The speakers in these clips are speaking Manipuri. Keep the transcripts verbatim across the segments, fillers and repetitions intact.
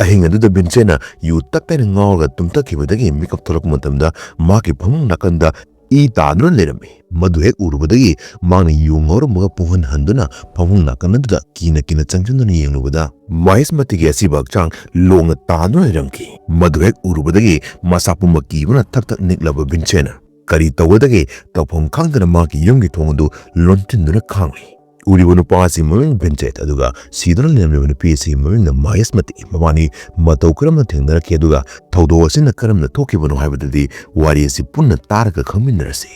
ꯑꯍꯤꯡ ꯑꯗꯨꯗ ꯚꯤꯟꯁꯦꯟꯅ ꯌꯨ ꯇꯞ ꯇꯥꯏꯅ ꯉꯥꯎꯔꯒ ꯇꯨꯝꯊꯈꯤꯕꯗꯒꯤ ꯃꯤꯀꯞ ꯊꯣꯛꯂꯛꯄ ꯃꯇꯝꯗ ꯃꯍꯥꯛꯀꯤ ꯐꯃꯨꯡ ꯅꯥꯀꯟꯗ ꯏ ꯇꯥꯗꯨꯅ ꯂꯩꯔꯝꯃꯤ꯫ ꯃꯗꯨ ꯍꯦꯛ ꯎꯔꯨꯕꯗꯒꯤ ꯃꯍꯥꯛꯅ ꯌꯨ ꯉꯥꯎꯔꯝꯕꯒ ꯄꯨꯡꯍꯟ ꯍꯟꯗꯨꯅ ꯐꯃꯨꯡ ꯅꯥꯀꯟ ꯑꯗꯨꯗ ꯀꯤꯅ ꯀꯤꯅ ꯆꯪꯁꯤꯟꯗꯨꯅ ꯌꯦꯡꯂꯨꯕꯗ ꯃꯍꯦꯁꯃꯇꯤꯒꯤ ꯑꯁꯤꯕ ꯍꯛꯆꯥꯡ ꯂꯣꯡꯅ ꯇꯥꯗꯨꯅ ꯂꯩꯔꯝꯈꯤ꯫ ꯃꯗꯨ ꯍꯦꯛ ꯎꯔꯨꯕꯗꯒꯤ ꯃꯁꯥ ꯄꯨꯝꯕ ꯀꯤꯕꯅ ꯊꯛ ꯊꯛ ꯅꯤꯛꯂꯕ ꯚꯤꯟꯁꯦꯟꯅ ꯀꯔꯤ ꯇꯧꯒꯗꯒꯦ ꯇꯧꯐꯝ ꯈꯪꯗꯅ ꯃꯍꯥꯛꯀꯤ ꯌꯨꯝꯒꯤ ꯊꯣꯡ ꯑꯗꯨ ꯂꯣꯟꯁꯤꯟꯗꯨꯅ ꯈꯥꯡꯂꯤ꯫ ꯎꯔꯤꯕ ꯅꯨꯄꯥ ꯑꯁꯤ ꯃꯃꯤꯡ ꯚꯤꯟꯁꯦꯟꯠ ꯑꯗꯨꯒ ꯁꯤꯗꯨꯅ ꯂꯩꯔꯝꯂꯤꯕ ꯅꯨꯄꯤ ꯑꯁꯤꯒꯤ ꯃꯃꯤꯡꯅ ꯃꯍꯦꯁꯃꯇꯤ꯫ ꯃꯕꯥꯅꯤ ꯃꯇꯧ ꯀꯔꯝꯅ ꯊꯦꯡꯅꯔꯛꯈꯤ ꯑꯗꯨꯒ ꯊꯧꯗꯣꯛ ꯑꯁꯤꯅ ꯀꯔꯝꯅ ꯊꯣꯛꯈꯤꯕꯅꯣ ꯍꯥꯏꯕꯗꯨꯗꯤ ꯋꯥꯔꯤ ꯑꯁꯤ ꯄꯨꯟꯅ ꯇꯥꯔꯒ ꯈꯪꯃꯤꯟꯅꯔꯁꯤ꯫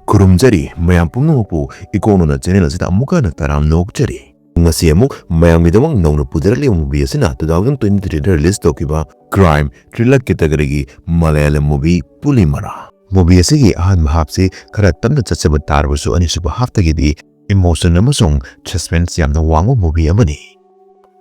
ꯈꯨꯔꯨꯝꯖꯔꯤ ꯃꯌꯥꯝ ꯄꯨꯝꯅꯃꯛꯄꯨ ꯏꯀꯣꯛꯅꯅ ꯆꯦꯅꯦꯜ ꯑꯁꯤꯗ ꯑꯃꯨꯛꯀ ꯍꯟꯅ ꯇꯔꯥꯝꯅ ꯑꯣꯛꯆꯔꯤ꯫ ꯉꯁꯤ ꯑꯃꯨꯛ ꯃꯌꯥꯝꯒꯤꯗꯃꯛ ꯅꯧꯅ ꯄꯨꯖꯔꯛꯂꯤꯕ ꯃꯨꯚꯤ ꯑꯁꯤꯅ two thousand twenty three ꯗ release ꯇꯧꯈꯤꯕ crime thriller category ꯒꯤ ꯃꯂꯌꯥꯂꯝ movie ꯄꯨꯂꯤꯃꯔꯥ꯫ ꯃꯨꯚꯤ ꯑꯁꯤꯒꯤ ꯑꯍꯥꯟꯕ ꯍꯥꯞꯁꯤ ꯈꯔ ꯇꯞꯅ ꯆꯠꯆꯕ ꯇꯥꯔꯕꯁꯨ ꯑꯅꯤꯁꯨꯕ ꯍꯥꯞꯇꯒꯤꯗꯤ emotion ꯑꯃꯁꯨꯡ suspense ꯌꯥꯝꯅ ꯋꯥꯡꯕ ꯃꯨꯚꯤ ꯑꯃꯅꯤ꯫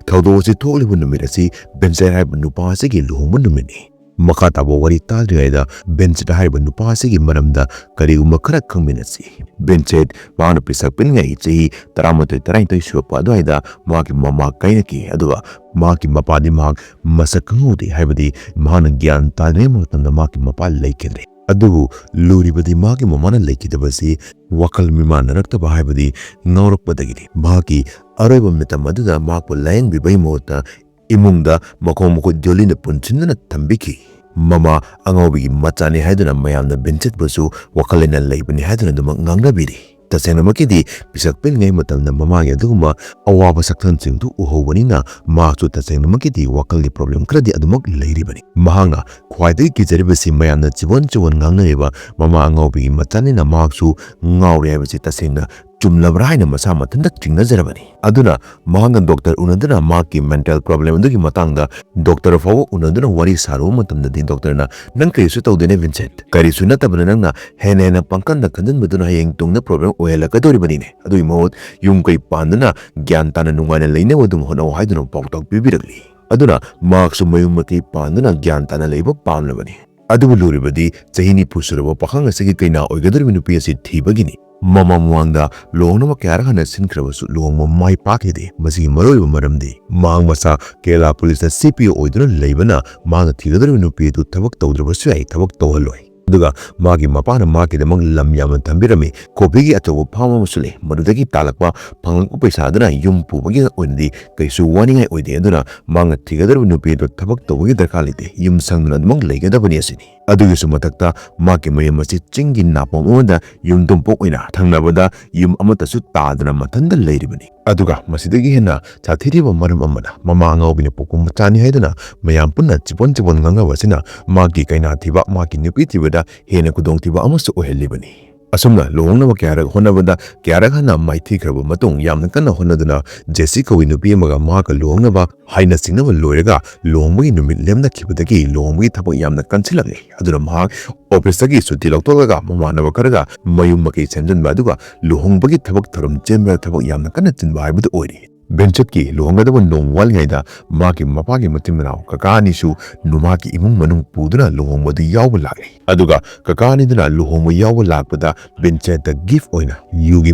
ꯊꯧꯗꯣꯛ ꯑꯁꯤ ꯊꯣꯛꯂꯤꯕ ꯅꯨꯃꯤꯠ ꯑꯁꯤ ꯚꯤꯟꯁꯦꯟꯠ ꯍꯥꯏꯔꯤꯕ ꯅꯨꯄꯥ ꯑꯁꯤꯒꯤ ꯂꯨꯍꯣꯡꯕ ꯅꯨꯃꯤꯠꯅꯤ꯫ ꯃꯈꯥ ꯇꯥꯕ ꯋꯥꯔꯤ ꯇꯥꯗ꯭ꯔꯤꯉꯩꯗ ꯚꯤꯟꯁꯦꯟꯠ ꯍꯥꯏꯔꯤꯕ ꯅꯨꯄꯥ ꯑꯁꯤꯒꯤ ꯃꯔꯝꯗ ꯀꯔꯤꯒꯨꯝꯕ ꯈꯔ ꯈꯪꯃꯤꯟꯅꯁꯤ꯫ ꯚꯤꯟꯁꯦꯟꯠ ꯃꯍꯥꯛꯅ ꯄꯤꯁꯛ ꯄꯤꯛꯂꯤꯉꯩ ꯆꯍꯤ ꯇꯔꯥꯃꯥꯊꯣꯏ ꯇꯔꯥꯅꯤꯊꯣꯏ ꯁꯨꯔꯛꯄ ꯑꯗꯨꯋꯥꯏꯗ ꯃꯍꯥꯛꯀꯤ ꯃꯃꯥ ꯀꯥꯏꯅꯈꯤ, ꯑꯗꯨꯒ ꯃꯍꯥꯛꯀꯤ ꯃꯄꯥꯗꯤ ꯃꯍꯥꯛ ꯃꯁꯛ ꯈꯪꯍꯧꯗꯦ, ꯍꯥꯏꯕꯗꯤ ꯃꯍꯥꯛꯅ ꯒ꯭ꯌꯥꯟ ꯇꯥꯗ꯭ꯔꯤꯉꯩ ꯃꯇꯝꯗ ꯃꯍꯥꯛꯀꯤ ꯃꯄꯥ ꯂꯩꯈꯤꯗ꯭ꯔꯦ꯫ ꯑꯗꯨꯕꯨ ꯂꯨꯔꯤꯕꯗꯤ ꯃꯍꯥꯛꯀꯤ ꯃꯃꯥꯅ ꯂꯩꯈꯤꯗꯕ ꯑꯁꯤ ꯋꯥꯈꯜ ꯃꯤꯃꯥꯟꯅꯔꯛꯇꯕ, ꯍꯥꯏꯕꯗꯤ ꯉꯥꯎꯔꯛꯄꯗꯒꯤꯅꯤ꯫ ꯃꯍꯥꯛꯀꯤ ꯑꯔꯣꯏꯕ ꯃꯇꯝ ꯑꯗꯨꯗ ꯃꯍꯥꯛꯄꯨ ꯂꯥꯌꯦꯡꯕꯤꯕꯒꯤ ꯃꯍꯨꯠꯇ ꯏꯃꯨꯡꯗ ꯃꯈꯣꯡ ꯃꯈꯨꯠ ꯌꯣꯜꯂꯤꯅ ꯄꯨꯟꯁꯤꯟꯗꯨꯅ ꯊꯝꯕꯤꯈꯤ꯫ ꯃꯃꯥ ꯑꯉꯥꯎꯕꯤꯒꯤ ꯃꯆꯥꯅꯤ ꯍꯥꯏꯗꯨꯅ ꯃꯌꯥꯝꯅ ꯚꯤꯟꯁꯦꯟꯠꯄꯨꯁꯨ ꯋꯥꯈꯜ ꯂꯩꯅꯥ ꯂꯩꯕꯅꯤ ꯍꯥꯏꯗꯨꯅ ꯑꯗꯨꯃꯛ ꯉꯥꯡꯅꯕꯤꯔꯤ꯫ ꯇꯁꯦꯡꯅꯃꯛꯀꯤꯗꯤ ꯄꯤꯁꯛ ꯄꯤꯛꯂꯤꯉꯩ ꯃꯇꯝꯗ ꯃꯃꯥꯒꯤ ꯑꯗꯨꯒꯨꯝꯕ ꯑꯋꯥꯕ ꯁꯛꯇꯝꯁꯤꯡꯗꯨ ꯎꯍꯧꯕꯅꯤꯅ ꯃꯍꯥꯛꯁꯨ ꯇꯁꯦꯡꯅꯃꯛꯀꯤꯗꯤ ꯋꯥꯈꯜꯒꯤ problem ꯈꯔꯗꯤ ꯑꯗꯨꯃꯛ ꯂꯩꯔꯤꯕꯅꯤ꯫ ꯃꯍꯥꯛꯅ ꯈ꯭ꯋꯥꯏꯗꯒꯤ ꯀꯤꯖꯔꯤꯕꯁꯤ ꯃꯌꯥꯝꯅ ꯆꯤꯕꯣꯟ ꯆꯤꯕꯣꯟ ꯉꯥꯡꯅꯔꯤꯕ ꯃꯃꯥ ꯑꯉꯥꯎꯕꯤꯒꯤ ꯃꯆꯥꯅꯤꯅ ꯃꯍꯥꯛꯁꯨ ꯉꯥꯎꯔꯦ ꯍꯥꯏꯕꯁꯤ ꯇꯁꯦꯡꯅ ꯆꯨꯝꯂꯕ꯭ꯔꯥ ꯍꯥꯏꯅ ꯃꯁꯥ ꯃꯊꯟꯇ ꯆꯤꯡꯅꯖꯔꯕꯅꯤ꯫ ꯑꯗꯨꯅ ꯃꯍꯥꯛꯅ ꯗꯣꯛꯇꯔ ꯎꯅꯗꯨꯅ ꯃꯍꯥꯛꯀꯤ mental problem ꯑꯗꯨꯒꯤ ꯃꯇꯥꯡꯗ ꯗꯣꯛꯇꯔ ꯐꯥꯎꯕ ꯎꯅꯗꯨꯅ ꯋꯥꯔꯤ ꯁꯥꯔꯨꯕ ꯃꯇꯝꯗꯗꯤ ꯗꯣꯛꯇꯔꯅ, "ꯅꯪ ꯀꯔꯤꯁꯨ ꯇꯧꯗꯦꯅꯦ ꯚꯤꯟꯁꯦꯟꯠ, ꯀꯔꯤꯁꯨ ꯅꯠꯇꯕꯅ ꯅꯪꯅ ꯍꯦꯟꯅ ꯍꯦꯟꯅ ꯄꯪꯀꯟꯗ ꯈꯟꯖꯤꯟꯕꯗꯨꯅ ꯍꯌꯦꯡ ꯇꯨꯡꯗ problem ꯑꯣꯏꯍꯜꯂꯛꯀꯗꯧꯔꯤꯕꯅꯤꯅꯦ꯫ ꯑꯗꯨꯒꯤ ꯃꯍꯨꯠ ꯌꯨꯝ ꯀꯩ ꯄꯥꯟꯗꯨꯅ ꯒ꯭ꯌꯥꯟ ꯇꯥꯅ ꯅꯨꯡꯉꯥꯏꯅ ꯂꯩꯅꯕ ꯑꯗꯨꯝ ꯍꯣꯠꯅꯧ" ꯍꯥꯏꯗꯨꯅ ꯄꯥꯎꯇꯥꯛ ꯄꯤꯕꯤꯔꯛꯂꯤ꯫ ꯑꯗꯨꯅ ꯃꯍꯥꯛꯁꯨ ꯃꯌꯨꯝ ꯃꯀꯩ ꯄꯥꯟꯗꯨꯅ ꯒ꯭ꯌꯥꯟ ꯇꯥꯅ ꯂꯩꯕ ꯄꯥꯝꯂꯕꯅꯤ꯫ ꯑꯗꯨꯕꯨ ꯂꯨꯔꯤꯕꯗꯤ ꯆꯍꯤ ꯅꯤꯐꯨ ꯁꯨꯔꯕ ꯄꯥꯈꯪ ꯑꯁꯤꯒꯤ ꯀꯩꯅꯥ ꯑꯣꯏꯒꯗꯧꯔꯤꯕ ꯅꯨꯄꯤ ꯑꯁꯤ ꯊꯤꯕꯒꯤꯅꯤ꯫ ꯃꯃꯥꯡ ꯃꯃꯥꯡꯗ ꯂꯨꯍꯣꯡꯅꯕ ꯀꯌꯥꯔꯛ ꯍꯟꯅ ꯁꯤꯟꯈ꯭ꯔꯕꯁꯨ ꯂꯨꯍꯣꯡꯕ ꯃꯥꯏ ꯄꯥꯛꯈꯤꯗꯦ꯫ ꯃꯁꯤꯒꯤ ꯃꯔꯨꯑꯣꯏꯕ ꯃꯔꯝꯗꯤ ꯃꯍꯥꯛ ꯃꯁꯥ ꯀꯦꯔꯂꯥ ꯄꯨꯂꯤꯁꯇ ꯁꯤ ꯄꯤ ꯑꯣ ꯑꯣꯏꯗꯨꯅ ꯂꯩꯕꯅ ꯃꯍꯥꯛꯅ ꯊꯤꯒꯗꯧꯔꯤꯕ ꯅꯨꯄꯤ ꯑꯗꯨ ꯊꯕꯛ ꯇꯧꯗ꯭ꯔꯕꯁꯨ ꯌꯥꯏ, ꯊꯕꯛ ꯇꯧꯍꯜꯂꯣꯏ꯫ ꯑꯗꯨꯒ ꯃꯥꯒꯤ ꯃꯄꯥꯅ ꯃꯍꯥꯛꯀꯤꯗꯃꯛ ꯂꯝ ꯌꯥꯝꯅ ꯊꯝꯕꯤꯔꯝꯃꯤ꯫ ꯀꯣꯐꯤꯒꯤ ꯑꯆꯧꯕ ꯐꯥꯝ ꯑꯃꯁꯨ ꯂꯩ꯫ ꯃꯗꯨꯗꯒꯤ ꯇꯥꯜꯂꯛꯄ ꯐꯪꯂꯛꯄ ꯄꯩꯁꯥ ꯑꯗꯨꯅ ꯌꯨꯝ ꯄꯨꯕꯒꯤ ꯑꯣꯏꯅꯗꯤ ꯀꯩꯁꯨ ꯋꯥꯅꯤꯡꯉꯥꯏ ꯑꯣꯏꯗꯦ꯫ ꯑꯗꯨꯅ ꯃꯍꯥꯛꯅ ꯊꯤꯒꯗꯧꯔꯤꯕ ꯅꯨꯄꯤ ꯑꯗꯨ ꯊꯕꯛ ꯇꯧꯕꯒꯤ ꯗꯔꯀꯥꯔ ꯂꯩꯇꯦ꯫ ꯌꯨꯝ ꯁꯪꯗꯨꯅ ꯑꯗꯨꯃꯛ ꯂꯩꯒꯗꯕꯅꯤ ꯑꯁꯤꯅꯤ꯫ ꯑꯗꯨꯒꯤꯁꯨ ꯃꯊꯛꯇ ꯃꯍꯥꯛꯀꯤ ꯃꯌꯨꯝ ꯑꯁꯤ ꯆꯤꯡꯒꯤ ꯅꯥꯄꯣꯝ ꯑꯃꯗ ꯌꯨꯝꯊꯣꯡ ꯄꯣꯛ ꯑꯣꯏꯅ ꯊꯪꯅꯕꯗ ꯌꯨꯝ ꯑꯃꯠꯇꯁꯨ ꯇꯥꯗꯅ ꯃꯊꯟꯇ ꯂꯩꯔꯤꯕꯅꯤ꯫ ꯑꯗꯨꯒ ꯃꯁꯤꯗꯒꯤ ꯍꯦꯟꯅ ꯁꯥꯊꯤꯔꯤꯕ ꯃꯔꯝ ꯑꯃꯅ ꯃꯃꯥ ꯑꯉꯥꯎꯕꯤꯅ ꯄꯣꯛꯄ ꯃꯆꯥꯅꯤ ꯍꯥꯏꯗꯨꯅ ꯃꯌꯥꯝ ꯄꯨꯟꯅ ꯆꯤꯕꯣꯟ ꯆꯤꯕꯣꯟ ꯉꯥꯡꯅꯕ ꯑꯁꯤꯅ ꯃꯍꯥꯛꯀꯤ ꯀꯩꯅꯥ ꯊꯤꯕ, ꯃꯍꯥꯛꯀꯤ ꯅꯨꯄꯤ ꯊꯤꯕꯗ ꯍꯦꯟꯅ ꯈꯨꯗꯣꯡꯊꯤꯕ ꯑꯃꯁꯨ ꯑꯣꯏꯍꯜꯂꯤꯕꯅꯤ꯫ ꯑꯁꯨꯝꯅ ꯂꯨꯍꯣꯡꯅꯕ ꯀꯌꯥꯔꯛ ꯍꯣꯠꯅꯕꯗ ꯀꯌꯥꯔꯛ ꯍꯟꯅ ꯃꯥꯏꯊꯤꯈ꯭ꯔꯕ ꯃꯇꯨꯡ ꯌꯥꯝꯅ ꯀꯟꯅ ꯍꯣꯠꯅꯗꯨꯅ ꯖꯦꯁꯤ ꯀꯧꯏ ꯅꯨꯄꯤ ꯑꯃꯒ ꯃꯍꯥꯛꯀ ꯂꯨꯍꯣꯡꯅꯕ ꯍꯥꯏꯅ ꯁꯤꯡꯅꯕ ꯂꯣꯏꯔꯒ ꯂꯨꯍꯣꯡꯕꯒꯤ ꯅꯨꯃꯤꯠ ꯂꯦꯝꯅꯈꯤꯕꯗꯒꯤ ꯂꯨꯍꯣꯡꯕꯒꯤ ꯊꯕꯛ ꯌꯥꯝꯅ ꯀꯟꯁꯤꯜꯂꯛꯂꯤ꯫ ꯑꯗꯨꯅ ꯃꯍꯥꯛ ꯑꯣꯐꯤꯁꯇꯒꯤ ꯁꯨꯇꯤ ꯂꯧꯊꯣꯛꯂꯒ ꯃꯃꯥꯟꯅꯕ ꯈꯔꯒ ꯃꯌꯨꯝ ꯃꯀꯩ ꯁꯦꯝꯖꯤꯟꯕ ꯑꯗꯨꯒ ꯂꯨꯍꯣꯡꯕꯒꯤ ꯊꯕꯛ ꯊꯧꯔꯝ ꯆꯦꯟꯕꯗ ꯊꯕꯛ ꯌꯥꯝꯅ ꯀꯟꯅ ꯆꯤꯟꯕ ꯍꯥꯏꯕꯗꯨ ꯑꯣꯏꯔꯤ꯫ ꯚꯤꯟꯁꯦꯠꯀꯤ ꯂꯨꯍꯣꯡꯒꯗꯕ ꯅꯣꯡꯃ ꯋꯥꯠꯂꯤꯉꯩꯗ ꯃꯍꯥꯛꯀꯤ ꯃꯄꯥꯒꯤ ꯃꯆꯤꯟ ꯃꯅꯥꯎ ꯀꯀꯥ ꯑꯅꯤꯁꯨ ꯃꯍꯥꯛꯀꯤ ꯏꯃꯨꯡ ꯃꯅꯨꯡ ꯄꯨꯗꯨꯅ ꯂꯨꯍꯣꯡꯕꯗꯨ ꯌꯥꯎꯕ ꯂꯥꯛꯂꯤ꯫ ꯑꯗꯨꯒ ꯀꯀꯥ ꯑꯅꯤꯗꯨꯅ ꯂꯨꯍꯣꯡꯕ ꯌꯥꯎꯕ ꯂꯥꯛꯄꯗ ꯚꯤꯟꯁꯦꯠꯇ ꯒꯤꯐ ꯑꯣꯏꯅ ꯌꯨꯒꯤ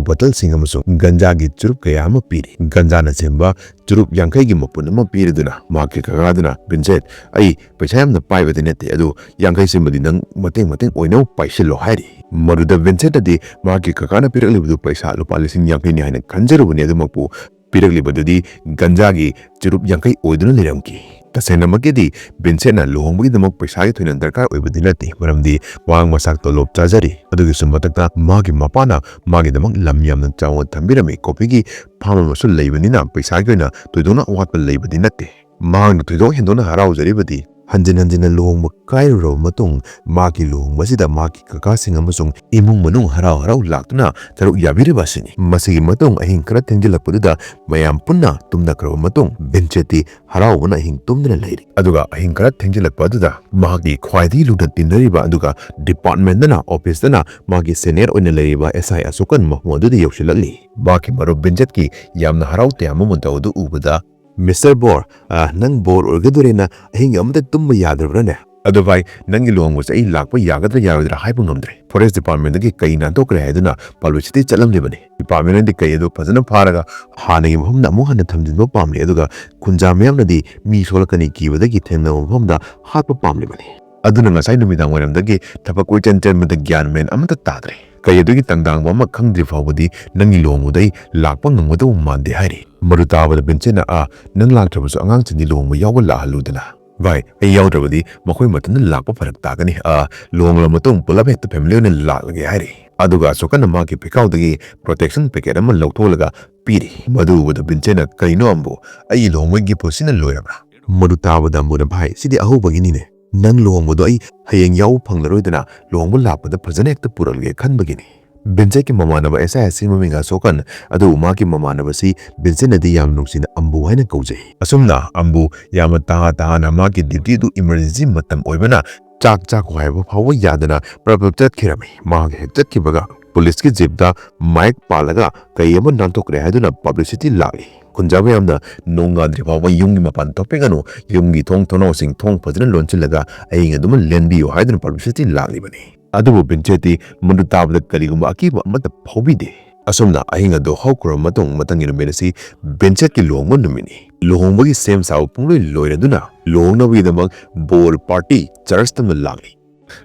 ꯕꯣꯇꯜꯁꯤꯡ ꯑꯃꯁꯨꯡ ꯒꯟꯖꯥꯒꯤ ꯆꯨꯔꯨꯞ ꯀꯌꯥ ꯑꯃ ꯄꯤꯔꯤ꯫ ꯒꯟꯖꯥꯅ ꯁꯦꯝꯕ ꯆꯨꯔꯨꯞ ꯌꯥꯡꯈꯩꯒꯤ ꯃꯄꯨꯟ ꯑꯃ ꯄꯤꯔꯗꯨꯅ ꯃꯍꯥꯛꯀꯤ ꯀꯀꯥꯗꯨꯅ, "ꯚꯤꯟꯁꯦꯠ, ꯑꯩ ꯄꯩꯁꯥ ꯌꯥꯝꯅ ꯄꯥꯏꯕꯗꯤ ꯅꯠꯇꯦ, ꯑꯗꯨ ꯌꯥꯡꯈꯩꯁꯤꯃꯗꯤ ꯅꯪ ꯃꯇꯦꯡ ꯃꯇꯦꯡ ꯑꯣꯏꯅꯕ ꯄꯥꯏꯁꯤꯜꯂꯣ" ꯍꯥꯏꯔꯤ꯫ ꯃꯗꯨꯗ ꯚꯤꯟꯁꯦꯠꯅꯗꯤ ꯃꯍꯥꯛꯀꯤ ꯀꯀꯥꯅ ꯄꯤꯔꯛꯂꯤꯕꯗꯨ ꯄꯩꯁꯥ ꯂꯨꯄꯥ ꯂꯤꯁꯤꯡ ꯌꯥꯡꯈꯩꯅꯤ ꯍꯥꯏꯅ ꯈꯟꯖꯔꯨꯕꯅꯤ, ꯑꯗꯨꯃꯛꯄꯨ ꯄꯤꯔꯛꯂꯤꯕꯗꯨꯗꯤ ꯒꯟꯖꯥꯒꯤ ꯆꯨꯔꯨꯞ ꯌꯥꯡꯈꯩ ꯑꯣꯏꯗꯨꯅ ꯂꯩꯔꯝꯈꯤ꯫ ꯇꯁꯦꯡꯅꯃꯛꯀꯤꯗꯤ ꯚꯤꯟꯁꯦꯠꯅ ꯂꯨꯍꯣꯡꯕꯒꯤꯗꯃꯛ ꯄꯩꯁꯥꯒꯤ ꯊꯣꯏꯅ ꯗꯔꯀꯥꯔ ꯑꯣꯏꯕꯗꯤ ꯅꯠꯇꯦ, ꯃꯔꯝꯗꯤ ꯃꯍꯥꯛ ꯃꯁꯥ ꯇꯣꯂꯣꯞ ꯆꯥꯖꯔꯤ꯫ ꯑꯗꯨꯒꯤꯁꯨ ꯃꯊꯛꯇ ꯃꯍꯥꯛꯀꯤ ꯃꯄꯥꯅ ꯃꯥꯒꯤꯗꯃꯛ ꯂꯝ ꯌꯥꯝꯅ ꯆꯥꯎꯅ ꯊꯝꯕꯤꯔꯝꯃꯤ꯫ ꯀꯣꯐꯤꯒꯤ ꯐꯥꯔꯝ ꯑꯃꯁꯨ ꯂꯩꯕꯅꯤꯅ ꯄꯩꯁꯥꯒꯤ ꯑꯣꯏꯅ ꯊꯣꯏꯗꯣꯛꯅ ꯑꯋꯥꯠꯄ ꯂꯩꯕꯗꯤ ꯅꯠꯇꯦ꯫ ꯃꯍꯥꯛꯅ ꯊꯣꯏꯗꯣꯛ ꯍꯦꯟꯗꯣꯛꯅ ꯍꯔꯥꯎꯖꯔꯤꯕꯗꯤ ꯍꯟꯖꯤꯟ ꯍꯟꯖꯤꯟꯅ ꯂꯨꯍꯣꯡꯕ ꯀꯥꯏꯔꯨꯔꯕ ꯃꯇꯨꯡ ꯃꯍꯥꯛꯀꯤ ꯂꯨꯍꯣꯡꯕꯁꯤꯗ ꯃꯍꯥꯛꯀꯤ ꯀꯀꯥꯁꯤꯡ ꯑꯃꯁꯨꯡ ꯏꯃꯨꯡ ꯃꯅꯨꯡ ꯍꯔꯥꯎ ꯍꯔꯥꯎ ꯂꯥꯛꯇꯨꯅ ꯁꯔꯨꯛ ꯌꯥꯕꯤꯔꯤꯕ ꯑꯁꯤꯅꯤ꯫ ꯃꯁꯤꯒꯤ ꯃꯇꯨꯡ ꯑꯍꯤꯡ ꯈꯔ ꯊꯦꯡꯖꯤꯜꯂꯛꯄꯗꯨꯗ ꯃꯌꯥꯝ ꯄꯨꯟꯅ ꯇꯨꯝꯅꯈ꯭ꯔꯕ ꯃꯇꯨꯡ ꯚꯤꯟꯁꯦꯠꯇꯤ ꯍꯔꯥꯎꯕꯅ ꯑꯍꯤꯡ ꯇꯨꯝꯗꯅ ꯂꯩꯔꯤ꯫ ꯑꯗꯨꯒ ꯑꯍꯤꯡ ꯈꯔ ꯊꯦꯡꯖꯤꯜꯂꯛꯄ ꯑꯗꯨꯗ ꯃꯍꯥꯛꯀꯤ ꯈ꯭ꯋꯥꯏꯗꯒꯤ ꯂꯨꯅ ꯇꯤꯟꯅꯔꯤꯕ ꯑꯗꯨꯒ ꯗꯤꯄꯥꯔꯠꯃꯦꯟꯗꯅ, ꯑꯣꯐꯤꯁꯇꯅ ꯃꯥꯒꯤ ꯁꯦꯅꯤꯌꯔ ꯑꯣꯏꯅ ꯂꯩꯔꯤꯕ ꯑꯦꯁ ꯑꯥꯏ ꯑꯁꯣꯀꯟ ꯃꯐꯝ ꯑꯗꯨꯗ ꯌꯧꯁꯤꯜꯂꯛꯂꯤ꯫ ꯃꯍꯥꯛꯀꯤ ꯃꯔꯨꯞ ꯚꯤꯟꯁꯦꯠꯀꯤ ꯌꯥꯝꯅ ꯍꯔꯥꯎ ꯇꯌꯥꯝꯕ ꯃꯇꯧ ꯑꯗꯨ ꯎꯕꯗ, "ꯃꯤꯁꯇꯔ ꯕꯣꯔ, ꯑ, ꯅꯪ ꯕꯣꯔ ꯑꯣꯏꯒꯗꯣꯔꯦꯅ ꯑꯍꯤꯡ ꯑꯃꯗ ꯇꯨꯝꯕ ꯌꯥꯗ꯭ꯔꯕ꯭ꯔꯥꯅꯦ?" "ꯑꯗꯣ ꯚꯥꯏ, ꯅꯪꯒꯤ ꯂꯨꯍꯣꯡꯕꯁꯦ ꯑꯩ ꯂꯥꯛꯄ ꯌꯥꯒꯗ꯭ꯔꯥ ꯌꯥꯔꯣꯏꯗ꯭ꯔꯥ ꯍꯥꯏꯕ ꯉꯝꯗ꯭ꯔꯦ꯫ ꯐꯣꯔꯦꯁ ꯗꯤꯄꯥꯔꯠꯃꯦꯟꯗꯒꯤ ꯀꯩ ꯅꯥꯟꯊꯣꯛꯈ꯭ꯔꯦ ꯍꯥꯏꯗꯨꯅ ꯄꯕ꯭ꯂꯤꯁꯤꯇꯤ ꯆꯠꯂꯝꯂꯤꯕꯅꯤ꯫ ꯗꯤꯄꯥꯔꯠꯃꯦꯟꯅꯗꯤ ꯀꯩ ꯑꯗꯨ ꯐꯖꯅ ꯐꯥꯔꯒ ꯍꯥꯟꯅꯒꯤ ꯃꯐꯝꯗ ꯑꯃꯨꯛ ꯍꯟꯅ ꯊꯝꯖꯤꯟꯕ ꯄꯥꯝꯂꯤ, ꯑꯗꯨꯒ ꯈꯨꯟꯖꯥ ꯃꯤꯌꯥꯝꯅꯗꯤ ꯃꯤ ꯁꯣꯛꯂꯛꯀꯅꯤ ꯀꯤꯕꯗꯒꯤ ꯊꯦꯡꯅꯕ ꯃꯐꯝꯗ ꯍꯥꯠꯄ ꯄꯥꯝꯂꯤꯕꯅꯤ꯫ ꯑꯗꯨꯅ ꯉꯁꯥꯏ ꯅꯨꯃꯤꯗꯥꯡ ꯋꯥꯏꯔꯝꯗꯒꯤ ꯊꯕꯛ ꯀꯣꯏꯆꯦꯟ ꯆꯦꯟꯕꯗ ꯒ꯭ꯌꯥꯟ ꯃꯦꯟ ꯑꯃꯠꯇ ꯇꯥꯗ꯭ꯔꯦ꯫ ꯀꯩ ꯑꯗꯨꯒꯤ ꯇꯪꯗꯥꯡꯕ ꯑꯃ ꯈꯪꯗ꯭ꯔꯤ ꯐꯥꯎꯕꯗꯤ ꯅꯪꯒꯤ ꯂꯨꯍꯣꯡꯕꯗ ꯑꯩ ꯂꯥꯛꯄ ꯉꯝꯒꯗꯧꯕ ꯃꯥꯟꯗꯦ" ꯍꯥꯏꯔꯤ꯫ ꯃꯗꯨ ꯇꯥꯕꯗ ꯚꯤꯟꯁꯦꯟꯅ, "ꯑ, ꯅꯪ ꯂꯥꯛꯇ꯭ꯔꯕꯁꯨ ꯑꯉꯥꯡꯁꯤꯡꯗꯤ ꯂꯨꯍꯣꯡꯕ ꯌꯥꯎꯕ ꯂꯥꯛꯍꯜꯂꯨꯗꯅ꯫ ꯚꯥꯏ, ꯑꯩ ꯌꯥꯎꯗ꯭ꯔꯕꯗꯤ ꯃꯈꯣꯏ ꯃꯊꯟꯇ ꯂꯥꯛꯄ ꯐꯔꯛ ꯇꯥꯒꯅꯤ꯫ ꯑ, ꯂꯨꯍꯣꯡꯂꯕ ꯃꯇꯨꯡ ꯄꯨꯂꯞ ꯍꯦꯛꯇ ꯐꯦꯃꯤꯂꯤ ꯑꯣꯏꯅ ꯂꯥꯛꯂꯒꯦ" ꯍꯥꯏꯔꯤ꯫ ꯑꯗꯨꯒ ꯑꯁꯣꯀꯟꯅ ꯃꯥꯒꯤ ꯐꯤꯈꯥꯎꯗꯒꯤ ꯄ꯭ꯔꯣꯇꯦꯛꯁꯟ ꯄꯦꯀꯦꯠ ꯑꯃ ꯂꯧꯊꯣꯛꯂꯒ ꯄꯤꯔꯤ꯫ ꯃꯗꯨ ꯎꯕꯗ ꯚꯤꯟꯁꯦꯟꯅ, "ꯀꯩꯅꯣ ꯑꯝꯕꯨ, ꯑꯩꯒꯤ ꯂꯨꯍꯣꯡꯕꯒꯤ ꯒꯤꯐ ꯁꯤꯅ ꯂꯣꯏꯔꯕ꯭ꯔꯥ?" ꯃꯗꯨ ꯇꯥꯕꯗ ꯑꯝꯕꯨꯅ, "ꯚꯥꯏ, ꯁꯤꯗꯤ ꯑꯍꯧꯕꯒꯤꯅꯤꯅꯦ꯫ ꯅꯪ ꯂꯨꯍꯣꯡꯕꯗꯣ ꯑꯩ ꯍꯌꯦꯡ ꯌꯥꯎꯕ ꯐꯪꯂꯔꯣꯏꯗꯅ ꯂꯨꯍꯣꯡꯕ ꯂꯥꯛꯄꯗ ꯐꯖꯅ ꯍꯦꯛꯇ ꯄꯨꯔꯛꯂꯒꯦ ꯈꯟꯕꯒꯤꯅꯤ꯫" ꯚꯤꯟꯁꯦꯟꯒꯤ ꯃꯃꯥꯟꯅꯕ ꯑꯦꯁ ꯑꯥꯏ ꯑꯁꯤ ꯃꯃꯤꯡ ꯑꯁꯣꯀꯟ, ꯑꯗꯨꯕꯨ ꯃꯥꯒꯤ ꯃꯃꯥꯟꯅꯕꯁꯤ ꯚꯤꯟꯁꯦꯟꯅꯗꯤ ꯌꯥꯝ ꯅꯨꯡꯁꯤꯅ ꯑꯝꯕꯨ ꯍꯥꯏꯅ ꯀꯧꯖꯩ꯫ ꯑꯁꯨꯝꯅ ꯑꯝꯕꯨ ꯌꯥꯝꯅ ꯇꯍꯥ ꯇꯍꯥꯅ ꯃꯥꯒꯤ ꯗ꯭ꯌꯨꯇꯤ ꯑꯗꯨ ꯏꯃꯔꯖꯦꯟꯁꯤ ꯃꯇꯝ ꯑꯣꯏꯕꯅ ꯆꯥꯛ ꯆꯥꯈꯣ ꯍꯥꯏꯕ ꯐꯥꯎꯕ ꯌꯥꯗꯅ ꯄ꯭ꯔꯞ ꯄ꯭ꯔꯞ ꯆꯠꯈꯤꯔꯝꯃꯤ꯫ ꯃꯍꯥꯛ ꯍꯦꯛ ꯆꯠꯈꯤꯕꯒ ꯄꯨꯂꯤꯁꯀꯤ ꯖꯤꯞꯇ ꯃꯥꯏꯛ ꯄꯥꯜꯂꯒ ꯀꯩ ꯑꯃ ꯅꯥꯟꯊꯣꯛꯈ꯭ꯔꯦ ꯍꯥꯏꯗꯨꯅ ꯄꯕ꯭ꯂꯤꯁꯤꯇꯤ ꯂꯥꯛꯂꯤ꯫ ꯈꯨꯟꯖꯥ ꯃꯌꯥꯝꯅ ꯅꯣꯡꯉꯥꯟꯗ꯭ꯔꯤ ꯐꯥꯎꯕ ꯌꯨꯝꯒꯤ ꯃꯄꯥꯟ ꯊꯣꯛꯄꯤꯒꯅꯨ, ꯌꯨꯝꯒꯤ ꯊꯣꯡ ꯊꯣꯡꯅꯥꯎꯁꯤꯡ ꯊꯣꯡ ꯐꯖꯅ ꯂꯣꯟꯁꯤꯜꯂꯒ ꯑꯍꯤꯡ ꯑꯗꯨꯃ ꯂꯦꯟꯕꯤꯌꯨ ꯍꯥꯏꯗꯨꯅ ꯄꯕ꯭ꯂꯤꯁꯤꯇꯤ ꯂꯥꯛꯂꯤꯕꯅꯤ꯫ ꯑꯗꯨꯕꯨ ꯚꯤꯟꯁꯦꯟꯇꯤ ꯃꯗꯨ ꯇꯥꯕꯗ ꯀꯔꯤꯒꯨꯝꯕ ꯑꯀꯤꯕ ꯑꯃꯠꯇ ꯐꯥꯎꯕꯤꯗꯦ꯫ ꯑꯁꯨꯝꯅ ꯑꯍꯤꯡ ꯑꯗꯨ ꯍꯧꯈ꯭ꯔꯕ ꯃꯇꯨꯡ, ꯃꯊꯪꯒꯤ ꯅꯨꯃꯤꯠ ꯑꯁꯤ ꯚꯤꯟꯁꯦꯟꯠꯀꯤ ꯂꯨꯍꯣꯡꯕ ꯅꯨꯃꯤꯠꯅꯤ꯫ ꯂꯨꯍꯣꯡꯕꯒꯤ ꯁꯦꯝ ꯁꯥꯕ ꯄꯨꯡꯂꯣꯏ ꯂꯣꯏꯔꯗꯨꯅ ꯂꯨꯍꯣꯡꯅꯕꯒꯤꯗꯃꯛ ꯕꯣꯔ ꯄꯥꯔꯇꯤ ꯆꯔꯆ ꯇꯝꯅ ꯂꯥꯛꯂꯤ꯫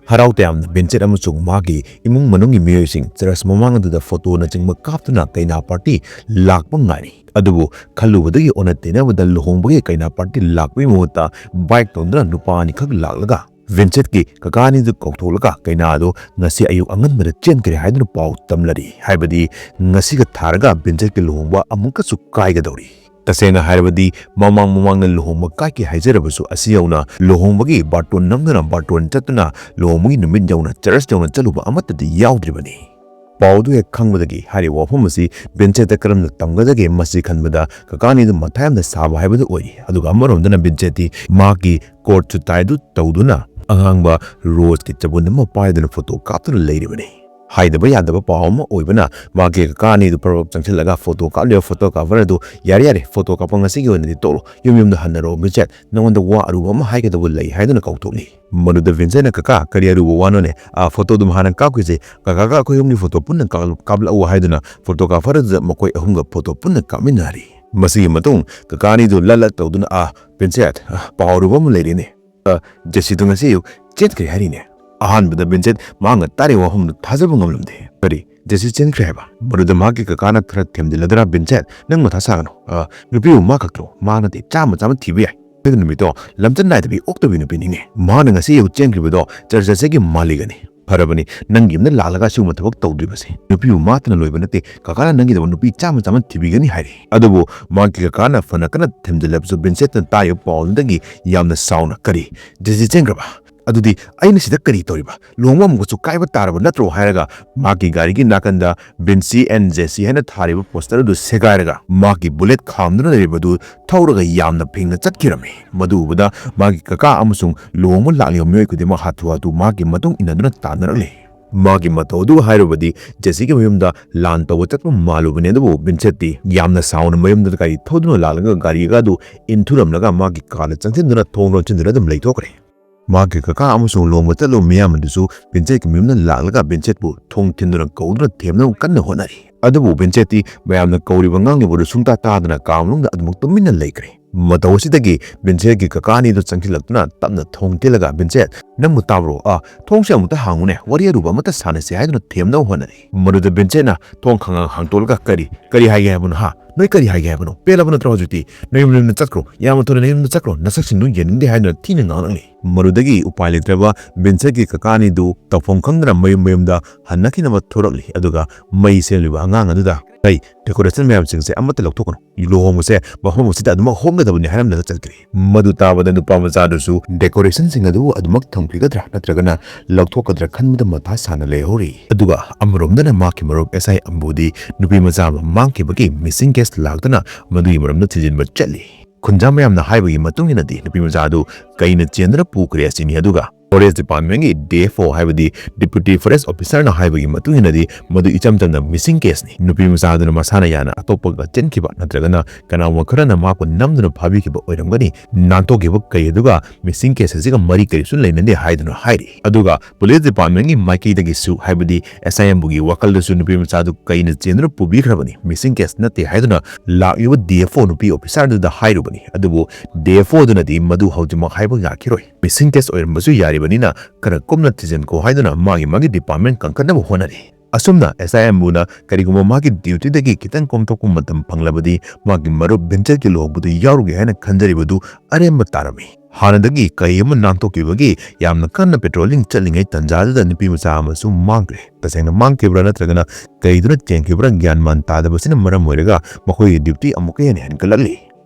ꯍꯔꯥꯎ ꯇꯌꯥꯝꯅ ꯚꯤꯟꯁꯦꯟꯠ ꯑꯃꯁꯨꯡ ꯃꯥꯒꯤ ꯏꯃꯨꯡ ꯃꯅꯨꯡꯒꯤ ꯃꯤꯑꯣꯏꯁꯤꯡ ꯆꯔꯆ ꯃꯃꯥꯡ ꯑꯗꯨꯗ ꯐꯣꯇꯣꯅꯆꯤꯡꯕ ꯀꯥꯞꯇꯨꯅ ꯀꯩꯅꯥ ꯄꯥꯔꯇꯤ ꯂꯥꯛꯄ ꯉꯥꯏꯔꯤ꯫ ꯑꯗꯨꯕꯨ ꯈꯜꯂꯨꯕꯗꯒꯤ ꯑꯣꯟꯅ ꯇꯩꯅꯕꯗ ꯂꯨꯍꯣꯡꯕꯒꯤ ꯀꯩꯅꯥ ꯄꯥꯔꯇꯤ ꯂꯥꯛꯄꯒꯤ ꯃꯍꯨꯠꯇ ꯕꯥꯏꯛ ꯇꯣꯡꯗꯨꯅ ꯅꯨꯄꯥ ꯑꯅꯤꯈꯛ ꯂꯥꯛꯂꯒ ꯚꯤꯟꯁꯦꯟꯠꯀꯤ ꯀꯀꯥ ꯑꯅꯤꯗꯨ ꯀꯧꯊꯣꯛꯂꯒ ꯀꯩꯅꯥ ꯑꯗꯨ ꯉꯁꯤ ꯑꯌꯨꯛ ꯑꯉꯟꯕꯗ ꯆꯦꯟꯈ꯭ꯔꯦ ꯍꯥꯏꯗꯨꯅ ꯄꯥꯎ ꯇꯝꯂꯔꯤ꯫ ꯍꯥꯏꯕꯗꯤ ꯉꯁꯤꯒ ꯊꯥꯔꯒ ꯚꯤꯟꯁꯦꯟꯠꯀꯤ ꯂꯨꯍꯣꯡꯕ ꯑꯃꯨꯛꯀꯁꯨ ꯀꯥꯏꯒꯗꯧꯔꯤ꯫ ꯇꯁꯦꯡꯅ ꯍꯥꯏꯔꯕꯗꯤ ꯃꯃꯥꯡ ꯃꯃꯥꯡꯗ ꯂꯨꯍꯣꯡꯕ ꯀꯥꯏꯈꯤ ꯍꯥꯏꯖꯔꯕꯁꯨ ꯑꯁꯤ ꯌꯧꯅ ꯂꯨꯍꯣꯡꯕꯒꯤ ꯕꯥꯔꯇꯣꯟ ꯅꯝꯗꯨꯅ ꯕꯥꯔꯇꯣꯟ ꯆꯠꯇꯨꯅ ꯂꯨꯍꯣꯡꯕꯒꯤ ꯅꯨꯃꯤꯠ ꯌꯧꯅ ꯆꯔꯆ ꯌꯧꯅ ꯆꯠꯂꯨꯕ ꯑꯃꯠꯇꯗꯤ ꯌꯥꯎꯗ꯭ꯔꯤꯕꯅꯤ꯫ ꯄꯥꯎꯗꯨ ꯍꯦꯛ ꯈꯪꯕꯗꯒꯤ ꯍꯥꯏꯔꯤꯕ ꯋꯥꯐꯝ ꯑꯁꯤ ꯚꯤꯟꯁꯦꯟꯠꯇ ꯀꯔꯝꯅ ꯇꯝꯒꯗꯒꯦ ꯃꯁꯤ ꯈꯟꯕꯗ ꯀꯀꯥ ꯑꯅꯤꯗꯨ ꯃꯊꯥ ꯌꯥꯝꯅ ꯁꯥꯕ ꯍꯥꯏꯕꯗꯨ ꯑꯣꯏꯔꯤ꯫ ꯑꯗꯨꯒ ꯑꯃꯔꯣꯝꯗꯅ ꯚꯤꯟꯁꯦꯟꯠꯇꯤ ꯃꯍꯥꯛꯀꯤ ꯀꯣꯠ ꯁꯨꯠ ꯇꯥꯏꯗꯨ ꯇꯧꯗꯨꯅ ꯑꯉꯥꯡꯕ ꯔꯣꯁꯀꯤ ꯆꯕꯨꯟ ꯑꯃ ꯄꯥꯏꯗꯨꯅ ꯐꯣꯇꯣ ꯀꯥꯞꯇꯨꯅ ꯂꯩꯔꯤꯕꯅꯤ꯫ ꯍꯥꯏꯗꯕ ꯌꯥꯗꯕ ꯄꯥꯎ ꯑꯃ ꯑꯣꯏꯕꯅ ꯃꯥꯒꯤ ꯀꯀꯥ ꯑꯅꯤꯗꯨ ꯄꯔꯞ ꯆꯪꯁꯤꯜꯂꯒ ꯐꯣꯇꯣ ꯀꯥꯞꯂꯤꯕ ꯐꯣꯇꯣꯒ꯭ꯔꯥꯐꯔ ꯑꯗꯨ, "ꯌꯥꯔꯦ ꯌꯥꯔꯦ, ꯐꯣꯇꯣ ꯀꯥꯞꯄ ꯉꯁꯤꯒꯤ ꯑꯣꯏꯅꯗꯤ ꯇꯣꯛꯂꯣ, ꯌꯨꯝ ꯌꯨꯝꯗ ꯍꯟꯅꯔꯣ꯫ ꯕꯤꯟꯁꯦꯠ, ꯅꯉꯣꯟꯗ ꯋꯥ ꯑꯔꯨꯕ ꯑꯃ ꯍꯥꯏꯒꯗꯕ ꯂꯩ" ꯍꯥꯏꯗꯨꯅ ꯀꯧꯊꯣꯛꯂꯤ꯫ ꯃꯗꯨꯗ ꯕꯤꯟꯁꯦꯠꯅ, "ꯀꯀꯥ, ꯀꯔꯤ ꯑꯔꯨꯕ ꯋꯥꯅꯣꯅꯦ? ꯑꯥ, ꯐꯣꯇꯣꯗꯨꯝ ꯍꯥꯟꯅ ꯀꯥꯞꯈꯤꯁꯦ, ꯀꯀꯥꯒ ꯑꯩꯈꯣꯏ ꯑꯍꯨꯝꯒꯤ ꯐꯣꯇꯣ ꯄꯨꯟꯅ ꯀꯥꯞ-, ꯀꯥꯞꯂꯛꯎ" ꯍꯥꯏꯗꯨꯅ ꯐꯣꯇꯣꯒ꯭ꯔꯥꯐꯔ ꯑꯗꯨꯗ ꯃꯈꯣꯏ ꯑꯍꯨꯝꯒ ꯐꯣꯇꯣ ꯄꯨꯟꯅ ꯀꯥꯞꯃꯤꯟꯅꯔꯤ꯫ ꯃꯁꯤꯒꯤ ꯃꯇꯨꯡ ꯀꯀꯥ ꯑꯅꯤꯗꯨ ꯂꯠ ꯂꯠ ꯇꯧꯗꯨꯅ, "ꯑꯥ, ꯕꯤꯟꯁꯦꯠ, ꯑꯥ, ꯄꯥꯎ ꯑꯔꯨꯕ ꯑꯃ ꯂꯩꯔꯦꯅꯦ꯫ ꯑꯥ, ꯖꯦꯁꯤꯗꯨ ꯉꯁꯤ ꯑꯌꯨꯛ ꯆꯦꯟꯈ꯭ꯔꯦ ꯍꯥꯏꯔꯤꯅꯦ"꯫ ꯑꯍꯥꯟꯕꯗ ꯕꯤꯟꯁꯦꯠ ꯃꯍꯥꯛꯅ ꯇꯥꯔꯤꯕ ꯋꯥꯐꯝꯗꯨ ꯊꯥꯖꯕ ꯉꯝꯂꯝꯗꯦ꯫ "ꯀꯔꯤ? ꯖꯦꯁꯤ ꯆꯦꯟꯈ꯭ꯔꯦ ꯍꯥꯏꯕ?" ꯃꯗꯨꯗ ꯃꯍꯥꯛꯀꯤ ꯀꯀꯥꯅ ꯈꯔ ꯊꯦꯝꯖꯤꯜꯂꯗꯨꯅ, "ꯕꯤꯟꯁꯦꯠ, ꯅꯪ ꯃꯊꯥ ꯁꯥꯒꯅꯨ꯫ ꯑꯥ, ꯅꯨꯄꯤꯕꯨ ꯃꯥ ꯈꯛꯇ꯭ꯔꯣ? ꯃꯥ ꯅꯠꯇꯦ, ꯆꯥꯝꯃ ꯆꯥꯝꯃ ꯊꯤꯕ ꯌꯥꯏ꯫ ꯑꯗꯨ ꯅꯨꯃꯤꯠꯇꯣ ꯂꯝꯆꯠ ꯅꯥꯏꯗꯕꯤ ꯑꯣꯛꯇꯕꯤ ꯅꯨꯄꯤꯅꯤꯅꯦ꯫ ꯃꯥꯅ ꯉꯁꯤ ꯑꯌꯨꯛ ꯆꯦꯟꯈ꯭ꯔꯤꯕꯗꯣ ꯆꯔꯆ ꯆꯠꯆꯒꯤ ꯃꯥꯂꯤꯒꯅꯤ꯫ ꯐꯔꯕꯅꯤ, ꯅꯪꯒꯤ ꯌꯨꯝꯗ ꯂꯥꯛꯂꯒ ꯑꯁꯤꯒꯨꯝꯕ ꯊꯕꯛ ꯇꯧꯗ꯭ꯔꯤꯕꯁꯦ꯫ ꯅꯨꯄꯤꯕꯨ ꯃꯥꯇꯅ ꯂꯣꯏꯕ ꯅꯠꯇꯦ, ꯀꯀꯥꯅ ꯅꯪꯒꯤꯗꯃꯛ ꯅꯨꯄꯤ ꯆꯥꯝꯃ ꯆꯥꯝꯃ ꯊꯤꯕꯤꯒꯅꯤ ꯍꯥꯏꯔꯤ"꯫ ꯑꯗꯨꯕꯨ ꯃꯍꯥꯛꯀꯤ ꯀꯀꯥꯅ ꯐꯅ ꯀꯟꯅ ꯊꯦꯝꯖꯤꯜꯂꯕꯁꯨ ꯕꯤꯟꯁꯦꯠꯅ ꯇꯥꯔꯤꯕ ꯄꯥꯎꯗꯨꯗꯒꯤ ꯌꯥꯝꯅ ꯁꯥꯎꯅ, "ꯀꯔꯤ? ꯖꯦꯁꯤ ꯆꯦꯟꯈ꯭ꯔꯕ? ꯑꯗꯨꯗꯤ ꯑꯩꯅ ꯁꯤꯗ ꯀꯔꯤ ꯇꯧꯔꯤꯕ? ꯂꯨꯍꯣꯡꯕ ꯑꯃꯨꯛꯀꯁꯨ ꯀꯥꯏꯕ ꯇꯥꯔꯕ ꯅꯠꯇ꯭ꯔꯣ?" ꯍꯥꯏꯔꯒ ꯃꯍꯥꯛꯀꯤ ꯒꯥꯔꯤꯒꯤ ꯅꯥꯀꯟꯗ "ꯕꯤꯟꯁꯤ ꯑꯦꯟ ꯖꯦꯁꯤ" ꯍꯥꯏꯅ ꯊꯥꯔꯤꯕ ꯄꯣꯁꯇꯔ ꯑꯗꯨ ꯁꯦꯒꯥꯏꯔꯒ ꯃꯍꯥꯛꯀꯤ ꯕꯨꯂꯦꯠ ꯈꯥꯝꯗꯨꯅ ꯂꯩꯔꯤꯕ ꯑꯗꯨ ꯊꯧꯔꯒ ꯌꯥꯝꯅ ꯐꯤꯡꯅ ꯆꯠꯈꯤꯔꯝꯃꯤ꯫ ꯃꯗꯨ ꯎꯕꯗ ꯃꯍꯥꯛꯀꯤ ꯀꯀꯥ ꯑꯃꯁꯨꯡ ꯂꯨꯍꯣꯡꯕ ꯂꯥꯛꯂꯤꯕ ꯃꯤꯑꯣꯏ ꯈꯨꯗꯤꯡꯃꯛ ꯍꯥꯊꯨ ꯍꯥꯊꯨ ꯃꯍꯥꯛꯀꯤ ꯃꯇꯨꯡ ꯏꯟꯅꯗꯨꯅ ꯇꯥꯟꯅꯔꯛꯂꯤ꯫ ꯃꯍꯥꯛꯀꯤ ꯃꯇꯧ ꯑꯗꯨ ꯍꯥꯏꯔꯨꯕꯗꯤ ꯖꯦꯁꯤꯒꯤ ꯃꯌꯨꯝꯗ ꯂꯥꯟ ꯇꯧꯕ ꯆꯠꯄ ꯃꯥꯜꯂꯨꯕꯅꯤ, ꯑꯗꯨꯕꯨ ꯕꯤꯟꯁꯦꯠꯇꯤ ꯌꯥꯝꯅ ꯁꯥꯎꯅ ꯃꯌꯨꯝꯗ ꯒꯥꯔꯤ ꯊꯧꯗꯨꯅ ꯂꯥꯛꯂꯒ ꯒꯥꯔꯤ ꯑꯗꯨ ꯏꯟꯊꯨꯔꯝꯂꯒ ꯃꯍꯥꯛꯀꯤ ꯀꯥꯗ ꯆꯪꯁꯤꯟꯗꯨꯅ ꯊꯣꯡ ꯂꯣꯟꯁꯤꯟꯗꯨꯅ ꯑꯗꯨꯝ ꯂꯩꯊꯣꯛꯈ꯭ꯔꯦ꯫ ꯃꯍꯥꯛꯀꯤ ꯀꯀꯥ ꯑꯃꯁꯨꯡ ꯂꯨꯍꯣꯡꯕ ꯆꯠꯂꯨꯕ ꯃꯤꯌꯥꯝ ꯑꯗꯨꯁꯨ ꯕꯤꯟꯁꯦꯠꯀꯤ ꯃꯌꯨꯝꯗ ꯂꯥꯛꯂꯒ ꯕꯤꯟꯁꯦꯠꯄꯨ ꯊꯣꯡ ꯊꯤꯟꯗꯨꯅ ꯀꯧꯗꯨꯅ ꯊꯦꯝꯅꯕ ꯀꯟꯅ ꯍꯣꯠꯅꯔꯤ꯫ ꯑꯗꯨꯕꯨ ꯕꯤꯟꯁꯦꯠꯇꯤ ꯃꯌꯥꯝꯅ ꯀꯧꯔꯤꯕ ꯉꯥꯡꯂꯤꯕꯗꯨ ꯁꯨꯡꯇꯥ ꯇꯥꯗꯅ ꯀꯥ ꯃꯅꯨꯡꯗ ꯑꯗꯨꯃꯛ ꯇꯨꯃꯤꯟꯅ ꯂꯩꯈ꯭ꯔꯦ꯫ ꯃꯇꯧ ꯑꯁꯤꯗꯒꯤ ꯕꯤꯟꯁꯦꯠꯀꯤ ꯀꯀꯥ ꯑꯅꯤꯗꯨ ꯆꯪꯁꯤꯜꯂꯛꯇꯨꯅ ꯇꯞꯅ ꯊꯣꯡ ꯊꯤꯜꯂꯒ, "ꯕꯤꯟꯁꯦꯠ, ꯅꯪꯕꯨ ꯇꯥꯕ꯭ꯔꯣ? ꯑꯥ, ꯊꯣꯡꯁꯦ ꯑꯃꯨꯛꯇ ꯍꯥꯡꯉꯨꯅꯦ, ꯋꯥꯔꯤ ꯑꯔꯨꯕ ꯑꯃꯠꯇ ꯁꯥꯟꯅꯁꯦ" ꯍꯥꯏꯗꯨꯅ ꯊꯦꯝꯅꯕ ꯍꯣꯠꯅꯔꯤ꯫ ꯃꯗꯨꯗ ꯕꯤꯟꯁꯦꯠꯅ ꯊꯣꯡ ꯈꯪꯍꯥꯡ ꯍꯥꯡꯇꯣꯛꯂꯒ, "ꯀꯔꯤ, ꯀꯔꯤ ꯍꯥꯏꯒꯦ ꯍꯥꯏꯕꯅꯣ, ꯍꯥ? ꯅꯣꯏ ꯀꯔꯤ ꯍꯥꯏꯒꯦ ꯍꯥꯏꯕꯅꯣ? ꯄꯦꯜꯂꯕ ꯅꯠꯇ꯭ꯔꯣ ꯍꯧꯖꯤꯛꯇꯤ? ꯅꯌꯨꯝ ꯌꯨꯝꯗ ꯆꯠꯈ꯭ꯔꯣ, ꯌꯥꯝꯅ ꯊꯨꯅ ꯅꯌꯨꯝꯗ ꯆꯠꯈ꯭ꯔꯣ, ꯅꯁꯛꯁꯤꯡꯗꯨ ꯌꯦꯡꯅꯤꯡꯗꯦ" ꯍꯥꯏꯗꯨꯅ ꯊꯤꯅ ꯉꯥꯡꯂꯛꯂꯤ꯫ ꯃꯗꯨꯗꯒꯤ ꯎꯄꯥꯏ ꯂꯩꯇ꯭ꯔꯕ ꯕꯤꯟꯁꯦꯠꯀꯤ ꯀꯀꯥ ꯑꯅꯤꯗꯨ ꯇꯧꯐꯝ ꯈꯪꯗꯅ ꯃꯌꯨꯝ ꯃꯌꯨꯝꯗ ꯍꯟꯅꯈꯤꯅꯕ ꯊꯣꯔꯛꯂꯤ꯫ ꯑꯗꯨꯒ ꯃꯩ ꯁꯦꯝꯂꯤꯕ ꯑꯉꯥꯡ ꯑꯗꯨꯗ, "ꯍꯩ, ꯗꯦꯀꯣꯔꯦꯁꯟ ꯃꯌꯥꯝꯁꯤꯡꯁꯦ ꯑꯃꯠꯇ ꯂꯧꯊꯣꯛꯀꯅꯨ, ꯂꯨꯍꯣꯡꯕꯁꯦ ꯃꯐꯝ ꯑꯁꯤꯗ ꯑꯗꯨꯃꯛ ꯍꯣꯡꯒꯗꯕꯅꯤ" ꯍꯥꯏꯔꯝꯂꯒ ꯆꯠꯈ꯭ꯔꯦ꯫ ꯃꯗꯨ ꯇꯥꯕꯗ ꯅꯨꯄꯥ ꯃꯆꯥꯗꯨꯁꯨ ꯗꯦꯀꯣꯔꯦꯁꯟꯁꯤꯡ ꯑꯗꯨ ꯑꯗꯨꯃꯛ ꯊꯝꯈꯤꯒꯗ꯭ꯔꯥ ꯅꯠꯇ꯭ꯔꯒꯅ ꯂꯧꯊꯣꯛꯀꯗ꯭ꯔꯥ ꯈꯟꯕꯗ ꯃꯊꯥ ꯁꯥꯅ ꯂꯩꯍꯧꯔꯤ꯫ ꯑꯗꯨꯒ ꯑꯃꯔꯣꯝꯗꯅ ꯃꯍꯥꯛꯀꯤ ꯃꯔꯨꯞ ꯑꯦꯁ ꯑꯥꯏ ꯑꯝꯕꯨꯗꯤ ꯅꯨꯄꯤ ꯃꯆꯥ ꯑꯃ ꯃꯥꯡꯈꯤꯕꯒꯤ ꯃꯤꯁꯤꯡ ꯀꯦꯁ ꯂꯥꯛꯇꯨꯅ ꯃꯗꯨꯒꯤ ꯃꯔꯝꯗ ꯊꯤꯖꯤꯟꯕ ꯆꯠꯂꯤ꯫ ꯈꯨꯟꯖꯥ ꯃꯌꯥꯝꯅ ꯍꯥꯏꯕꯒꯤ ꯃꯇꯨꯡ ꯏꯟꯅꯗꯤ ꯅꯨꯄꯤ ꯃꯆꯥ ꯑꯗꯨ ꯀꯩꯅ ꯆꯦꯟꯗꯨꯅ ꯄꯨꯈ꯭ꯔꯦ ꯑꯁꯤꯅꯤ꯫ ꯑꯗꯨꯒ Forest Departmentꯀꯤ D F O ꯍꯥꯏꯕꯗꯤ Deputy Forest Officerꯅ ꯍꯥꯏꯕꯒꯤ ꯃꯇꯨꯡ ꯏꯟꯅꯗꯤ ꯃꯗꯨ ꯏꯆꯝ ꯆꯝꯅ missing caseꯅꯤ꯫ ꯅꯨꯄꯤ ꯃꯆꯥ ꯑꯗꯨꯅ ꯃꯁꯥꯅ ꯌꯥꯅ ꯑꯇꯣꯞꯄꯒ ꯆꯦꯟꯈꯤꯕ ꯅꯠꯇ꯭ꯔꯒꯅ ꯀꯅꯥꯒꯨꯝꯕ ꯈꯔꯅ ꯃꯍꯥꯛꯄꯨ ꯅꯝꯗꯨꯅ ꯐꯥꯕꯤꯈꯤꯕ ꯑꯣꯏꯔꯝꯒꯅꯤ꯫ ꯅꯥꯟꯊꯣꯛꯈꯤꯕ ꯀꯩ ꯑꯗꯨꯒ missing case ꯑꯁꯤꯒ ꯃꯔꯤ ꯀꯔꯤꯁꯨ ꯂꯩꯅꯗꯦ ꯍꯥꯏꯗꯨꯅ ꯍꯥꯏꯔꯤ꯫ ꯑꯗꯨꯒ Police Departmentꯀꯤ ꯃꯥꯏꯀꯩꯗꯒꯤꯁꯨ ꯍꯥꯏꯕꯗꯤ S I Mꯕꯨꯒꯤ ꯋꯥꯈꯜꯗꯁꯨ ꯅꯨꯄꯤ ꯃꯆꯥꯗꯨ ꯀꯩꯅ ꯆꯦꯟꯗꯨꯅ ꯄꯨꯕꯤꯈ꯭ꯔꯕꯅꯤ, missing case ꯅꯠꯇꯦ ꯍꯥꯏꯗꯨꯅ ꯂꯥꯛꯂꯤꯕ D F O ꯅꯨꯄꯤ officerꯗꯨꯗ ꯍꯥꯏꯔꯨꯕꯅꯤ꯫ ꯑꯗꯨꯕꯨ D F O ꯑꯗꯨꯅꯗꯤ ꯃꯗꯨ ꯍꯧꯖꯤꯛꯃꯛ ꯍꯥꯏꯕ ꯌꯥꯈꯤꯔꯣꯏ꯫ Missing case ꯑꯣꯏꯔꯝꯕꯁꯨ ꯌꯥꯔꯤꯕꯅꯤꯅ ꯈꯔ ꯀꯨꯞꯅ ꯊꯤꯖꯤꯟꯈꯣ ꯍꯥꯏꯗꯨꯅ ꯃꯥꯒꯤ ꯃꯥꯒꯤ department ꯀꯟꯈꯠꯅꯕ ꯍꯣꯠꯅꯔꯤ꯫ ꯑꯁꯨꯝꯅ S I Mꯕꯨꯅ ꯀꯔꯤꯒꯨꯝꯕ ꯃꯥꯒꯤ dutyꯗꯒꯤ ꯈꯤꯇꯪ ꯀꯣꯝꯊꯣꯛꯄ ꯃꯇꯝ ꯐꯪꯂꯕꯗꯤ ꯃꯥꯒꯤ ꯃꯔꯨꯞ ꯚꯤꯟꯁꯦꯟꯠꯀꯤ ꯂꯨꯍꯣꯡꯕꯗꯨ ꯌꯥꯎꯔꯨꯒꯦ ꯍꯥꯏꯅ ꯈꯟꯖꯔꯤꯕꯗꯨ ꯑꯔꯦꯝꯕ ꯇꯥꯔꯝꯃꯤ꯫ ꯍꯥꯟꯅꯗꯒꯤ ꯀꯩ ꯑꯃ ꯅꯥꯟꯊꯣꯛꯈꯤꯕꯒꯤ ꯌꯥꯝꯅ ꯀꯟꯅ patrolling ꯆꯠꯂꯤꯉꯩ ꯇꯟꯖꯥꯗꯨꯗ ꯅꯨꯄꯤ ꯃꯆꯥ ꯑꯃꯁꯨ ꯃꯥꯡꯈ꯭ꯔꯦ꯫ ꯇꯁꯦꯡꯅ ꯃꯥꯡꯈꯤꯕ꯭ꯔꯥ ꯅꯠꯇ꯭ꯔꯒꯅ ꯀꯩꯗꯨꯅ ꯆꯦꯟꯈꯤꯕ꯭ꯔꯥ ꯒ꯭ꯌꯥꯟ ꯃꯥꯟ ꯇꯥꯗꯕꯁꯤꯅ ꯃꯔꯝ ꯑꯣꯏꯔꯒ ꯃꯈꯣꯏꯒꯤ duty ꯑꯃꯨꯛꯀ ꯍꯦꯟꯅ ꯍꯦꯟꯒꯠꯂꯛꯂꯤ꯫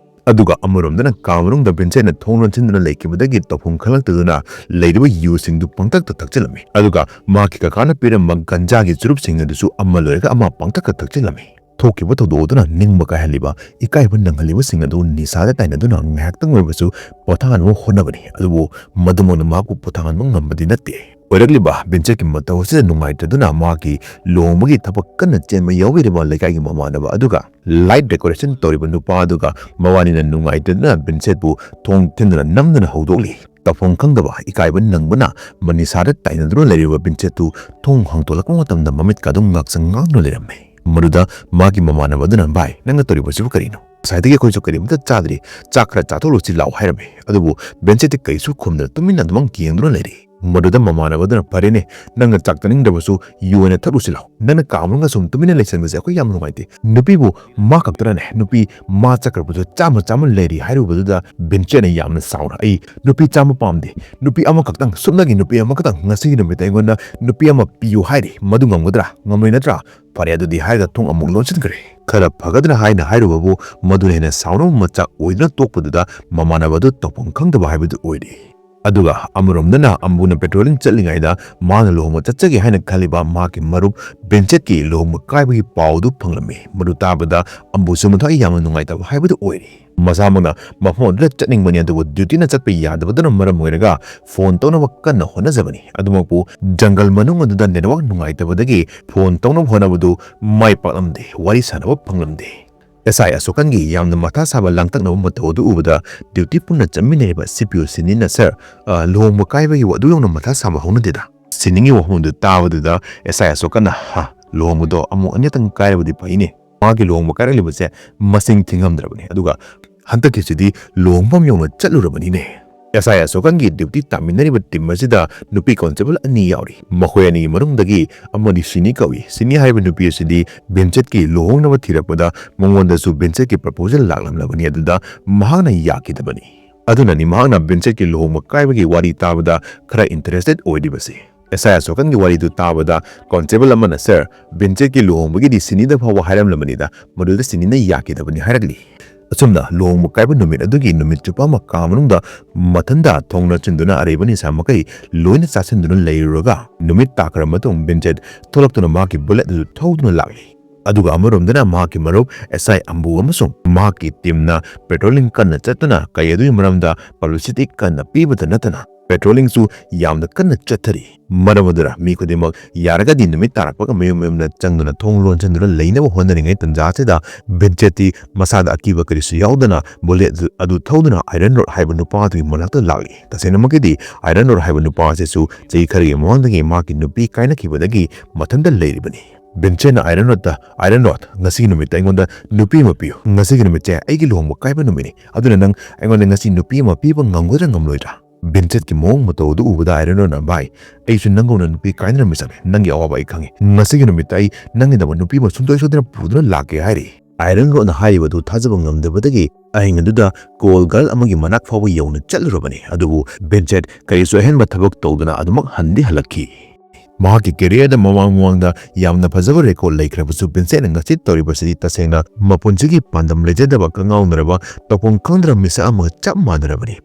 ꯑꯗꯨꯒ ꯑꯃꯔꯣꯝꯗꯅ ꯀꯥ ꯃꯅꯨꯡꯗ ꯚꯤꯟꯁꯦꯟꯠꯅ ꯊꯣꯡ ꯂꯣꯟꯁꯤꯟꯗꯨꯅ ꯂꯩꯈꯤꯕꯗꯒꯤ ꯇꯧꯐꯝ ꯈꯪꯂꯛꯇꯗꯨꯅ ꯂꯩꯔꯤꯕ ꯌꯨꯁꯤꯡꯗꯨ ꯄꯪꯊꯛꯇ ꯊꯛꯆꯤꯜꯂꯝꯃꯤ꯫ ꯑꯗꯨꯒ ꯃꯍꯥꯛꯀꯤ ꯀꯀꯥꯅ ꯄꯤꯔꯝꯕ ꯒꯟꯖꯥꯒꯤ ꯆꯨꯔꯨꯞꯁꯤꯡ ꯑꯗꯨꯁꯨ ꯑꯃ ꯂꯣꯏꯔꯒ ꯑꯃ ꯄꯪꯊꯛꯇ ꯊꯛꯆꯤꯜꯂꯝꯃꯤ꯫ ꯊꯣꯛꯈꯤꯕ ꯊꯧꯗꯣꯛ ꯑꯗꯨꯅ ꯅꯤꯡꯕ ꯀꯥꯏꯍꯜꯂꯤꯕ, ꯏꯀꯥꯏꯕ ꯅꯪꯍꯜꯂꯤꯕꯁꯤꯡ ꯑꯗꯨ ꯅꯤꯁꯥꯗ ꯇꯥꯏꯅꯗꯨꯅ ꯉꯥꯏꯍꯥꯛꯇꯪ ꯑꯣꯏꯔꯕꯁꯨ ꯄꯣꯊꯥꯍꯟꯕ ꯍꯣꯠꯅꯕꯅꯤ꯫ ꯑꯗꯨꯕꯨ ꯃꯗꯨꯃꯛꯅ ꯃꯍꯥꯛꯄꯨ ꯄꯣꯊꯥꯍꯟꯕ ꯉꯝꯕꯗꯤ ꯅꯠꯇꯦ꯫ ꯑꯣꯏꯔꯛꯂꯤꯕ ꯚꯤꯟꯁꯦꯟꯠꯀꯤ ꯃꯇꯧ ꯑꯁꯤꯗ ꯅꯨꯡꯉꯥꯏꯇꯗꯨꯅ ꯃꯍꯥꯛꯀꯤ ꯂꯨꯍꯣꯡꯕꯒꯤ ꯊꯕꯛ ꯀꯟꯅ ꯆꯦꯟꯕ ꯌꯥꯎꯕꯤꯔꯤꯕ ꯂꯩꯀꯥꯏꯒꯤ ꯃꯃꯥꯟꯅꯕ ꯑꯗꯨꯒ light decoration ꯇꯧꯔꯤꯕ ꯅꯨꯄꯥ ꯑꯗꯨꯒ ꯃꯕꯥꯅꯤꯅ ꯅꯨꯡꯉꯥꯏꯇꯗꯨꯅ ꯚꯤꯟꯁꯦꯟꯠꯄꯨ ꯊꯣꯡ ꯊꯤꯟꯗꯨꯅ ꯅꯝꯗꯨꯅ ꯍꯧꯗꯣꯛꯂꯤ꯫ ꯇꯧꯐꯝ ꯈꯪꯗꯕ, ꯏꯀꯥꯏꯕ ꯅꯪꯕꯅ ꯃꯅꯤꯁꯥꯗ ꯇꯥꯏꯅꯗꯨꯅ ꯂꯩꯔꯤꯕ ꯚꯤꯟꯁꯦꯟꯠꯇꯨ ꯊꯣꯡ ꯍꯥꯡꯗꯣꯛꯂꯛꯄ ꯃꯇꯝꯗ ꯃꯃꯤꯠꯀꯥꯗꯨ ꯉꯥꯡꯁꯪ ꯉꯥꯡꯗꯨꯅ ꯂꯩꯔꯝꯃꯤ꯫ ꯃꯗꯨꯗ ꯃꯥꯒꯤ ꯃꯃꯥꯟꯅꯕ ꯑꯗꯨꯅ, "ꯚꯥꯏ, ꯅꯪꯅ ꯇꯧꯔꯤꯕꯁꯤꯕꯨ ꯀꯔꯤꯅꯣ? ꯉꯁꯥꯏꯗꯒꯤ ꯑꯩꯈꯣꯏꯁꯨ ꯀꯔꯤꯃꯇ ꯆꯥꯗ꯭ꯔꯤ, ꯆꯥꯛ ꯈꯔ ꯆꯥꯊꯣꯛꯂꯨꯁꯤ ꯂꯥꯎ" ꯍꯥꯏꯔꯝꯃꯤ꯫ ꯑꯗꯨꯕꯨ ꯚꯤꯟꯁꯦꯟꯠꯇꯤ ꯀꯔꯤꯁꯨ ꯈꯨꯝꯗꯅ ꯇꯨꯃꯤꯟꯅ ꯑꯗꯨꯃꯛ ꯌꯦꯡꯗꯨꯅ ꯂꯩꯔꯤ꯫ ꯃꯗꯨꯗ ꯃꯃꯥꯟꯅꯕ ꯑꯗꯨꯅ, "ꯐꯔꯦꯅꯦ, ꯅꯪꯅ ꯆꯥꯛ ꯆꯥꯅꯤꯡꯗ꯭ꯔꯕꯁꯨ ꯌꯨ ꯑꯣꯏꯅ ꯊꯛꯂꯨꯁꯤ ꯂꯥꯎ꯫ ꯅꯪꯅ ꯀꯥ ꯃꯅꯨꯡꯗ ꯁꯨꯝ ꯇꯨꯃꯤꯟꯅ ꯂꯩꯁꯟꯕꯁꯦ ꯑꯩꯈꯣꯏ ꯌꯥꯝ ꯅꯨꯡꯉꯥꯏꯇꯦ꯫ ꯅꯨꯄꯤꯕꯨ ꯃꯥ ꯈꯛꯇꯔꯅꯦ, ꯅꯨꯄꯤ ꯃꯥ ꯆꯠꯈ꯭ꯔꯕꯗꯨ ꯆꯥꯝꯃ ꯆꯥꯝꯃ ꯂꯩꯔꯤ" ꯍꯥꯏꯔꯨꯕꯗꯨꯗ ꯚꯤꯟꯁꯦꯟꯠꯅ ꯌꯥꯝꯅ ꯁꯥꯎꯅ, "ꯑꯩ ꯅꯨꯄꯤ ꯆꯥꯝꯃ ꯄꯥꯝꯗꯦ, ꯅꯨꯄꯤ ꯑꯃꯈꯛꯇꯪ, ꯁꯨꯞꯅꯒꯤ ꯅꯨꯄꯤ ꯑꯃꯈꯛꯇꯪ, ꯉꯁꯤꯒꯤ ꯅꯨꯃꯤꯠꯇ ꯑꯩꯉꯣꯟꯗ ꯅꯨꯄꯤ ꯑꯃ ꯄꯤꯌꯨ" ꯍꯥꯏꯔꯤ꯫ "ꯃꯗꯨ ꯉꯝꯒꯗ꯭ꯔꯥ? ꯉꯝꯂꯣꯏ ꯅꯠꯇ꯭ꯔꯥ? ꯐꯔꯦ ꯑꯗꯨꯗꯤ" ꯍꯥꯏꯔꯒ ꯊꯣꯡ ꯑꯃꯨꯛ ꯂꯣꯟꯁꯤꯟꯈ꯭ꯔꯦ꯫ ꯈꯔ ꯐꯒꯗ꯭ꯔꯥ ꯍꯥꯏꯅ ꯍꯥꯏꯔꯨꯕꯕꯨ ꯃꯗꯨꯅ ꯍꯦꯟꯅ ꯁꯥꯎꯅꯕ ꯃꯆꯥꯛ ꯑꯣꯏꯗꯨꯅ ꯇꯣꯛꯄꯗꯨꯗ ꯃꯃꯥꯟꯅꯕ ꯑꯗꯨ ꯇꯧꯐꯝ ꯈꯪꯗꯕ ꯍꯥꯏꯕꯗꯨ ꯑꯣꯏꯔꯦ꯫ ꯑꯗꯨꯒ ꯑꯃꯔꯣꯝꯗꯅ ꯑꯝꯕꯨꯅ patrolling ꯆꯠꯂꯤꯉꯩꯗ ꯃꯥꯅ ꯂꯨꯍꯣꯡꯕ ꯆꯠꯆꯒꯦ ꯍꯥꯏꯅ ꯈꯜꯂꯤꯕ ꯃꯍꯥꯛꯀꯤ ꯃꯔꯨꯞ ꯕꯤꯟꯆꯦꯠꯀꯤ ꯂꯨꯍꯣꯡꯕ ꯀꯥꯏꯕꯒꯤ ꯄꯥꯎꯗꯨ ꯐꯪꯂꯝꯃꯤ꯫ ꯃꯗꯨ ꯇꯥꯕꯗ ꯑꯝꯕꯨꯁꯨ ꯃꯊ꯭ꯋꯥꯏ ꯌꯥꯝꯅ ꯅꯨꯡꯉꯥꯏꯇꯕ ꯍꯥꯏꯕꯗꯨ ꯑꯣꯏꯔꯦ꯫ ꯃꯁꯥꯃꯛꯅ ꯃꯐꯝ ꯑꯗꯨꯗ ꯆꯠꯅꯤꯡꯕꯅꯤ, ꯑꯗꯨꯕꯨ dutyꯅ ꯆꯠꯄ ꯌꯥꯗꯕꯗꯨꯅ ꯃꯔꯝ ꯑꯣꯏꯔꯒ phone ꯇꯧꯅꯕ ꯀꯟꯅ ꯍꯣꯠꯅꯖꯕꯅꯤ꯫ ꯑꯗꯨꯃꯛꯄꯨ jungle ꯃꯅꯨꯡ ꯑꯗꯨꯗ network ꯅꯨꯡꯉꯥꯏꯇꯕꯗꯒꯤ phone ꯇꯧꯅꯕ ꯍꯣꯠꯅꯕꯗꯨ ꯃꯥꯏ ꯄꯥꯛꯂꯝꯗꯦ, ꯋꯥꯔꯤ ꯁꯥꯟꯅꯕ ꯐꯪꯂꯝꯗꯦ꯫ ꯑꯦꯁ ꯑꯥꯏ ꯑꯁꯣꯀꯟꯒꯤ ꯌꯥꯝꯅ ꯃꯊꯥ ꯁꯥꯕ ꯂꯥꯡꯇꯛꯅꯕ ꯃꯇꯧ ꯑꯗꯨ ꯎꯕꯗ duty ꯄꯨꯟꯅ ꯆꯠꯃꯤꯟꯅꯔꯤꯕ ꯁꯤ ꯄꯤ ꯑꯣ ꯁꯤꯅꯤꯅ, "Sir, ꯑ, ꯂꯨꯍꯣꯡꯕ ꯀꯥꯏꯕꯒꯤ ꯑꯗꯨ ꯌꯧꯅ ꯃꯊꯥ ꯁꯥꯕ ꯍꯧꯅꯗꯦꯗ꯫" ꯁꯤꯅꯤꯡꯒꯤ ꯋꯥꯐꯝ ꯑꯗꯨ ꯇꯥꯕꯗꯨꯗ ꯑꯦꯁ ꯑꯥꯏ ꯑꯁꯣꯀꯟꯅ, "ꯍꯥ, ꯂꯨꯍꯣꯡꯕꯗꯣ ꯑꯃꯨꯛ ꯑꯅꯤꯇꯪ ꯀꯥꯏꯔꯕꯗꯤ ꯐꯩꯅꯦ꯫ ꯃꯥꯒꯤ ꯂꯨꯍꯣꯡꯕ ꯀꯥꯏꯔꯛꯂꯤꯕꯁꯦ ꯃꯁꯤꯡ ꯊꯤꯉꯝꯗ꯭ꯔꯕꯅꯤ꯫ ꯑꯗꯨꯒ ꯍꯟꯗꯛꯀꯤꯁꯤꯗꯤ ꯂꯨꯍꯣꯡꯐꯝ ꯌꯧꯅ ꯆꯠꯂꯨꯔꯕꯅꯤꯅꯦ꯫" ꯑꯦꯁ ꯑꯥꯏ ꯑꯁꯣꯀꯟꯒꯤ duty ꯇꯥꯃꯤꯟꯅꯔꯤꯕ team ꯑꯁꯤꯗ ꯅꯨꯄꯤ constable ꯑꯅꯤ ꯌꯥꯎꯔꯤ꯫ ꯃꯈꯣꯏ ꯑꯅꯤꯒꯤ ꯃꯅꯨꯡꯗꯒꯤ ꯑꯃꯗꯤ ꯁꯤꯅꯤ ꯀꯧꯏ꯫ ꯁꯤꯅꯤ ꯍꯥꯏꯔꯤꯕ ꯅꯨꯄꯤ ꯑꯁꯤꯗꯤ ꯕꯤꯟꯆꯦꯠꯀꯤ ꯂꯨꯍꯣꯡꯅꯕ ꯊꯤꯔꯛꯄꯗ ꯃꯉꯣꯟꯗꯁꯨ ꯕꯤꯟꯆꯦꯠꯀꯤ proposal ꯂꯥꯛꯂꯝꯂꯕꯅꯤ, ꯑꯗꯨꯗ ꯃꯍꯥꯛꯅ ꯌꯥꯈꯤꯗꯕꯅꯤ꯫ ꯑꯗꯨꯅꯅꯤ ꯃꯍꯥꯛꯅ ꯕꯤꯟꯆꯦꯠꯀꯤ ꯂꯨꯍꯣꯡꯕ ꯀꯥꯏꯕꯒꯤ ꯋꯥꯔꯤ ꯇꯥꯕꯗ ꯈꯔ interested ꯑꯣꯏꯔꯤꯕꯁꯤ꯫ ꯑꯦꯁ ꯑꯥꯏ ꯑꯁꯣꯀꯟꯒꯤ ꯋꯥꯔꯤꯗꯨ ꯇꯥꯕꯗ constable ꯑꯃꯅ, "Sir, ꯕꯤꯟꯆꯦꯠꯀꯤ ꯂꯨꯍꯣꯡꯕꯒꯤꯗꯤ ꯁꯤꯅꯤꯗ ꯐꯥꯎꯕ ꯍꯥꯏꯔꯝꯂꯕꯅꯤꯗ, ꯃꯗꯨꯗ ꯁꯤꯅꯤꯅ ꯌꯥꯈꯤꯗꯕꯅꯤ" ꯍꯥꯏꯔꯛꯂꯤ꯫ ꯑꯁꯨꯝꯅ ꯂꯨꯍꯣꯡꯕ ꯀꯥꯏꯕ ꯅꯨꯃꯤꯠ ꯑꯗꯨꯒꯤ ꯅꯨꯃꯤꯠ ꯆꯨꯞꯄ ꯑꯃ ꯀꯥ ꯃꯅꯨꯡꯗ ꯃꯊꯟꯇ ꯊꯣꯡ ꯂꯣꯟꯁꯤꯟꯗꯨꯅ ꯑꯔꯩꯕ ꯅꯤꯁꯥ ꯃꯈꯩ ꯂꯣꯏꯅ ꯆꯥꯁꯤꯟꯗꯨꯅ ꯂꯩꯔꯨꯔꯒ, ꯅꯨꯃꯤꯠ ꯇꯥꯈ꯭ꯔ ꯃꯇꯨꯡ ꯕꯤꯟꯆꯦꯠ ꯊꯣꯛꯂꯛꯇꯨꯅ ꯃꯍꯥꯛꯀꯤ bullet ꯑꯗꯨ ꯊꯧꯗꯨꯅ ꯂꯥꯛꯂꯤ꯫ ꯑꯗꯨꯒ ꯑꯃꯔꯣꯝꯗꯅ ꯃꯍꯥꯛꯀꯤ ꯃꯔꯨꯞ ꯑꯦꯁ ꯑꯥꯏ ꯑꯝꯕꯨ ꯑꯃꯁꯨꯡ ꯃꯍꯥꯛꯀꯤ teamꯅ patrolling ꯀꯟꯅ ꯆꯠꯇꯨꯅ ꯀꯩ ꯑꯗꯨꯒꯤ ꯃꯔꯝꯗ publicity ꯀꯟꯅ ꯄꯤꯕꯇ ꯅꯠꯇꯅ patrollingꯁꯨ ꯌꯥꯝꯅ ꯀꯟꯅ ꯆꯠꯊꯔꯤ꯫ ꯃꯔꯝ ꯑꯗꯨꯅ ꯃꯤ ꯈꯨꯗꯤꯡꯃꯛ ꯌꯥꯔꯒꯗꯤ ꯅꯨꯃꯤꯠ ꯇꯥꯔꯛꯄꯒ ꯃꯌꯨꯝ ꯃꯌꯨꯝꯗ ꯆꯪꯗꯨꯅ ꯊꯣꯡ ꯂꯣꯟꯁꯤꯟꯗꯨꯅ ꯂꯩꯅꯕ ꯍꯣꯠꯅꯔꯤꯉꯩ ꯇꯟꯖꯥ ꯑꯁꯤꯗ ꯕꯤꯟꯆꯦꯠꯇꯤ ꯃꯁꯥꯗ ꯑꯀꯤꯕ ꯀꯔꯤꯁꯨ ꯌꯥꯎꯗꯅ bullet ꯑꯗꯨ ꯊꯧꯗꯨꯅ ꯑꯥꯏꯔꯟ ꯔꯣꯗ ꯍꯥꯏꯕ ꯅꯨꯄꯥ ꯑꯗꯨꯒꯤ ꯃꯅꯥꯛꯇ ꯂꯥꯛꯂꯤ꯫ ꯇꯁꯦꯡꯅꯃꯛꯀꯤꯗꯤ ꯑꯥꯏꯔꯟ ꯔꯣꯗ ꯍꯥꯏꯕ ꯅꯨꯄꯥ ꯑꯁꯤꯁꯨ ꯆꯍꯤ ꯈꯔꯒꯤ ꯃꯃꯥꯡꯗꯒꯤ ꯃꯍꯥꯛꯀꯤ ꯅꯨꯄꯤ ꯀꯥꯏꯅꯈꯤꯕꯗꯒꯤ ꯃꯊꯟꯇ ꯂꯩꯔꯤꯕꯅꯤ꯫ ꯕꯤꯟꯆꯦꯠꯅ ꯑꯥꯏꯔꯟ ꯔꯣꯗꯇ, "ꯑꯥꯏꯔꯟ ꯔꯣꯗ, ꯉꯁꯤꯒꯤ ꯅꯨꯃꯤꯠꯇ ꯑꯩꯉꯣꯟꯗ ꯅꯨꯄꯤ ꯑꯃ ꯄꯤꯌꯨ꯫ ꯉꯁꯤꯒꯤ ꯅꯨꯃꯤꯠꯁꯦ ꯑꯩꯒꯤ ꯂꯨꯍꯣꯡꯕ ꯀꯥꯏꯕ ꯅꯨꯃꯤꯠꯅꯤ꯫ ꯑꯗꯨꯅ ꯅꯪ ꯑꯩꯉꯣꯟꯗ ꯉꯁꯤ ꯅꯨꯄꯤ ꯑꯃ ꯄꯤꯕ ꯉꯝꯒꯗ꯭ꯔꯥ ꯉꯝꯂꯣꯏꯗ꯭ꯔꯥ?" ꯕꯤꯟꯆꯦꯠꯀꯤ ꯃꯑꯣꯡ ꯃꯇꯧ ꯑꯗꯨ ꯎꯕꯗ ꯑꯥꯏꯔꯟ ꯔꯣꯗꯅ, "ꯚꯥꯏ, ꯑꯩꯁꯨ ꯅꯪꯒꯨꯝꯅ ꯅꯨꯄꯤ ꯀꯥꯏꯅꯔꯝꯃꯤ ꯆꯪꯉꯦ꯫ ꯅꯪꯒꯤ ꯑꯋꯥꯕ ꯑꯩ ꯈꯪꯉꯤ꯫ ꯉꯁꯤꯒꯤ ꯅꯨꯃꯤꯠꯇ ꯑꯩ ꯅꯪꯒꯤꯗꯃꯛ ꯅꯨꯄꯤ ꯑꯃ ꯁꯨꯡꯁꯣꯏ ꯁꯣꯏꯗꯅ ꯄꯨꯗꯨꯅ ꯂꯥꯛꯀꯦ" ꯍꯥꯏꯔꯤ꯫ ꯑꯥꯏꯔꯟ ꯔꯣꯗꯅ ꯍꯥꯏꯔꯤꯕ ꯑꯗꯨ ꯊꯥꯖꯕ ꯉꯝꯗꯕꯗꯒꯤ ꯑꯍꯤꯡ ꯑꯗꯨꯗ call girl ꯑꯃꯒꯤ ꯃꯅꯥꯛ ꯐꯥꯎꯕ ꯌꯧꯅ ꯆꯠꯂꯨꯔꯕꯅꯤ꯫ ꯑꯗꯨꯕꯨ ꯕꯤꯟꯆꯦꯠ ꯀꯔꯤꯁꯨ ꯑꯍꯦꯟꯕ ꯊꯕꯛ ꯇꯧꯗꯅ ꯑꯗꯨꯃꯛ ꯍꯟꯗꯤ ꯍꯜꯂꯛꯈꯤ꯫ ꯃꯍꯥꯛꯀꯤ careerꯗ ꯃꯃꯥꯡ ꯃꯃꯥꯡꯗ ꯌꯥꯝꯅ ꯐꯖꯕ record ꯂꯩꯈ꯭ꯔꯕꯁꯨ, ꯕꯤꯟꯆꯦꯠꯅ ꯉꯁꯤ ꯇꯧꯔꯤꯕꯁꯤꯗꯤ ꯇꯁꯦꯡꯅ ꯃꯄꯨꯟꯁꯤꯒꯤ ꯄꯥꯟꯗꯝ ꯂꯩꯖꯗꯕ, ꯀꯉꯥꯎꯅꯔꯕ, ꯇꯧꯐꯝ ꯈꯪꯗ꯭ꯔꯕ ꯃꯤꯁꯛ ꯑꯃꯒ ꯆꯞ ꯃꯥꯟꯅꯔꯕꯅꯤ꯫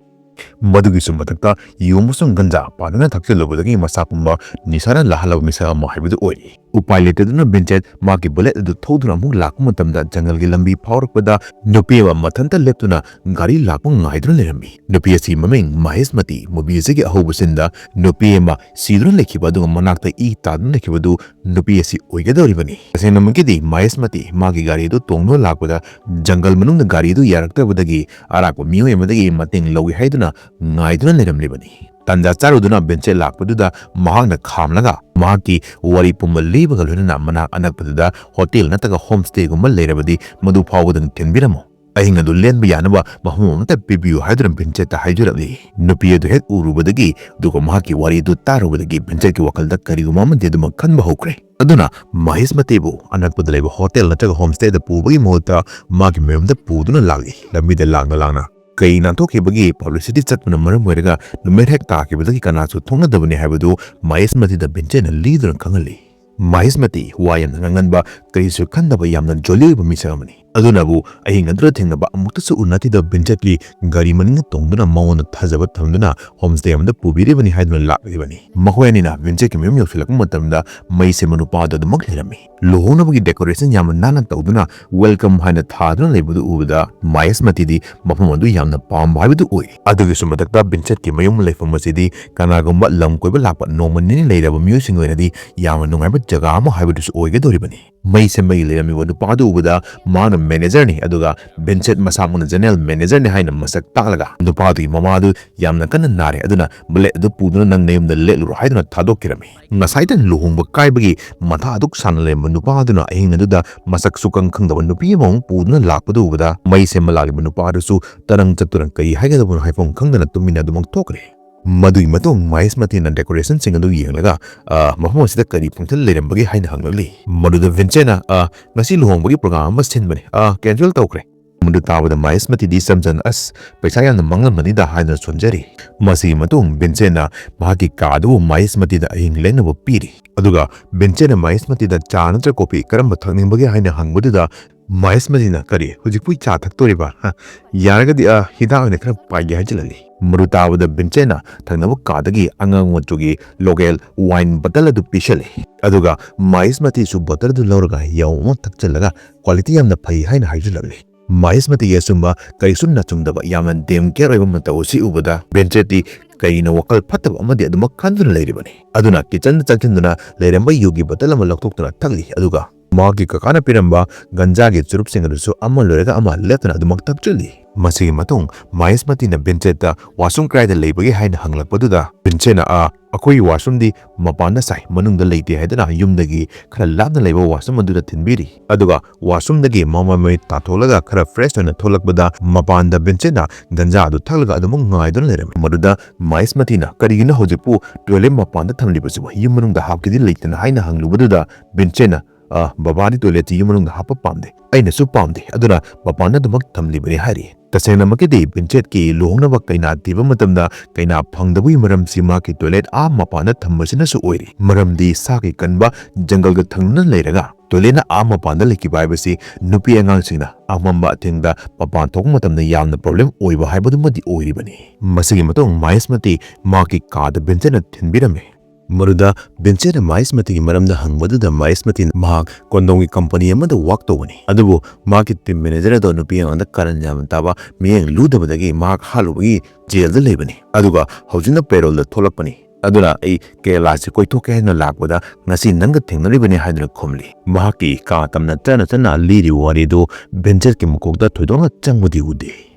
ꯃꯗꯨꯒꯤꯁꯨ ꯃꯊꯛꯇ ꯌꯨ ꯑꯃꯁꯨꯡ ꯒꯟꯖꯥ ꯄꯥꯗꯨꯅ ꯊꯛꯆꯤꯜꯂꯨꯕꯗꯒꯤ ꯃꯁꯥ ꯄꯨꯝꯕ ꯅꯤꯁꯥꯅ ꯂꯥꯍꯜꯂꯕ ꯃꯤꯁꯛ ꯑꯃ ꯍꯥꯏꯕꯗꯨ ꯑꯣꯏꯔꯤ꯫ ꯎꯄꯥꯏ ꯂꯩꯇꯗꯨꯅ ꯚꯤꯟꯁꯦꯟꯠ ꯃꯍꯥꯛꯀꯤ ꯕꯨꯂꯦꯠ ꯑꯗꯨ ꯊꯧꯗꯨꯅ ꯑꯃꯨꯛ ꯂꯥꯛꯄ ꯃꯇꯝꯗ ꯖꯪꯒꯜꯒꯤ ꯂꯝꯕꯤ ꯐꯥꯎꯔꯛꯄꯗ ꯅꯨꯄꯤ ꯑꯃ ꯃꯊꯟꯇ ꯂꯦꯞꯇꯨꯅ ꯒꯥꯔꯤ ꯂꯥꯛꯄ ꯉꯥꯏꯗꯨꯅ ꯂꯩꯔꯝꯃꯤ꯫ ꯅꯨꯄꯤ ꯑꯁꯤ ꯃꯃꯤꯡ ꯃꯍꯦꯁꯃꯇꯤ꯫ movie ꯑꯁꯤꯒꯤ ꯑꯍꯧꯕ sceneꯗ ꯅꯨꯄꯤ ꯑꯃ ꯁꯤꯗꯨꯅ ꯂꯩꯈꯤꯕ ꯑꯗꯨꯒ ꯃꯅꯥꯛꯇ ꯏ ꯇꯥꯗꯨꯅ ꯂꯩꯈꯤꯕꯗꯨ ꯅꯨꯄꯤ ꯑꯁꯤ ꯑꯣꯏꯒꯗꯧꯔꯤꯕꯅꯤ꯫ ꯇꯁꯦꯡꯅꯃꯛꯀꯤꯗꯤ ꯃꯍꯦꯁꯃꯇꯤ ꯃꯥꯒꯤ ꯒꯥꯔꯤ ꯑꯗꯨ ꯇꯣꯡꯗꯨꯅ ꯂꯥꯛꯄꯗ ꯖꯪꯒꯜ ꯃꯅꯨꯡꯗ ꯒꯥꯔꯤ ꯑꯗꯨ ꯌꯥꯔꯛꯇꯕꯗꯒꯤ ꯑꯔꯥꯛꯄ ꯃꯤꯑꯣꯏ ꯑꯃꯗꯒꯤ ꯃꯇꯦꯡ ꯂꯧꯏ ꯍꯥꯏꯗꯨꯅ ꯉꯥꯏꯗꯨꯅ ꯂꯩꯔꯝꯂꯤꯕꯅꯤ꯫ ꯇꯥꯟꯖꯥ ꯆꯥꯔꯨꯗꯨꯅ ꯚꯤꯟꯁꯦꯟꯠ ꯂꯥꯛꯄꯗꯨꯗ ꯃꯍꯥꯛꯅ ꯈꯥꯝꯂꯒ ꯃꯍꯥꯛꯀꯤ ꯋꯥꯔꯤ ꯄꯨꯝꯕ ꯂꯤꯕꯒ ꯂꯣꯏꯅꯅ ꯃꯅꯥꯛ ꯑꯅꯛꯄꯗꯨꯗ ꯍꯣꯇꯦꯜ ꯅꯠꯇ꯭ꯔꯒ ꯍꯣꯝ ꯁ꯭ꯇꯦꯒꯨꯝꯕ ꯂꯩꯔꯕꯗꯤ ꯃꯗꯨ ꯐꯥꯎꯕꯗꯪ ꯊꯤꯟꯕꯤꯔꯝꯃꯨ꯫ ꯑꯍꯤꯡ ꯑꯗꯨ ꯂꯦꯟꯕ ꯌꯥꯅꯕ ꯃꯐꯝ ꯑꯃꯠꯇ ꯄꯤꯕꯤꯌꯨ ꯍꯥꯏꯗꯨꯅ ꯚꯤꯟꯁꯦꯟꯠꯇ ꯍꯥꯏꯖꯔꯛꯂꯤ꯫ ꯅꯨꯄꯤ ꯑꯗꯨ ꯍꯦꯛ ꯎꯔꯨꯕꯗꯒꯤ ꯑꯗꯨꯒ ꯃꯍꯥꯛꯀꯤ ꯋꯥꯔꯤ ꯑꯗꯨ ꯇꯥꯔꯨꯕꯗꯒꯤ ꯚꯤꯟꯁꯦꯟꯠꯀꯤ ꯋꯥꯈꯜꯗ ꯀꯔꯤꯒꯨꯝꯕ ꯑꯃꯗꯤ ꯑꯗꯨꯃꯛ ꯈꯟꯕ ꯍꯧꯈ꯭ꯔꯦ꯫ ꯑꯗꯨꯅ ꯃꯍꯦꯁꯃꯇꯤꯕꯨ ꯑꯅꯛꯄꯗ ꯂꯩꯕ ꯍꯣꯇꯦꯜ ꯅꯠꯇ꯭ꯔꯒ ꯍꯣꯝ ꯁ꯭ꯇꯦꯗ ꯄꯨꯕꯒꯤ ꯃꯍꯨꯠꯇ ꯃꯥꯒꯤ ꯃꯌꯨꯝꯗ ꯄꯨꯗꯨꯅ ꯂꯥꯛꯂꯤ꯫ ꯂꯝꯕꯤꯗ ꯂꯥꯡꯅ ꯂꯥꯡꯅ ꯀꯩ ꯅꯥꯟꯊꯣꯛꯈꯤꯕꯒꯤ ꯄꯕ꯭ꯂꯤꯁꯤꯇꯤ ꯆꯠꯄꯅ ꯃꯔꯝ ꯑꯣꯏꯔꯒ ꯅꯨꯃꯤꯠ ꯍꯦꯛ ꯇꯥꯈꯤꯕꯗꯒꯤ ꯀꯅꯥꯁꯨ ꯊꯣꯛꯅꯗꯕꯅꯤ ꯍꯥꯏꯕꯗꯨ ꯃꯍꯦꯁꯃꯇꯤꯗ ꯚꯤꯟꯁꯦꯟꯠꯅ ꯂꯤꯗꯨꯅ ꯈꯪꯍꯜꯂꯤ꯫ ꯃꯍꯦꯁꯃꯇꯤ ꯋꯥ ꯌꯥꯝꯅ ꯉꯥꯡꯒꯟꯕ, ꯀꯔꯤꯁꯨ ꯈꯟꯗꯕ ꯌꯥꯝꯅ ꯖꯣꯂꯤ ꯑꯣꯏꯕ ꯃꯤꯁꯛ ꯑꯃꯅꯤ꯫ ꯑꯗꯨꯅꯕꯨ ꯑꯍꯤꯡ ꯑꯗꯨꯗ ꯊꯦꯡꯅꯕ ꯑꯃꯨꯛꯇꯁꯨ ꯎꯅꯈꯤꯗꯕ ꯚꯤꯟꯁꯦꯟꯠꯀꯤ ꯒꯥꯔꯤ ꯃꯅꯤꯡꯗ ꯇꯣꯡꯗꯨꯅ ꯃꯉꯣꯟꯗ ꯊꯥꯖꯕ ꯊꯝꯗꯨꯅ ꯍꯣꯝ ꯁ꯭ꯇꯦ ꯑꯃꯗ ꯄꯨꯕꯤꯔꯤꯕꯅꯤ ꯍꯥꯏꯗꯨꯅ ꯂꯥꯛꯂꯤꯕꯅꯤ꯫ ꯃꯈꯣꯏ ꯑꯅꯤꯅ ꯚꯤꯟꯁꯦꯟꯠꯀꯤ ꯃꯌꯨꯝ ꯌꯧꯁꯤꯜꯂꯛꯄ ꯃꯇꯝꯗ ꯃꯩ ꯁꯦꯝꯕ ꯅꯨꯄꯥ ꯑꯗꯨ ꯑꯗꯨꯃꯛ ꯂꯩꯔꯝꯃꯤ꯫ ꯂꯨꯍꯣꯡꯅꯕꯒꯤ decoration ꯌꯥꯝꯅ ꯅꯥꯟꯅ ꯇꯧꯗꯨꯅ welcome ꯍꯥꯏꯅ ꯊꯥꯗꯨꯅ ꯂꯩꯕꯗꯨ ꯎꯕꯗ ꯃꯍꯦꯁꯃꯇꯤꯗꯤ ꯃꯐꯝ ꯑꯗꯨ ꯌꯥꯝꯅ ꯄꯥꯝꯕ ꯍꯥꯏꯕꯗꯨ ꯑꯣꯏ꯫ ꯑꯗꯨꯒꯤꯁꯨ ꯃꯊꯛꯇ ꯚꯤꯟꯁꯦꯟꯠꯀꯤ ꯃꯌꯨꯝ ꯂꯩꯐꯝ ꯑꯁꯤꯗꯤ ꯀꯅꯥꯒꯨꯝꯕ ꯂꯝ ꯀꯣꯏꯕ ꯂꯥꯛꯄ ꯅꯣꯡꯃ ꯅꯤꯅꯤ ꯂꯩꯔꯕ ꯃꯤꯑꯣꯏꯁꯤꯡꯒꯤ ꯑꯣꯏꯅꯗꯤ ꯌꯥꯝꯅ ꯅꯨꯡꯉꯥꯏꯕ ꯖꯒꯥ ꯑꯃ ꯍꯥꯏꯕꯗꯨꯁꯨ ꯑꯣꯏꯒꯗꯧꯔꯤꯕꯅꯤ꯫ ꯃꯩ ꯁꯦꯝꯕꯒꯤ ꯂꯩꯔꯝꯃꯤꯕ ꯅꯨꯄꯥ ꯑꯗꯨ ꯎꯕꯗ ꯃꯥꯅ managerꯅꯤ, ꯑꯗꯨꯒ ꯚꯤꯟꯁꯦꯟꯠ ꯃꯁꯥꯃꯛꯅ general managerꯅꯤ ꯍꯥꯏꯅ ꯃꯁꯛ ꯇꯥꯛꯂꯒ ꯅꯨꯄꯥ ꯑꯗꯨꯒꯤ ꯃꯃꯥ ꯑꯗꯨ ꯌꯥꯝꯅ ꯀꯟꯅ ꯅꯥꯔꯦ, ꯑꯗꯨꯅ ꯕꯨꯂꯦꯠ ꯑꯗꯨ ꯄꯨꯗꯨꯅ ꯅꯪ ꯅꯌꯨꯝꯗ ꯂꯦꯛꯂꯨꯔꯣ ꯍꯥꯏꯗꯨꯅ ꯊꯥꯗꯣꯛꯈꯤꯔꯝꯃꯤ꯫ ꯉꯁꯥꯏꯗ ꯂꯨꯍꯣꯡꯕ ꯀꯥꯏꯕꯒꯤ ꯃꯊꯥ ꯑꯗꯨꯛ ꯁꯥꯅ ꯂꯩꯔꯝꯕ ꯅꯨꯄꯥ ꯑꯗꯨꯅ ꯑꯍꯤꯡ ꯑꯗꯨꯗ ꯃꯁꯛ ꯁꯨꯈꯪ ꯈꯪꯗꯕ ꯅꯨꯄꯤ ꯑꯃꯃꯨꯛ ꯄꯨꯗꯨꯅ ꯂꯥꯛꯄꯗꯨ ꯎꯕꯗ ꯃꯩ ꯁꯦꯝꯕ ꯂꯥꯛꯂꯤꯕ ꯅꯨꯄꯥ ꯑꯗꯨꯁꯨ ꯇꯔꯪ ꯆꯠꯇꯨꯅ ꯀꯔꯤ ꯍꯥꯏꯒꯗꯕꯅꯣ ꯍꯥꯏꯐꯝ ꯈꯪꯗꯅ ꯇꯨꯃꯤꯟꯅ ꯑꯗꯨꯃꯛ ꯊꯣꯛꯈ꯭ꯔꯦ꯫ ꯃꯗꯨꯒꯤ ꯃꯇꯨꯡ ꯃꯍꯦꯁꯃꯇꯤꯅ decorationꯁꯤꯡ ꯑꯗꯨ ꯌꯦꯡꯂꯒ, "ꯑ, ꯃꯐꯝ ꯑꯁꯤꯗ ꯀꯔꯤ function ꯂꯩꯔꯝꯕꯒꯦ?" ꯍꯥꯏꯅ ꯍꯪꯂꯛꯂꯤ꯫ ꯃꯗꯨꯗ ꯚꯤꯟꯁꯦꯟꯠꯅ, "ꯑ, ꯉꯁꯤ ꯂꯨꯍꯣꯡꯕꯒꯤ program ꯑꯃ ꯁꯤꯟꯕꯅꯤ꯫ ꯑ, cancel ꯇꯧꯈ꯭ꯔꯦ꯫" ꯃꯗꯨ ꯇꯥꯕꯗ ꯃꯍꯦꯁꯃꯇꯤꯗꯤ ꯏꯆꯝ ꯆꯝꯅ, "ꯑꯁ, ꯄꯩꯁꯥ ꯌꯥꯝꯅ ꯃꯥꯡꯂꯝꯃꯅꯤꯗ" ꯍꯥꯏꯗꯨꯅ ꯁꯣꯟꯖꯔꯤ꯫ ꯃꯁꯤꯒꯤ ꯃꯇꯨꯡ ꯚꯤꯟꯁꯦꯟꯠꯅ ꯃꯍꯥꯛꯀꯤ ꯀꯥ ꯑꯗꯨꯕꯨ ꯃꯍꯦꯁꯃꯇꯤꯗ ꯑꯍꯤꯡ ꯂꯦꯛꯅꯕ ꯄꯤꯔꯤ꯫ ꯑꯗꯨꯒ ꯚꯤꯟꯁꯦꯟꯠꯅ ꯃꯍꯦꯁꯃꯇꯤꯗ ꯆꯥ ꯅꯠꯇ꯭ꯔꯒ ꯀꯣꯐꯤ ꯀꯔꯝꯕ ꯊꯛꯅꯤꯡꯕꯒꯦ ꯍꯥꯏꯅ ꯍꯪꯕꯗꯨꯗ ꯃꯍꯦꯁꯃꯇꯤꯅ, "ꯀꯔꯤ, ꯍꯧꯖꯤꯛꯄꯨ ꯆꯥ ꯊꯛꯇꯣꯔꯤꯕ? ꯍꯥ? ꯌꯥꯔꯒꯗꯤ, ꯑ, ꯍꯤꯗꯥꯛ ꯑꯣꯏꯅ ꯈꯔ ꯄꯥꯏꯒꯦ" ꯍꯥꯏꯖꯤꯜꯂꯛꯂꯤ꯫ ꯃꯗꯨ ꯇꯥꯕꯗ ꯚꯤꯟꯁꯦꯟꯅ ꯊꯪꯅꯕ ꯀꯥꯗꯒꯤ ꯑꯉꯥꯡ ꯃꯆꯨꯒꯤ ꯂꯣꯀꯦꯜ ꯋꯥꯏꯟ ꯕꯇꯜ ꯑꯗꯨ ꯄꯤꯁꯜꯂꯤ꯫ ꯑꯗꯨꯒ ꯃꯍꯦꯁꯃꯇꯤꯁꯨ ꯕꯇꯜ ꯑꯗꯨ ꯂꯧꯔꯒ ꯌꯥꯎ ꯑꯃ ꯊꯛꯆꯜꯂꯒ ꯀ꯭ꯋꯥꯂꯤꯇꯤ ꯌꯥꯝꯅ ꯐꯩ ꯍꯥꯏꯅ ꯍꯥꯏꯖꯤꯜꯂꯛꯂꯤ꯫ ꯃꯍꯦꯁꯃꯇꯤꯒꯤ ꯑꯆꯨꯝꯕ ꯀꯔꯤꯁꯨ ꯅꯆꯨꯝꯗꯕ, ꯌꯥꯝꯅ ꯗꯦꯝ ꯀꯦꯌꯔ ꯑꯣꯏꯕ ꯃꯇꯧ ꯑꯁꯤ ꯎꯕꯗ ꯚꯤꯟꯁꯦꯟꯇꯤ ꯀꯔꯤꯅꯣ ꯋꯥꯈꯜ ꯐꯠꯇꯕ ꯑꯃꯗꯤ ꯑꯗꯨꯃꯛ ꯈꯟꯗꯨꯅ ꯂꯩꯔꯤꯕꯅꯤ꯫ ꯑꯗꯨꯅ ꯀꯤꯆꯟꯗ ꯆꯪꯁꯤꯟꯗꯨꯅ ꯂꯩꯔꯝꯕ ꯌꯨꯒꯤ ꯕꯇꯜ ꯑꯃ ꯂꯧꯊꯣꯛꯇꯨꯅ ꯊꯛꯂꯤ꯫ ꯑꯗꯨꯒ ꯃꯍꯥꯛꯀꯤ ꯀꯀꯥꯅ ꯄꯤꯔꯝꯕ ꯒꯟꯖꯥꯒꯤ ꯆꯨꯔꯨꯞꯁꯤꯡ ꯑꯗꯨꯁꯨ ꯑꯃ ꯂꯣꯏꯔꯒ ꯑꯃ ꯂꯦꯞꯇꯅ ꯑꯗꯨꯃꯛ ꯊꯛꯆꯤꯜꯂꯤ꯫ ꯃꯁꯤꯒꯤ ꯃꯇꯨꯡ ꯃꯍꯦꯁꯃꯇꯤꯅ ꯚꯤꯟꯁꯦꯟꯇ ꯋꯥꯁꯔꯨꯝ ꯀꯗꯥꯏꯗ ꯂꯩꯕꯒꯦ ꯍꯥꯏꯅ ꯍꯪꯂꯛꯄꯗꯨꯗ ꯚꯤꯟꯁꯦꯟꯅ, "ꯑ, ꯑꯩꯈꯣꯏꯒꯤ ꯋꯥꯁꯔꯨꯝꯗꯤ ꯃꯄꯥꯟꯗ ꯁꯥꯏ, ꯃꯅꯨꯡꯗ ꯂꯩꯇꯦ" ꯍꯥꯏꯗꯨꯅ ꯌꯨꯝꯗꯒꯤ ꯈꯔ ꯂꯥꯞꯅ ꯂꯩꯕ ꯋꯥꯁꯔꯨꯝ ꯑꯗꯨꯗ ꯊꯤꯟꯕꯤꯔꯤ꯫ ꯑꯗꯨꯒ ꯋꯥꯁꯔꯨꯝꯗꯒꯤ ꯃꯃꯥꯏ ꯃꯃꯤꯠ ꯇꯥꯊꯣꯛꯂꯒ ꯈꯔ ꯐ꯭ꯔꯦꯁ ꯑꯣꯏꯅ ꯊꯣꯛꯂꯛꯄꯗ ꯃꯄꯥꯟꯗ ꯚꯤꯟꯁꯦꯟꯅ ꯒꯟꯖꯥ ꯑꯗꯨ ꯊꯛꯂꯒ ꯑꯗꯨꯃꯛ ꯉꯥꯏꯗꯨꯅ ꯂꯩꯔꯝꯃꯤ꯫ ꯃꯗꯨꯗ ꯃꯍꯦꯁꯃꯇꯤꯅ, "ꯀꯔꯤꯒꯤꯅꯣ ꯍꯧꯖꯤꯛꯄꯨ ꯇꯣꯏꯂꯦꯠ ꯃꯄꯥꯟꯗ ꯊꯝꯂꯤꯕꯁꯤꯕꯨ? ꯌꯨꯝ ꯃꯅꯨꯡꯗ ꯍꯥꯞꯀꯦꯗꯤ ꯂꯩꯇꯅ?" ꯍꯥꯏꯅ ꯍꯪꯂꯨꯕꯗꯨꯗ ꯚꯤꯟꯁꯦꯟꯅ, "ꯑ, ꯕꯕꯥꯗꯤ ꯇꯣꯏꯂꯦꯠꯇꯤ ꯌꯨꯝ ꯃꯅꯨꯡꯗ ꯍꯥꯞꯄ ꯄꯥꯝꯗꯦ, ꯑꯩꯅꯁꯨ ꯄꯥꯝꯗꯦ, ꯑꯗꯨꯅ ꯃꯄꯥꯟꯗ ꯑꯗꯨꯃꯛ ꯊꯝꯂꯤꯕꯅꯤ" ꯍꯥꯏꯔꯤ꯫ ꯇꯁꯦꯡꯅꯃꯛꯀꯤꯗꯤ ꯚꯤꯟꯁꯦꯟꯀꯤ ꯂꯨꯍꯣꯡꯅꯕ ꯀꯩꯅꯥ ꯊꯤꯕ ꯃꯇꯝꯗ ꯀꯩꯅꯥ ꯐꯪꯗꯕꯒꯤ ꯃꯔꯝꯁꯤ ꯃꯍꯥꯛꯀꯤ ꯇꯣꯏꯂꯦꯠ ꯑꯥ ꯃꯄꯥꯟꯗ ꯊꯝꯕꯁꯤꯅꯁꯨ ꯑꯣꯏꯔꯤ꯫ ꯃꯔꯝꯗꯤ ꯁꯥꯒꯤ ꯀꯟꯕ ꯖꯪꯒꯜꯒ ꯊꯪꯅꯅ ꯂꯩꯔꯒ ꯇꯣꯏꯂꯦꯠꯅ ꯑꯥ ꯃꯄꯥꯟꯗ ꯂꯩꯈꯤꯕ ꯍꯥꯏꯕꯁꯤ ꯅꯨꯄꯤ ꯑꯉꯥꯡꯁꯤꯡꯅ ꯑꯃꯝꯕ ꯑꯊꯦꯡꯗ ꯃꯄꯥꯟ ꯊꯣꯛꯄ ꯃꯇꯝꯗ ꯌꯥꯝꯅ ꯄ꯭ꯔꯣꯕ꯭ꯂꯦꯝ ꯑꯣꯏꯕ ꯍꯥꯏꯕꯗꯨꯃꯗꯤ ꯑꯣꯏꯔꯤꯕꯅꯤ꯫ ꯃꯁꯤꯒꯤ ꯃꯇꯨꯡ ꯃꯍꯦꯁꯃꯇꯤ ꯃꯍꯥꯛꯀꯤ ꯀꯥꯗ ꯚꯤꯟꯁꯦꯟꯅ ꯊꯤꯟꯕꯤꯔꯝꯃꯤ꯫ ꯃꯗꯨꯗ ꯚꯤꯟꯁꯦꯟꯅ ꯃꯍꯦꯁꯃꯇꯤꯒꯤ ꯃꯔꯝꯗ ꯍꯪꯕꯗꯨꯗ ꯃꯍꯦꯁꯃꯇꯤꯅ ꯃꯍꯥꯛ ꯀꯣꯟꯗꯣꯡꯒꯤ ꯀꯝꯄꯅꯤ ꯑꯃꯗ ꯋꯥꯛ ꯇꯧꯕꯅꯤ, ꯑꯗꯨꯕꯨ ꯃꯍꯥꯛꯀꯤ ꯇꯤꯝ ꯃꯦꯅꯦꯖꯔ ꯑꯗꯣ ꯅꯨꯄꯤ ꯑꯉꯥꯡꯗ ꯀꯔꯟ ꯌꯥꯝꯅ ꯇꯥꯕ ꯃꯤꯠꯌꯦꯡ ꯂꯨꯗꯕꯗꯒꯤ ꯃꯍꯥꯛ ꯍꯥꯠꯂꯨꯕꯒꯤ ꯖꯦꯜꯗ ꯂꯩꯕꯅꯤ꯫ ꯑꯗꯨꯒ ꯍꯧꯖꯤꯛꯅ ꯄꯦꯔꯣꯜꯗ ꯊꯣꯛꯂꯛꯄꯅꯤ꯫ ꯑꯗꯨꯅ ꯑꯩ ꯀꯦꯔꯂꯥꯁꯤ ꯀꯣꯏꯊꯣꯛꯀꯦ ꯍꯥꯏꯅ ꯂꯥꯛꯄꯗ ꯉꯁꯤ ꯅꯪꯒ ꯊꯦꯡꯅꯔꯤꯕꯅꯤ ꯍꯥꯏꯗꯨꯅ ꯈꯨꯝꯂꯤ꯫ ꯃꯍꯥꯛꯀꯤ ꯀꯥ ꯇꯝꯅ ꯆꯠꯅ ꯆꯠꯅ ꯂꯤꯔꯤꯕ ꯋꯥꯔꯤꯗꯨ ꯚꯤꯟꯁꯦꯟꯀꯤ ꯃꯀꯣꯛꯇ ꯊꯣꯏꯗꯣꯛꯅ ꯆꯪꯕꯗꯤ ꯎꯗꯦ꯫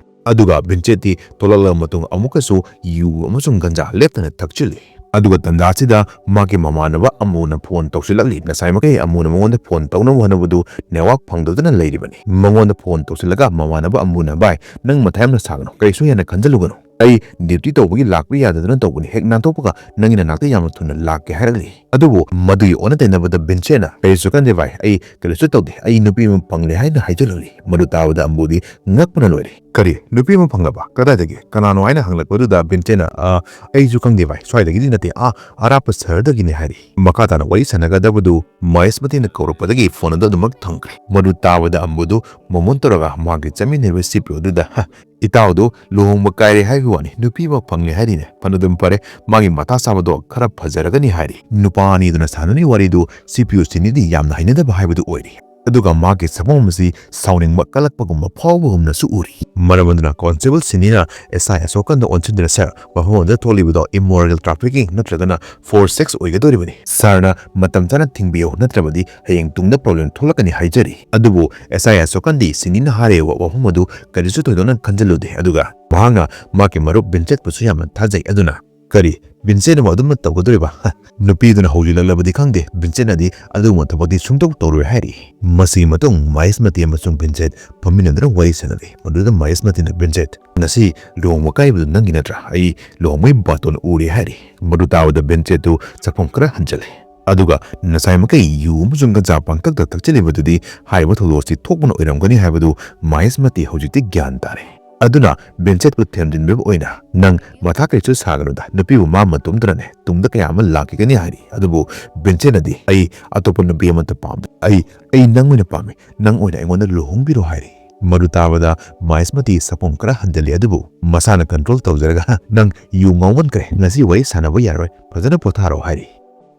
ꯑꯗꯨꯒ ꯚꯤꯟꯁꯦꯟꯇꯤ ꯊꯣꯛꯂꯛꯂꯕ ꯃꯇꯨꯡ ꯑꯃꯨꯛꯀꯁꯨ ꯌꯨ ꯑꯃꯁꯨꯡ ꯒꯟꯖꯥ ꯂꯦꯞꯇꯅ ꯊꯛꯆꯤꯜꯂꯤ꯫ ꯑꯗꯨꯒ ꯇꯟꯖꯥꯁꯤꯗ ꯃꯍꯥꯛꯀꯤ ꯃꯃꯥꯟꯅꯕ ꯑꯃꯨꯅ ꯐꯣꯟ ꯇꯧꯁꯤꯜꯂꯛꯂꯤ꯫ ꯉꯁꯥꯏꯃꯛꯀꯤ ꯑꯃꯨꯅ ꯃꯉꯣꯟꯗ ꯐꯣꯟ ꯇꯧꯅꯕ ꯍꯣꯠꯅꯕꯗꯨ ꯅꯦꯠꯋꯥꯛ ꯐꯪꯗꯗꯨꯅ ꯂꯩꯔꯤꯕꯅꯤ꯫ ꯃꯉꯣꯟꯗ ꯐꯣꯟ ꯇꯧꯁꯤꯜꯂꯒ ꯃꯃꯥꯟꯅꯕ ꯑꯃꯨꯅ, "ꯚꯥꯏ, ꯅꯪ ꯃꯊꯥ ꯌꯥꯝꯅ ꯁꯥꯒꯅꯨ, ꯀꯔꯤꯁꯨ ꯍꯦꯟꯅ ꯈꯟꯖꯤꯜꯂꯨꯒꯅꯨ꯫ "ꯑꯩ ꯗ꯭ꯌꯨꯇꯤ ꯇꯧꯕꯒꯤ ꯂꯥꯛꯄ ꯌꯥꯗꯗꯅ ꯇꯧꯕꯅꯤ, ꯍꯦꯛ ꯅꯥꯟꯊꯣꯛꯄꯒ ꯅꯪꯒꯤ ꯅꯅꯥꯛꯇ ꯌꯥꯝꯅ ꯊꯨꯅ ꯂꯥꯛꯀꯦ" ꯍꯥꯏꯔꯛꯂꯤ꯫ ꯑꯗꯨꯕꯨ ꯃꯗꯨꯒꯤ ꯑꯣꯟꯅ ꯇꯩꯅꯕꯗ ꯚꯤꯟꯁꯦꯟꯅ, "ꯀꯔꯤꯁꯨ ꯈꯟꯗꯦ ꯚꯥꯏ, ꯑꯩ ꯀꯔꯤꯁꯨ ꯇꯧꯗꯦ, ꯑꯩ ꯅꯨꯄꯤ ꯑꯃ ꯐꯪꯂꯦ" ꯍꯥꯏꯅ ꯍꯥꯏꯖꯤꯜꯂꯛꯂꯤ꯫ ꯃꯗꯨ ꯇꯥꯕꯗ ꯑꯝꯕꯨꯗꯤ ꯉꯛꯄꯅ ꯂꯣꯏꯔꯦ꯫ "ꯀꯔꯤ? ꯅꯨꯄꯤ ꯑꯃ ꯐꯪꯂꯕ? ꯀꯗꯥꯏꯗꯒꯤ? ꯀꯅꯥꯅꯣ?" ꯍꯥꯏꯅ ꯍꯪꯂꯛꯄꯗꯨꯗ ꯚꯤꯟꯁꯦꯟꯅ, "ꯑ, ꯑꯩꯁꯨ ꯈꯪꯗꯦ ꯚꯥꯏ, ꯁ꯭ꯋꯥꯏꯗꯒꯤꯗꯤ ꯅꯠꯇꯦ, ꯑꯥ ꯑꯔꯥꯞꯄ ꯁꯍꯔꯗꯒꯤꯅꯤ" ꯍꯥꯏꯔꯤ꯫ ꯃꯈꯥ ꯇꯥꯅ ꯋꯥꯔꯤ ꯁꯥꯟꯅꯒꯗꯕꯗꯨ ꯃꯍꯦꯁꯃꯇꯤꯅ ꯀꯧꯔꯛꯄꯗꯒꯤ ꯐꯣꯟ ꯑꯗꯨ ꯑꯗꯨꯃꯛ ꯊꯝꯈ꯭ꯔꯦ꯫ ꯃꯗꯨ ꯇꯥꯕꯗ ꯑꯝꯕꯨꯗꯨ ꯃꯃꯣꯟ ꯇꯧꯔꯒ ꯃꯍꯥꯛꯀꯤ ꯆꯠꯃꯤꯟꯅꯔꯤꯕ ꯁꯤ ꯄꯤ ꯑꯣ ꯑꯗꯨꯗ, "ꯍ, ꯏꯇꯥꯎꯗꯨ ꯂꯨꯍꯣꯡꯕ ꯀꯥꯏꯔꯦ ꯍꯥꯏꯕꯒꯤ ꯋꯥꯅꯤ, ꯅꯨꯄꯤ ꯑꯃ ꯐꯪꯂꯦ ꯍꯥꯏꯔꯤꯅꯦ꯫ ꯐꯅꯗꯨꯝ ꯐꯔꯦ, ꯃꯥꯒꯤ ꯃꯊꯥ ꯁꯥꯕꯗꯣ ꯈꯔ ꯐꯖꯔꯒꯅꯤ" ꯍꯥꯏꯔꯤ꯫ ꯅꯨꯄꯥ ꯑꯅꯤꯗꯨꯅ ꯁꯥꯟꯅꯔꯤ ꯋꯥꯔꯤꯗꯨ ꯁꯤ ꯄꯤ ꯑꯣ ꯁꯤꯅꯤꯗꯤ ꯌꯥꯝꯅ ꯍꯩꯅꯗꯕ ꯍꯥꯏꯕꯗꯨ ꯑꯣꯏꯔꯤ꯫ ꯑꯗꯨꯒ ꯃꯍꯥꯛꯀꯤ ꯁꯛꯐꯝ ꯑꯁꯤ ꯁꯥꯎꯅꯤꯡꯕ ꯀꯜꯂꯛꯄꯒꯨꯝꯕ ꯐꯥꯎꯕꯒꯨꯝꯅꯁꯨ ꯎꯔꯤ꯫ ꯃꯔꯝ ꯑꯗꯨꯅ ꯀꯣꯟꯁꯇꯦꯕꯜ ꯁꯤꯅꯤꯅ ꯑꯦꯁ ꯑꯥꯏ ꯑꯁꯣꯀꯟꯗ ꯑꯣꯟꯁꯤꯟꯗꯨꯅ, "ꯁꯥꯔ, ꯃꯐꯝ ꯑꯗꯨꯗ ꯊꯣꯛꯂꯤꯕꯗꯣ ꯏꯃꯣꯔꯦꯜ ꯇ꯭ꯔꯥꯐꯤꯀꯤꯡ ꯅꯠꯇ꯭ꯔꯒꯅ ꯐꯣꯔꯁ ꯁꯦꯛꯁ ꯑꯣꯏꯒꯗꯧꯔꯤꯕꯅꯤ꯫ ꯁꯥꯔꯅ ꯃꯇꯝ ꯆꯥꯅ ꯊꯤꯡꯕꯤꯌꯨ, ꯅꯠꯇ꯭ꯔꯕꯗꯤ ꯍꯌꯦꯡ ꯇꯨꯡꯗ ꯄ꯭ꯔꯣꯕ꯭ꯂꯦꯝ ꯊꯣꯛꯂꯛꯀꯅꯤ" ꯍꯥꯏꯖꯔꯤ꯫ ꯑꯗꯨꯕꯨ ꯑꯦꯁ ꯑꯥꯏ ꯑꯁꯣꯀꯟꯗꯤ ꯁꯤꯅꯤꯅ ꯍꯥꯏꯔꯤꯕ ꯋꯥꯐꯝ ꯑꯗꯨ ꯀꯔꯤꯁꯨ ꯊꯣꯏꯗꯣꯛꯅ ꯈꯟꯖꯤꯜꯂꯨꯗꯦ꯫ ꯑꯗꯨꯒ ꯃꯍꯥꯛꯅ ꯃꯍꯥꯛꯀꯤ ꯃꯔꯨꯞ ꯚꯤꯟꯁꯦꯠꯄꯨꯁꯨ ꯌꯥꯝꯅ ꯊꯥꯖꯩ꯫ ꯑꯗꯨꯅ, "ꯀꯔꯤ? ꯚꯤꯟꯁꯦꯠꯅꯕꯨ ꯑꯗꯨꯝꯅ ꯇꯧꯒꯗꯧꯔꯤꯕ? ꯍ, ꯅꯨꯄꯤꯗꯨꯅ ꯍꯧꯖꯤꯜꯂꯛꯂꯕꯗꯤ ꯈꯪꯗꯦ, ꯚꯤꯟꯁꯦꯠꯅꯗꯤ ꯑꯗꯨꯒꯨꯝꯕ ꯊꯕꯛꯇꯤ ꯁꯨꯡꯇꯧ ꯇꯧꯔꯣꯏ" ꯍꯥꯏꯔꯤ꯫ ꯃꯁꯤꯒꯤ ꯃꯇꯨꯡ ꯃꯍꯦꯁꯃꯇꯤ ꯑꯃꯁꯨꯡ ꯚꯤꯟꯁꯦꯠ ꯐꯝꯃꯤꯟꯅꯗꯨꯅ ꯋꯥꯔꯤ ꯁꯥꯟꯅꯔꯤ꯫ ꯃꯗꯨꯗ ꯃꯍꯦꯁꯃꯇꯤꯅ ꯚꯤꯟꯁꯦꯠ, "ꯉꯁꯤ ꯂꯨꯍꯣꯡꯕ ꯀꯥꯏꯕꯗꯨ ꯅꯪꯒꯤ ꯅꯠꯇ꯭ꯔꯥ? ꯑꯩ ꯂꯨꯍꯣꯡꯕꯒꯤ ꯕꯥꯇꯣꯟ ꯎꯔꯦ" ꯍꯥꯏꯔꯤ꯫ ꯃꯗꯨ ꯇꯥꯕꯗ ꯚꯤꯟꯁꯦꯠꯇꯨ ꯆꯥꯛꯐꯝ ꯈꯔ ꯍꯟꯖꯤꯜꯂꯦ꯫ ꯑꯗꯨꯒ ꯉꯁꯥꯏ ꯃꯈꯩ ꯌꯨ ꯑꯃꯁꯨꯡ ꯒꯟꯖꯥ ꯄꯪꯊꯛꯇ ꯊꯛꯆꯤꯜꯂꯤꯕꯗꯨꯗꯤ ꯍꯥꯏꯔꯤꯕ ꯊꯧꯗꯣꯛ ꯑꯁꯤ ꯊꯣꯛꯄꯅ ꯑꯣꯏꯔꯝꯒꯅꯤ ꯍꯥꯏꯕꯗꯨ ꯃꯍꯦꯁꯃꯇꯤ ꯍꯧꯖꯤꯛꯇꯤ ꯒ꯭ꯌꯥꯟ ꯇꯥꯔꯦ꯫ ꯑꯗꯨꯅ ꯚꯤꯟꯁꯦꯠꯄꯨ ꯊꯦꯝꯖꯤꯟꯕꯤꯕ ꯑꯣꯏꯅ, "ꯅꯪ ꯃꯊꯥ ꯀꯔꯤꯁꯨ ꯁꯥꯒꯅꯨꯗ, ꯅꯨꯄꯤꯕꯨ ꯃꯥ ꯃꯇꯣꯝꯇꯅꯅꯦ ꯇꯨꯡꯗ ꯀꯌꯥ ꯑꯃ ꯂꯥꯛꯈꯤꯒꯅꯤ" ꯍꯥꯏꯔꯤ꯫ ꯑꯗꯨꯕꯨ ꯚꯤꯟꯁꯦꯠꯅꯗꯤ, "ꯑꯩ ꯑꯇꯣꯞꯄ ꯅꯨꯄꯤ ꯑꯃꯠꯇ ꯄꯥꯝꯗꯦ꯫ ꯑꯩ, ꯑꯩ ꯅꯪ ꯑꯣꯏꯅ ꯄꯥꯝꯃꯤ꯫ ꯅꯪ ꯑꯣꯏꯅ ꯑꯩꯉꯣꯟꯗ ꯂꯨꯍꯣꯡꯕꯤꯔꯣ" ꯍꯥꯏꯔꯤ꯫ ꯃꯗꯨ ꯇꯥꯕꯗ ꯃꯍꯦꯁꯃꯇꯤ ꯁꯛꯐꯝ ꯈꯔ ꯍꯟꯖꯤꯜꯂꯤ, ꯑꯗꯨꯕꯨ ꯃꯁꯥꯅ ꯀꯟꯇ꯭ꯔꯣꯜ ꯇꯧꯖꯔꯒ, "ꯅꯪ ꯌꯨ ꯉꯥꯎꯃꯟꯈ꯭ꯔꯦ, ꯉꯁꯤ ꯋꯥꯔꯤ ꯁꯥꯟꯅꯕ ꯌꯥꯔꯣꯏ, ꯐꯖꯅ ꯄꯣꯊꯥꯔꯣ" ꯍꯥꯏꯔꯤ꯫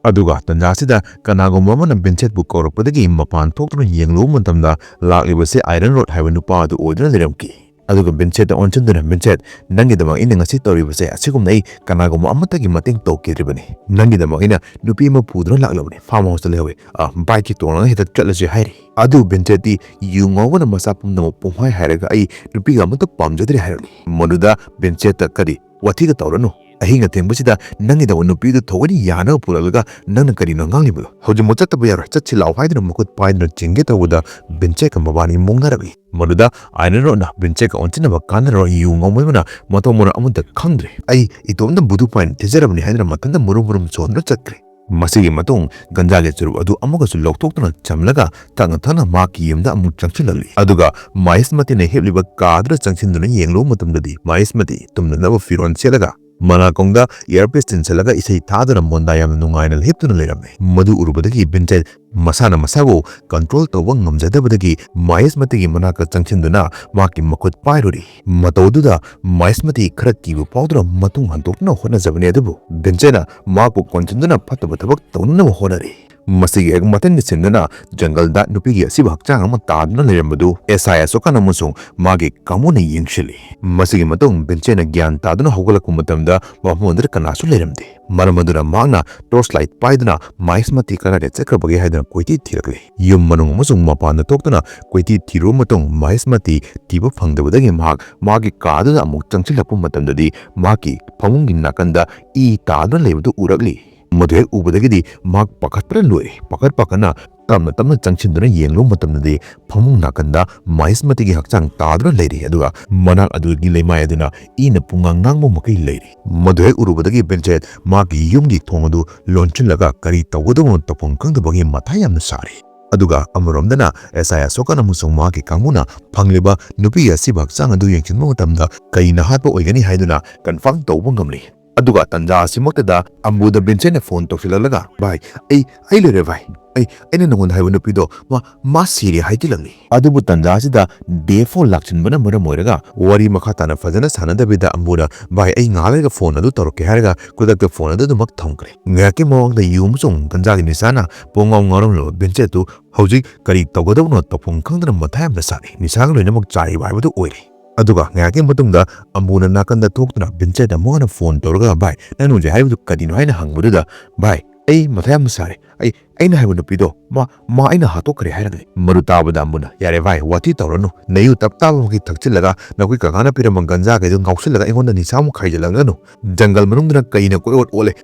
ꯑꯗꯨꯒ ꯇꯟꯖꯥꯁꯤꯗ ꯀꯅꯥꯒꯨꯝꯕ ꯑꯃꯅ ꯚꯤꯟꯁꯦꯠꯄꯨ ꯀꯧꯔꯛꯄꯗꯒꯤ ꯃꯄꯥꯟ ꯊꯣꯛꯇꯨꯅ ꯌꯦꯡꯂꯨꯕ ꯃꯇꯝꯗ, ꯂꯥꯛꯂꯤꯕꯁꯤ ꯑꯥꯏꯔꯟ ꯔꯣꯗ ꯍꯥꯏꯕ ꯅꯨꯄꯥ ꯑꯗꯨ ꯑꯣꯏꯗꯨꯅ ꯂꯩꯔꯝꯈꯤ꯫ ꯑꯗꯨꯒ ꯚꯤꯟꯁꯦꯠꯇ ꯑꯣꯟꯁꯤꯟꯗꯨꯅ, "ꯚꯤꯟꯁꯦꯠ, ꯅꯪꯒꯤꯗꯃꯛ ꯑꯩꯅ ꯉꯁꯤ ꯇꯧꯔꯤꯕꯁꯦ ꯑꯁꯤꯒꯨꯝꯅ ꯑꯩ ꯀꯅꯥꯒꯨꯝꯕ ꯑꯃꯠꯇꯒꯤ ꯃꯇꯦꯡ ꯇꯧꯈꯤꯗ꯭ꯔꯤꯕꯅꯤ꯫ ꯅꯪꯒꯤꯗꯃꯛ ꯑꯩꯅ ꯅꯨꯄꯤ ꯑꯃ ꯄꯨꯗꯨꯅ ꯂꯥꯛꯂꯕꯅꯤ, ꯐꯥꯔꯝ ꯍꯥꯎꯁꯇ ꯂꯩꯍꯧꯋꯤ꯫ ꯑ, ꯕꯥꯏꯛꯀꯤ ꯇꯣꯡꯂꯒ ꯍꯦꯛꯇ ꯆꯠꯂꯁꯤ" ꯍꯥꯏꯔꯤ꯫ ꯑꯗꯨ ꯚꯤꯟꯁꯦꯠꯇꯤ ꯌꯨ ꯉꯥꯎꯕꯅ ꯃꯆꯥ ꯄꯨꯝꯅꯃꯛ ꯄꯨꯝꯍꯥꯏ ꯍꯥꯏꯔꯒ, "ꯑꯩ ꯅꯨꯄꯤꯒ ꯑꯃꯠꯇ ꯄꯥꯝꯖꯗ꯭ꯔꯦ" ꯍꯥꯏꯔꯛꯂꯤ꯫ ꯃꯗꯨꯗ ꯚꯤꯟꯁꯦꯠꯇ, "ꯀꯔꯤ? ꯋꯥꯊꯤꯒ ꯇꯧꯔꯅꯨ꯫ ꯑꯍꯤꯡ ꯑꯊꯦꯡꯕꯁꯤꯗ ꯅꯪꯒꯤꯗꯃꯛ ꯅꯨꯄꯤꯗꯨ ꯊꯑꯣꯏꯅ ꯌꯥꯅꯕ ꯄꯨꯔꯛꯂꯒ ꯅꯪꯅ ꯀꯔꯤꯅꯣ ꯉꯥꯡꯂꯤꯕꯗꯣ? ꯍꯧꯖꯤꯛꯃꯛ ꯆꯠꯇꯕ ꯌꯥꯔꯣꯏ, ꯆꯠꯁꯤ ꯂꯥꯎ ꯍꯥꯏꯗꯨꯅ ꯃꯈꯨꯠ ꯄꯥꯏꯗꯨꯅ ꯆꯤꯡꯒꯦ ꯇꯧꯕꯗ ꯕꯤꯟꯆꯦꯠꯀ ꯃꯕꯥꯅꯤ ꯃꯨꯛꯅꯔꯛꯏ꯫ ꯃꯗꯨꯗ ꯑꯥꯏꯅꯔꯣꯠꯅ ꯕꯤꯟꯆꯦꯠꯀ ꯑꯣꯟꯁꯤꯟꯅꯕ ꯀꯥꯟꯅꯔꯣꯏ, ꯌꯨ ꯉꯥꯎꯃꯟꯕꯅ ꯃꯊꯣꯡ ꯃꯔꯝ ꯑꯃꯠꯇ ꯈꯪꯗ꯭ꯔꯦ꯫ "ꯑꯩ ꯏꯇꯣꯝꯇ ꯚꯨꯗꯨ ꯄꯥꯏꯟ ꯊꯤꯖꯔꯕꯅꯤ" ꯍꯥꯏꯗꯨꯅ ꯃꯊꯟꯇ ꯃꯨꯔꯨꯝ ꯃꯨꯔꯨꯝ ꯆꯣꯟꯗꯨꯅ ꯆꯠꯈ꯭ꯔꯦ꯫ ꯃꯁꯤꯒꯤ ꯃꯇꯨꯡ ꯒꯟꯖꯥꯒꯤ ꯆꯨꯔꯨꯞ ꯑꯗꯨ ꯑꯃꯨꯛꯀꯁꯨ ꯂꯧꯊꯣꯛꯇꯨꯅ ꯆꯝꯂꯒ ꯇꯞꯅ ꯇꯞꯅ ꯃꯍꯥꯛꯀꯤ ꯌꯨꯝꯗ ꯑꯃꯨꯛ ꯆꯪꯁꯤꯜꯂꯛꯂꯤ꯫ ꯑꯗꯨꯒ ꯃꯍꯦꯁꯃꯇꯤꯅ ꯍꯤꯞꯂꯤꯕ ꯀꯥꯗꯨꯗ ꯆꯪꯁꯤꯟꯗꯨꯅ ꯌꯦꯡꯂꯨꯕ ꯃꯇꯝꯗꯗꯤ ꯃꯍꯦꯁꯃꯇꯤ ꯇꯨꯝꯅꯅꯕ ꯐꯤꯔꯣꯜ ꯁꯦꯠꯂꯒ ꯃꯅꯥꯀꯣꯡꯗ ꯏꯌꯥꯔꯄꯤꯁ ꯊꯤꯟꯁꯤꯜꯂꯒ ꯏꯁꯩ ꯊꯥꯗꯨꯅ ꯃꯣꯟꯗꯥ ꯌꯥꯝꯅ ꯅꯨꯡꯉꯥꯏꯅ ꯍꯤꯞꯇꯨꯅ ꯂꯩꯔꯝꯃꯤ꯫ ꯃꯗꯨ ꯎꯔꯨꯕꯗꯒꯤ ꯕꯤꯟꯆꯦꯠ ꯃꯁꯥꯅ ꯃꯁꯥꯕꯨ ꯀꯟꯇ꯭ꯔꯣꯜ ꯇꯧꯕ ꯉꯝꯖꯗꯕꯗꯒꯤ ꯃꯍꯦꯁꯃꯇꯤꯒꯤ ꯃꯅꯥꯛꯇ ꯆꯪꯁꯤꯟꯗꯨꯅ ꯃꯍꯥꯛꯀꯤ ꯃꯈꯨꯠ ꯄꯥꯏꯔꯨꯔꯤ꯫ ꯃꯇꯧꯗꯨꯗ ꯃꯍꯦꯁꯃꯇꯤ ꯈꯔ ꯀꯤꯕ ꯐꯥꯎꯗꯨꯅ ꯃꯇꯨꯡ ꯍꯟꯗꯣꯛꯇꯨꯅ ꯍꯣꯠꯅꯖꯕꯅꯤ, ꯑꯗꯨꯕꯨ ꯕꯤꯟꯆꯦꯠꯅ ꯃꯍꯥꯛꯄꯨ ꯀꯣꯟꯁꯤꯟꯗꯨꯅ ꯐꯠꯇꯕ ꯊꯕꯛ ꯇꯧꯅꯅꯕ ꯍꯣꯠꯅꯔꯤ꯫ ꯃꯁꯤꯒꯤ ꯍꯦꯛ ꯃꯊꯪꯒꯤ ꯁꯤꯟꯗꯨꯅ ꯖꯪꯒꯜꯗ ꯅꯨꯄꯤꯒꯤ ꯑꯁꯤꯕ ꯍꯛꯆꯥꯡ ꯑꯃ ꯇꯥꯗꯨꯅ ꯂꯩꯔꯝꯕꯗꯨ ꯑꯦꯁ ꯑꯥꯏ ꯑꯁꯣꯀꯥꯟ ꯑꯃꯁꯨꯡ ꯃꯥꯒꯤ ꯀꯥꯡꯕꯨꯅ ꯌꯦꯡꯁꯤꯜꯂꯤ꯫ ꯃꯁꯤꯒꯤ ꯃꯇꯨꯡ ꯕꯤꯟꯆꯦꯠꯅ ꯒ꯭ꯌꯥꯟ ꯇꯥꯗꯨꯅ ꯍꯧꯒꯠꯂꯛꯄ ꯃꯇꯝꯗ ꯃꯐꯝ ꯑꯗꯨꯗ ꯀꯅꯥꯁꯨ ꯂꯩꯔꯝꯗꯦ꯫ ꯃꯔꯝ ꯑꯗꯨꯅ ꯃꯍꯥꯛꯅ ꯇꯣꯔꯆ ꯂꯥꯏꯠ ꯄꯥꯏꯗꯨꯅ ꯃꯍꯦꯁꯃꯇꯤ ꯀꯗꯥꯏꯗ ꯆꯠꯈ꯭ꯔꯕꯒꯦ ꯍꯥꯏꯗꯨꯅ ꯀꯣꯏꯊꯤ ꯊꯤꯔꯛꯂꯤ꯫ ꯌꯨꯝ ꯃꯅꯨꯡ ꯑꯃꯁꯨꯡ ꯃꯄꯥꯟꯗ ꯊꯣꯛꯇꯨꯅ ꯀꯣꯏꯊꯤ ꯊꯤꯔꯨꯕ ꯃꯇꯨꯡ ꯃꯍꯦꯁꯃꯇꯤ ꯊꯤꯕ ꯐꯪꯗꯕꯗꯒꯤ ꯃꯍꯥꯛ ꯃꯥꯒꯤ ꯀꯥꯗꯨꯗ ꯑꯃꯨꯛ ꯆꯪꯁꯤꯜꯂꯛꯄ ꯃꯇꯝꯗꯗꯤ ꯃꯍꯥꯛꯀꯤ ꯐꯃꯨꯡꯒꯤ ꯅꯥꯀꯟꯗ ꯏ ꯇꯥꯗꯨꯅ ꯂꯩꯕꯗꯨ ꯎꯔꯛꯂꯤ꯫ ꯃꯗꯨ ꯍꯦꯛ ꯎꯕꯗꯒꯤꯗꯤ ꯃꯍꯥꯛ ꯄꯥꯈꯠꯄꯅ ꯂꯣꯏꯔꯦ꯫ ꯄꯥꯈꯠ ꯄꯥꯈꯠꯅ ꯇꯞꯅ ꯇꯞꯅ ꯆꯪꯁꯤꯟꯗꯨꯅ ꯌꯦꯡꯂꯨꯕ ꯃꯇꯝꯗꯗꯤ ꯐꯃꯨꯡ ꯅꯥꯀꯟꯗ ꯃꯍꯦꯁꯃꯇꯤꯒꯤ ꯍꯛꯆꯥꯡ ꯇꯥꯗꯨꯅ ꯂꯩꯔꯤ, ꯑꯗꯨꯒ ꯃꯅꯥꯛ ꯑꯗꯨꯒꯤ ꯂꯩꯃꯥꯏ ꯑꯗꯨꯅ ꯏꯅ ꯄꯨꯡꯉꯥꯡ ꯉꯥꯡꯕ ꯃꯈꯩ ꯂꯩꯔꯤ꯫ ꯃꯗꯨ ꯍꯦꯛ ꯎꯔꯨꯕꯗꯒꯤ ꯕꯤꯟꯆꯦꯠ ꯃꯍꯥꯛꯀꯤ ꯌꯨꯝꯒꯤ ꯊꯣꯡ ꯑꯗꯨ ꯂꯣꯟꯁꯤꯜꯂꯒ ꯀꯔꯤ ꯇꯧꯒꯗꯧꯕꯅꯣ ꯇꯧꯐꯝ ꯈꯪꯗꯕꯒꯤ ꯃꯊꯥ ꯌꯥꯝꯅ ꯁꯥꯔꯤ꯫ ꯑꯗꯨꯒ ꯑꯃꯔꯣꯝꯗꯅ ꯑꯦꯁ ꯑꯥꯏ ꯑꯁꯣꯀꯥꯟ ꯑꯃꯁꯨꯡ ꯃꯍꯥꯛꯀꯤ ꯀꯥꯡꯕꯨꯅ ꯐꯪꯂꯤꯕ ꯅꯨꯄꯤꯒꯤ ꯑꯁꯤꯕ ꯍꯛꯆꯥꯡ ꯑꯗꯨ ꯌꯦꯡꯁꯤꯟꯕ ꯃꯇꯝꯗ ꯀꯔꯤꯅ ꯍꯥꯠꯄ ꯑꯣꯏꯒꯅꯤ ꯍꯥꯏꯗꯨꯅ ꯀꯟꯐꯥꯔꯝ ꯇꯧꯕ ꯉꯝꯂꯤ꯫ ꯑꯗꯨꯒ ꯇꯟꯖꯥ ꯑꯁꯤꯃꯛꯇꯗ ꯑꯝꯕꯨꯗ ꯕꯤꯟꯆꯦꯠꯅ ꯐꯣꯟ ꯇꯧꯁꯤꯜꯂꯛꯂꯒ, "ꯚꯥꯏ, ꯑꯩ, ꯑꯩ ꯂꯩꯔꯦ ꯚꯥꯏ꯫ ꯑꯩ, ꯑꯩꯅ ꯅꯉꯣꯟꯗ ꯍꯥꯏꯕ ꯅꯨꯄꯤꯗꯣ, ꯃꯥ, ꯃꯥ ꯁꯤꯔꯦ" ꯍꯥꯏꯖꯤꯜꯂꯛꯂꯤ꯫ ꯑꯗꯨꯕꯨ ꯇꯟꯖꯥ ꯑꯁꯤꯗ ꯗꯦ ꯐꯣꯟ ꯂꯥꯛꯁꯤꯟꯕꯅ ꯃꯔꯝ ꯑꯣꯏꯔꯒ ꯋꯥꯔꯤ ꯃꯈꯥ ꯇꯥꯅ ꯐꯖꯅ ꯁꯥꯟꯅꯗꯕꯤꯗ ꯑꯝꯕꯨꯅ, "ꯚꯥꯏ, ꯑꯩ ꯉꯥꯏꯍꯥꯛ ꯂꯩꯔꯒ ꯐꯣꯟ ꯑꯗꯨ ꯇꯧꯔꯛꯀꯦ" ꯍꯥꯏꯔꯒ ꯈꯨꯗꯛꯇ ꯐꯣꯟ ꯑꯗꯨ ꯑꯗꯨꯃꯛ ꯊꯝꯈ꯭ꯔꯦ꯫ ꯉꯥꯏꯍꯥꯛꯀꯤ ꯃꯃꯥꯡꯗ ꯌꯨ ꯑꯃꯁꯨꯡ ꯒꯟꯖꯥꯒꯤ ꯅꯤꯁꯥꯅ ꯄꯨꯡꯉꯥꯎ ꯉꯥꯎꯔꯝꯂꯕ ꯕꯤꯟꯆꯦꯠꯇꯨ ꯍꯧꯖꯤꯛ ꯀꯔꯤ ꯇꯧꯒꯗꯕꯅꯣ ꯇꯧꯐꯝ ꯈꯪꯗꯅ ꯃꯊꯥ ꯌꯥꯝꯅ ꯁꯥꯔꯤ꯫ ꯅꯤꯁꯥꯒ ꯂꯣꯏꯅꯃꯛ ꯆꯥꯏꯕ ꯍꯥꯏꯕꯗꯨ ꯑꯣꯏꯔꯦ꯫ ꯑꯗꯨꯒ ꯉꯥꯏꯍꯥꯛꯀꯤ ꯃꯇꯨꯡꯗ ꯑꯃꯨꯅ ꯅꯥꯀꯟꯗ ꯊꯣꯛꯇꯨꯅ ꯚꯤꯟꯁꯦꯟꯠ ꯑꯃꯨꯛ ꯍꯟꯅ ꯐꯣꯟ ꯇꯧꯔꯒ, "ꯚꯥꯏ, ꯅꯪꯅ ꯍꯧꯖꯤꯛ ꯍꯥꯏꯔꯤꯕꯗꯨ ꯀꯔꯤꯅꯣ?" ꯍꯥꯏꯅ ꯍꯪꯕꯗꯨꯗ, "ꯚꯥꯏ, ꯑꯩ ꯃꯊꯥ ꯌꯥꯝꯅ ꯁꯥꯔꯦ꯫ ꯑꯩ, ꯑꯩꯅ ꯍꯥꯏꯕ ꯅꯨꯄꯤꯗꯣ, ꯃꯥ, ꯃꯥ ꯑꯩꯅ ꯍꯥꯠꯇꯣꯛꯈ꯭ꯔꯦ ꯍꯥꯏꯔꯒꯅꯤ꯫ ꯃꯗꯨ ꯇꯥꯕꯗ ꯑꯝꯕꯨꯅ, "ꯌꯥꯔꯦ ꯚꯥꯏ, ꯋꯥꯊꯤ ꯇꯧꯔꯅꯨ꯫ ꯅꯌꯨ ꯇꯞ ꯇꯥꯕ ꯃꯈꯩ ꯊꯛꯆꯤꯜꯂꯒ ꯅꯈꯣꯏ ꯀꯀꯥꯅ ꯄꯤꯔꯝꯕ ꯒꯟꯖꯥꯈꯩꯗꯣ ꯉꯥꯎꯁꯤꯜꯂꯒ ꯑꯩꯉꯣꯟꯗ ꯅꯤꯁꯥ ꯑꯃꯨꯛ ꯈꯥꯏꯖꯤꯜꯂꯛꯂꯒꯅꯨ꯫ ꯖꯪꯒꯜ ꯃꯅꯨꯡꯗꯅ ꯀꯩꯅ ꯀꯣꯏꯑꯣꯠ ꯑꯣꯠꯂꯦ,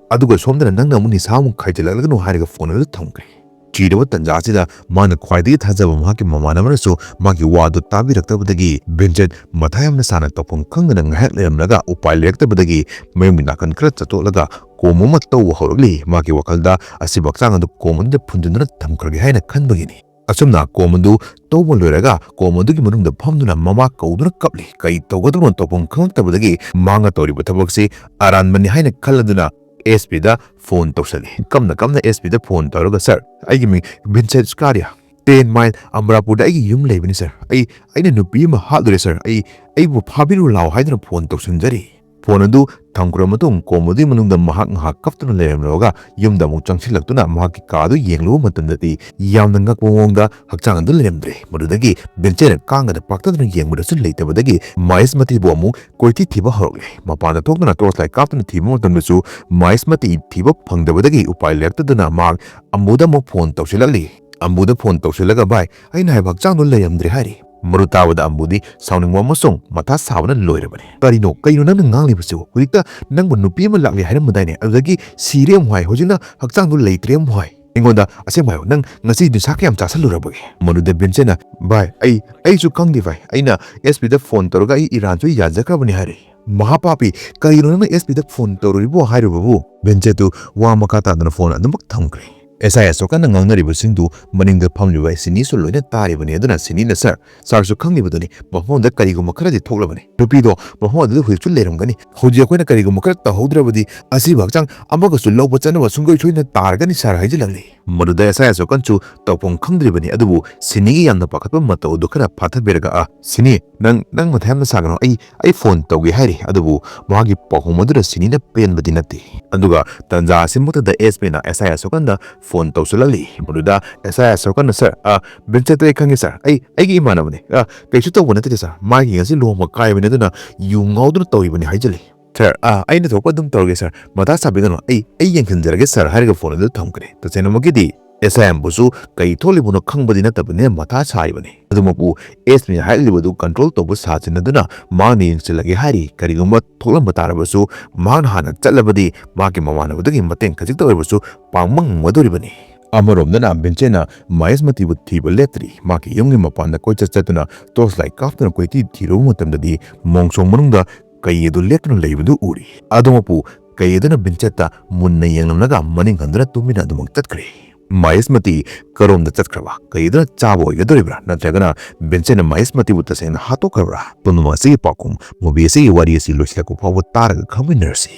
ꯑꯗꯨꯒ ꯁꯣꯝꯗꯅ ꯅꯪꯅ ꯑꯃꯨꯛ ꯅꯤꯁꯥ ꯑꯃꯨꯛ ꯈꯥꯏꯖꯤꯜꯂꯛꯂꯒꯅꯨ" ꯍꯥꯏꯔꯒ ꯐꯣꯟ ꯑꯗꯨ ꯊꯝꯈ꯭ꯔꯦ꯫ ꯆꯤꯔꯕ ꯇꯟꯖꯥ ꯑꯁꯤꯗ ꯃꯥꯅ ꯈ꯭ꯋꯥꯏꯗꯒꯤ ꯊꯥꯖꯕ ꯃꯍꯥꯛꯀꯤ ꯃꯃꯥꯟꯅꯕꯅꯁꯨ ꯃꯥꯒꯤ ꯋꯥꯗꯨ ꯇꯥꯕꯤꯔꯛꯇꯕꯗꯒꯤ ꯚꯤꯟꯁꯦꯟꯠ ꯃꯊꯥ ꯌꯥꯝꯅ ꯁꯥꯅ ꯇꯧꯐꯝ ꯈꯪꯗꯅ ꯉꯥꯏꯍꯥꯛ ꯂꯩꯔꯝꯂꯒ ꯎꯄꯥꯏ ꯂꯩꯔꯛꯇꯕꯗꯒꯤ ꯃꯌꯨꯝꯒꯤ ꯅꯥꯀꯟ ꯈꯔ ꯆꯠꯊꯣꯛꯂꯒ ꯀꯣꯝ ꯑꯃ ꯇꯧꯕ ꯍꯧꯔꯛꯂꯤ꯫ ꯃꯥꯒꯤ ꯋꯥꯈꯜꯗ ꯑꯁꯤꯕ ꯍꯛꯆꯥꯡ ꯑꯗꯨ ꯀꯣꯝ ꯑꯗꯨꯗ ꯐꯨꯝꯖꯤꯟꯗꯨꯅ ꯊꯝꯈ꯭ꯔꯒꯦ ꯍꯥꯏꯅ ꯈꯟꯕꯒꯤꯅꯤ꯫ ꯑꯁꯨꯝꯅ ꯀꯣꯝ ꯑꯗꯨ ꯇꯧꯕ ꯂꯣꯏꯔꯒ ꯀꯣꯝ ꯑꯗꯨꯒꯤ ꯃꯅꯨꯡꯗ ꯐꯝꯗꯨꯅ ꯃꯃꯥ ꯀꯧꯗꯨꯅ ꯀꯞꯂꯤ꯫ ꯀꯔꯤ ꯇꯧꯒꯗꯕꯅꯣ ꯇꯧꯐꯝ ꯈꯪꯂꯛꯇꯕꯗꯒꯤ ꯃꯥꯅ ꯇꯧꯔꯤꯕ ꯊꯕꯛꯁꯤ ꯑꯔꯥꯟꯕꯅꯤ ꯍꯥꯏꯅ ꯈꯜꯂꯗꯨꯅ ꯑꯦꯁ ꯄꯤꯗ ꯐꯣꯟ ꯇꯧꯁꯜꯂꯤ꯫ ꯀꯞꯅ ꯀꯞꯅ ꯑꯦꯁ ꯄꯤꯗ ꯐꯣꯟ ꯇꯧꯔꯒ, "ꯁꯥꯔ, ꯑꯩꯒꯤ ꯃꯤꯡ ꯚꯤꯟꯁꯦꯟꯠ ꯁ꯭ꯀꯥꯔꯤꯌꯥ, ꯇꯦꯟ ꯃꯥꯏꯜ ꯑꯝꯕ꯭ꯔꯥꯄꯨꯔꯗ ꯑꯩꯒꯤ ꯌꯨꯝ ꯂꯩꯕꯅꯤ ꯁꯥꯔ꯫ ꯑꯩ, ꯑꯩꯅ ꯅꯨꯄꯤ ꯑꯃ ꯍꯥꯠꯂꯨꯔꯦ ꯁꯥꯔ꯫ ꯑꯩ, ꯑꯩꯕꯨ ꯐꯥꯕꯤꯔꯨ ꯂꯥꯎ" ꯍꯥꯏꯗꯨꯅ ꯐꯣꯟ ꯇꯧꯁꯤꯟꯖꯔꯤ꯫ ꯐꯣꯟ ꯑꯗꯨ ꯊꯝꯈ꯭ꯔꯕ ꯃꯇꯨꯡ ꯀꯣꯝ ꯑꯗꯨꯒꯤ ꯃꯅꯨꯡꯗ ꯃꯍꯥꯛ ꯉꯥꯏꯍꯥꯛ ꯀꯞꯇꯨꯅ ꯂꯩꯔꯝꯂꯒ ꯌꯨꯝꯗ ꯑꯃꯨꯛ ꯆꯪꯁꯤꯜꯂꯛꯇꯨꯅ ꯃꯍꯥꯛꯀꯤ ꯀꯥ ꯑꯗꯨ ꯌꯦꯡꯂꯨꯕ ꯃꯇꯝꯗꯗꯤ ꯌꯥꯝꯅ ꯉꯛꯄ ꯃꯑꯣꯡꯗ ꯍꯛꯆꯥꯡ ꯑꯗꯨ ꯂꯩꯔꯝꯗ꯭ꯔꯦ꯫ ꯃꯗꯨꯗꯒꯤ ꯚꯤꯟꯁꯦꯟꯠꯅ ꯀꯥꯡꯒꯗ ꯄꯥꯛꯇꯗꯨꯅ ꯌꯦꯡꯕꯗꯁꯨ ꯂꯩꯇꯕꯗꯒꯤ ꯃꯥꯏꯁ ꯃꯇꯤꯕꯨ ꯑꯃꯨꯛ ꯀꯣꯏꯊꯤ ꯊꯤꯕ ꯍꯧꯔꯛꯂꯦ꯫ ꯃꯄꯥꯟꯗ ꯊꯣꯛꯇꯨꯅ ꯇꯣꯔꯆ ꯂꯥꯏꯠ ꯀꯥꯞꯇꯨꯅ ꯊꯤꯕ ꯃꯇꯝꯗꯁꯨ ꯃꯥꯏꯁ ꯃꯇꯤ ꯊꯤꯕ ꯐꯪꯗꯕꯗꯒꯤ ꯎꯄꯥꯏ ꯂꯩꯔꯛꯇꯗꯨꯅ ꯃꯍꯥꯛ ꯑꯝꯕꯨꯗ ꯑꯃꯨꯛ ꯐꯣꯟ ꯇꯧꯁꯤꯜꯂꯛꯂꯤ꯫ ꯑꯝꯕꯨꯗ ꯐꯣꯟ ꯇꯧꯁꯤꯜꯂꯒ, "ꯚꯥꯏ, ꯑꯩꯅ ꯍꯥꯏꯕ ꯍꯛꯆꯥꯡꯗꯣ ꯂꯩꯔꯝꯗ꯭ꯔꯦ" ꯍꯥꯏꯔꯤ꯫ ꯃꯗꯨ ꯇꯥꯕꯗ ꯑꯝꯕꯨꯗꯤ ꯁꯥꯎꯅꯤꯡꯕ ꯑꯃꯁꯨꯡ ꯃꯊꯥ ꯁꯥꯕꯅ ꯂꯣꯏꯔꯕꯅꯤ꯫ "ꯀꯔꯤꯅꯣ, ꯀꯩꯅꯣ ꯅꯪꯅ ꯉꯥꯡꯂꯤꯕꯁꯤꯕꯨ? ꯍꯧꯖꯤꯛꯇ ꯅꯪꯕꯨ ꯅꯨꯄꯤ ꯑꯃ ꯂꯥꯛꯂꯦ ꯍꯥꯏꯔꯝꯕꯗꯥꯏꯅꯦ? ꯑꯗꯨꯗꯒꯤ ꯁꯤꯔꯦ ꯑꯃꯨꯛ ꯍꯥꯏ, ꯍꯧꯖꯤꯛꯅ ꯍꯛꯆꯥꯡꯗꯣ ꯂꯩꯇ꯭ꯔꯦ ꯑꯃꯨꯛ ꯍꯥꯏ꯫ ꯑꯩꯉꯣꯟꯗ ꯑꯁꯦꯡꯕ ꯍꯥꯏꯌꯨ, ꯅꯪ ꯉꯁꯤ ꯅꯤꯁꯥ ꯀꯌꯥꯝ ꯆꯥꯁꯜꯂꯨꯔꯕꯒꯦ?" ꯃꯗꯨꯗ ꯚꯤꯟꯁꯦꯟꯠꯅ, "ꯚꯥꯏ, ꯑꯩ, ꯑꯩꯁꯨ ꯈꯪꯗꯦ ꯚꯥꯏ꯫ ꯑꯩꯅ ꯑꯦꯁ ꯄꯤꯗ ꯐꯣꯟ ꯇꯧꯔꯒ ꯑꯩ ꯏꯔꯥꯟꯁꯨ ꯌꯥꯖꯈ꯭ꯔꯕꯅꯤ" ꯍꯥꯏꯔꯤ꯫ "ꯃꯍꯥꯄꯥꯄꯤ, ꯀꯔꯤꯅꯣ ꯅꯪꯅ ꯑꯦꯁ ꯄꯤꯗ ꯐꯣꯟ ꯇꯧꯔꯨꯔꯤꯕꯣ?" ꯍꯥꯏꯔꯨꯕꯕꯨ ꯚꯤꯟꯁꯦꯟꯠꯇꯨ ꯋꯥ ꯃꯈꯥ ꯇꯥꯗꯅ ꯐꯣꯟ ꯑꯗꯨꯃꯛ ꯊꯝꯈ꯭ꯔꯦ꯫ ꯑꯦꯁ ꯑꯥꯏ ꯑꯁꯣꯛꯀꯟꯅ ꯉꯥꯡꯅꯔꯤꯕꯁꯤꯡꯗꯨ ꯃꯅꯤꯡꯗ ꯐꯝꯂꯤꯕ ꯁꯤꯅꯤꯁꯨ ꯂꯣꯏꯅ ꯇꯥꯔꯤꯕꯅꯤ꯫ ꯑꯗꯨꯅ ꯁꯤꯅꯤꯅ, "ꯁꯥꯔ, ꯁꯥꯔꯁꯨ ꯈꯪꯂꯤꯕꯗꯨꯅꯤ, ꯃꯐꯝꯗ ꯀꯔꯤꯒꯨꯝꯕ ꯈꯔꯗꯤ ꯊꯣꯛꯂꯕꯅꯤ꯫ ꯅꯨꯄꯤꯗꯣ ꯃꯐꯝ ꯑꯗꯨꯗ ꯍꯧꯖꯤꯛꯁꯨ ꯂꯩꯔꯝꯒꯅꯤ꯫ ꯍꯧꯖꯤꯛ ꯑꯩꯈꯣꯏꯅ ꯀꯔꯤꯒꯨꯝꯕ ꯈꯔ ꯇꯧꯍꯧꯗ꯭ꯔꯕꯗꯤ ꯑꯁꯤꯕ ꯍꯛꯆꯥꯡ ꯑꯃꯒꯁꯨ ꯂꯧꯕ ꯆꯠꯅꯕ ꯁꯨꯡꯁꯣꯏ ꯁꯣꯏꯗꯅ ꯇꯥꯔꯒꯅꯤ ꯁꯥꯔ" ꯍꯥꯏꯖꯤꯜꯂꯝꯂꯤ꯫ ꯃꯗꯨꯗ ꯑꯦꯁ ꯑꯥꯏ ꯑꯁꯣꯛꯀꯟꯁꯨ ꯇꯧꯐꯝ ꯈꯪꯗ꯭ꯔꯤꯕꯅꯤ꯫ ꯑꯗꯨꯕꯨ ꯁꯤꯅꯤꯒꯤ ꯌꯥꯝꯅ ꯄꯥꯈꯠꯄ ꯃꯇꯧ ꯑꯗꯨ ꯈꯔ ꯐꯥꯊꯕꯤꯔꯒ, "ꯑ, ꯁꯤꯅꯤ, ꯅꯪ, ꯅꯪ ꯃꯊꯥ ꯌꯥꯝꯅ ꯁꯥꯒꯅꯨ꯫ ꯑꯩ, ꯑꯩ ꯐꯣꯟ ꯇꯧꯒꯦ" ꯍꯥꯏꯔꯤ꯫ ꯑꯗꯨꯕꯨ ꯃꯍꯥꯛꯀꯤ ꯄꯥꯎꯈꯨꯝ ꯑꯗꯨꯗ ꯁꯤꯅꯤꯅ ꯄꯦꯟꯕꯗꯤ ꯅꯠꯇꯦ꯫ ꯑꯗꯨꯒ ꯇꯟꯖꯥ ꯑꯁꯤꯃꯛꯇꯗ ꯑꯦꯁ ꯄꯤꯅ ꯑꯦꯁ ꯑꯥꯏ ꯑꯁꯣꯛꯀꯟꯗ ꯐꯣꯟ ꯇꯧꯁꯤꯜꯂꯛꯂꯤ꯫ ꯃꯗꯨꯗ ꯑꯦꯁ ꯑꯥꯏ ꯑꯁꯣꯛꯀꯟꯅ, "ꯁꯥꯔ, ꯑ, ꯚꯤꯟꯁꯦꯟꯠꯇꯣ ꯑꯩ ꯈꯪꯉꯤ ꯁꯥꯔ꯫ ꯑꯩ, ꯑꯩꯒꯤ ꯏꯃꯥꯟꯅꯕꯅꯤ꯫ ꯑ, ꯀꯩꯁꯨ ꯇꯧꯕ ꯅꯠꯇꯦ ꯁꯥꯔ꯫ ꯃꯥꯒꯤ ꯉꯁꯤ ꯂꯨꯍꯣꯡꯕ ꯀꯥꯏꯕꯅꯤ, ꯑꯗꯨꯅ ꯌꯨ ꯉꯥꯎꯗꯨꯅ ꯇꯧꯔꯤꯕꯅꯤ" ꯍꯥꯏꯖꯤꯜꯂꯤ꯫ "ꯁꯥꯔ, ꯑꯥ, ꯑꯩꯅ ꯊꯣꯛꯄ ꯑꯗꯨꯝ ꯇꯧꯔꯒꯦ ꯁꯥꯔ, ꯃꯊꯥ ꯁꯥꯕꯤꯒꯅꯨ, ꯑꯩ, ꯑꯩ ꯌꯦꯡꯁꯤꯟꯖꯔꯒꯦ ꯁꯥꯔ" ꯍꯥꯏꯔꯒ ꯐꯣꯟ ꯑꯗꯨ ꯊꯝꯈ꯭ꯔꯦ꯫ ꯇꯁꯦꯡꯅꯃꯛꯀꯤꯗꯤ ꯑꯦꯁ ꯑꯥꯏ ꯑꯦꯝꯕꯨꯁꯨ ꯀꯩ ꯊꯣꯛꯂꯤꯕꯅꯣ ꯈꯪꯕꯗꯤ ꯅꯠꯇꯕꯅꯤꯅ ꯃꯊꯥ ꯁꯥꯔꯤꯕꯅꯤ꯫ ꯑꯗꯨꯃꯛꯄꯨ ꯑꯦꯁ ꯃꯤꯅ ꯍꯥꯏꯔꯛꯂꯤꯕꯗꯨ ꯀꯟꯇ꯭ꯔꯣꯜ ꯇꯧꯕ ꯁꯥꯁꯤꯟꯅꯗꯨꯅ ꯃꯍꯥꯛꯅ ꯌꯦꯡꯁꯤꯜꯂꯒꯦ ꯍꯥꯏꯔꯤ꯫ ꯀꯔꯤꯒꯨꯝꯕ ꯊꯣꯛꯂꯝꯕ ꯇꯥꯔꯕꯁꯨ ꯃꯍꯥꯛꯅ ꯍꯥꯟꯅ ꯆꯠꯂꯕꯗꯤ ꯃꯍꯥꯛꯀꯤ ꯃꯃꯥꯟꯅꯕꯗꯒꯤ ꯃꯇꯦꯡ ꯈꯖꯤꯛꯇ ꯑꯣꯏꯔꯕꯁꯨ ꯄꯥꯡꯕ ꯉꯝꯒꯗꯧꯔꯤꯕꯅꯤ꯫ ꯑꯃꯔꯣꯝꯗꯅ ꯚꯤꯟꯁꯦꯟꯅ ꯃꯍꯦꯁꯃꯇꯤꯕꯨ ꯊꯤꯕ ꯂꯦꯞꯇ꯭ꯔꯤ꯫ ꯃꯍꯥꯛꯀꯤ ꯌꯨꯝꯒꯤ ꯃꯄꯥꯟꯗ ꯀꯣꯏꯆꯠ ꯆꯠꯇꯨꯅ ꯇꯣꯔꯆ ꯂꯥꯏꯠ ꯀꯥꯞꯇꯨꯅ ꯀꯣꯏꯊꯤ ꯊꯤꯔꯨꯕ ꯃꯇꯝꯗꯗꯤ ꯃꯣꯡꯁꯣꯡ ꯃꯅꯨꯡꯗ ꯀꯩ ꯑꯗꯨ ꯂꯦꯞꯇꯨꯅ ꯂꯩꯕꯗꯨ ꯎꯔꯤ꯫ ꯑꯗꯨꯃꯛꯄꯨ ꯀꯩ ꯑꯗꯨꯅ ꯚꯤꯟꯁꯦꯠꯇ ꯃꯨꯟꯅ ꯌꯦꯡꯂꯝꯂꯒ ꯃꯅꯤꯡ ꯍꯟꯗꯨꯅ ꯇꯨꯃꯤꯟꯅ ꯑꯗꯨꯃꯛ ꯆꯠꯈ꯭ꯔꯦ꯫ ꯃꯍꯦꯁꯃꯇꯤ ꯀꯔꯣꯝꯗ ꯆꯠꯈ꯭ꯔꯕ? ꯀꯩ ꯑꯗꯨꯅ ꯆꯥꯕ ꯑꯣꯏꯒꯗꯧꯔꯤꯕ꯭ꯔꯥ? ꯅꯠꯇ꯭ꯔꯒꯅ ꯚꯤꯟꯁꯦꯠꯅ ꯃꯍꯦꯁꯃꯇꯤꯕꯨ ꯇꯁꯦꯡꯅ ꯍꯥꯠꯇꯣꯛꯈ꯭ꯔꯕ꯭ꯔꯥ? ꯄꯨꯝꯅꯃꯛ ꯑꯁꯤꯒꯤ ꯄꯥꯎꯈꯨꯝ ꯃꯨꯚꯤ ꯑꯁꯤꯒꯤ ꯋꯥꯔꯤ ꯑꯁꯤ ꯂꯣꯏꯁꯤꯜꯂꯛꯄ ꯐꯥꯎꯕ ꯇꯥꯔꯒ ꯈꯪꯃꯤꯟꯅꯔꯁꯤ꯫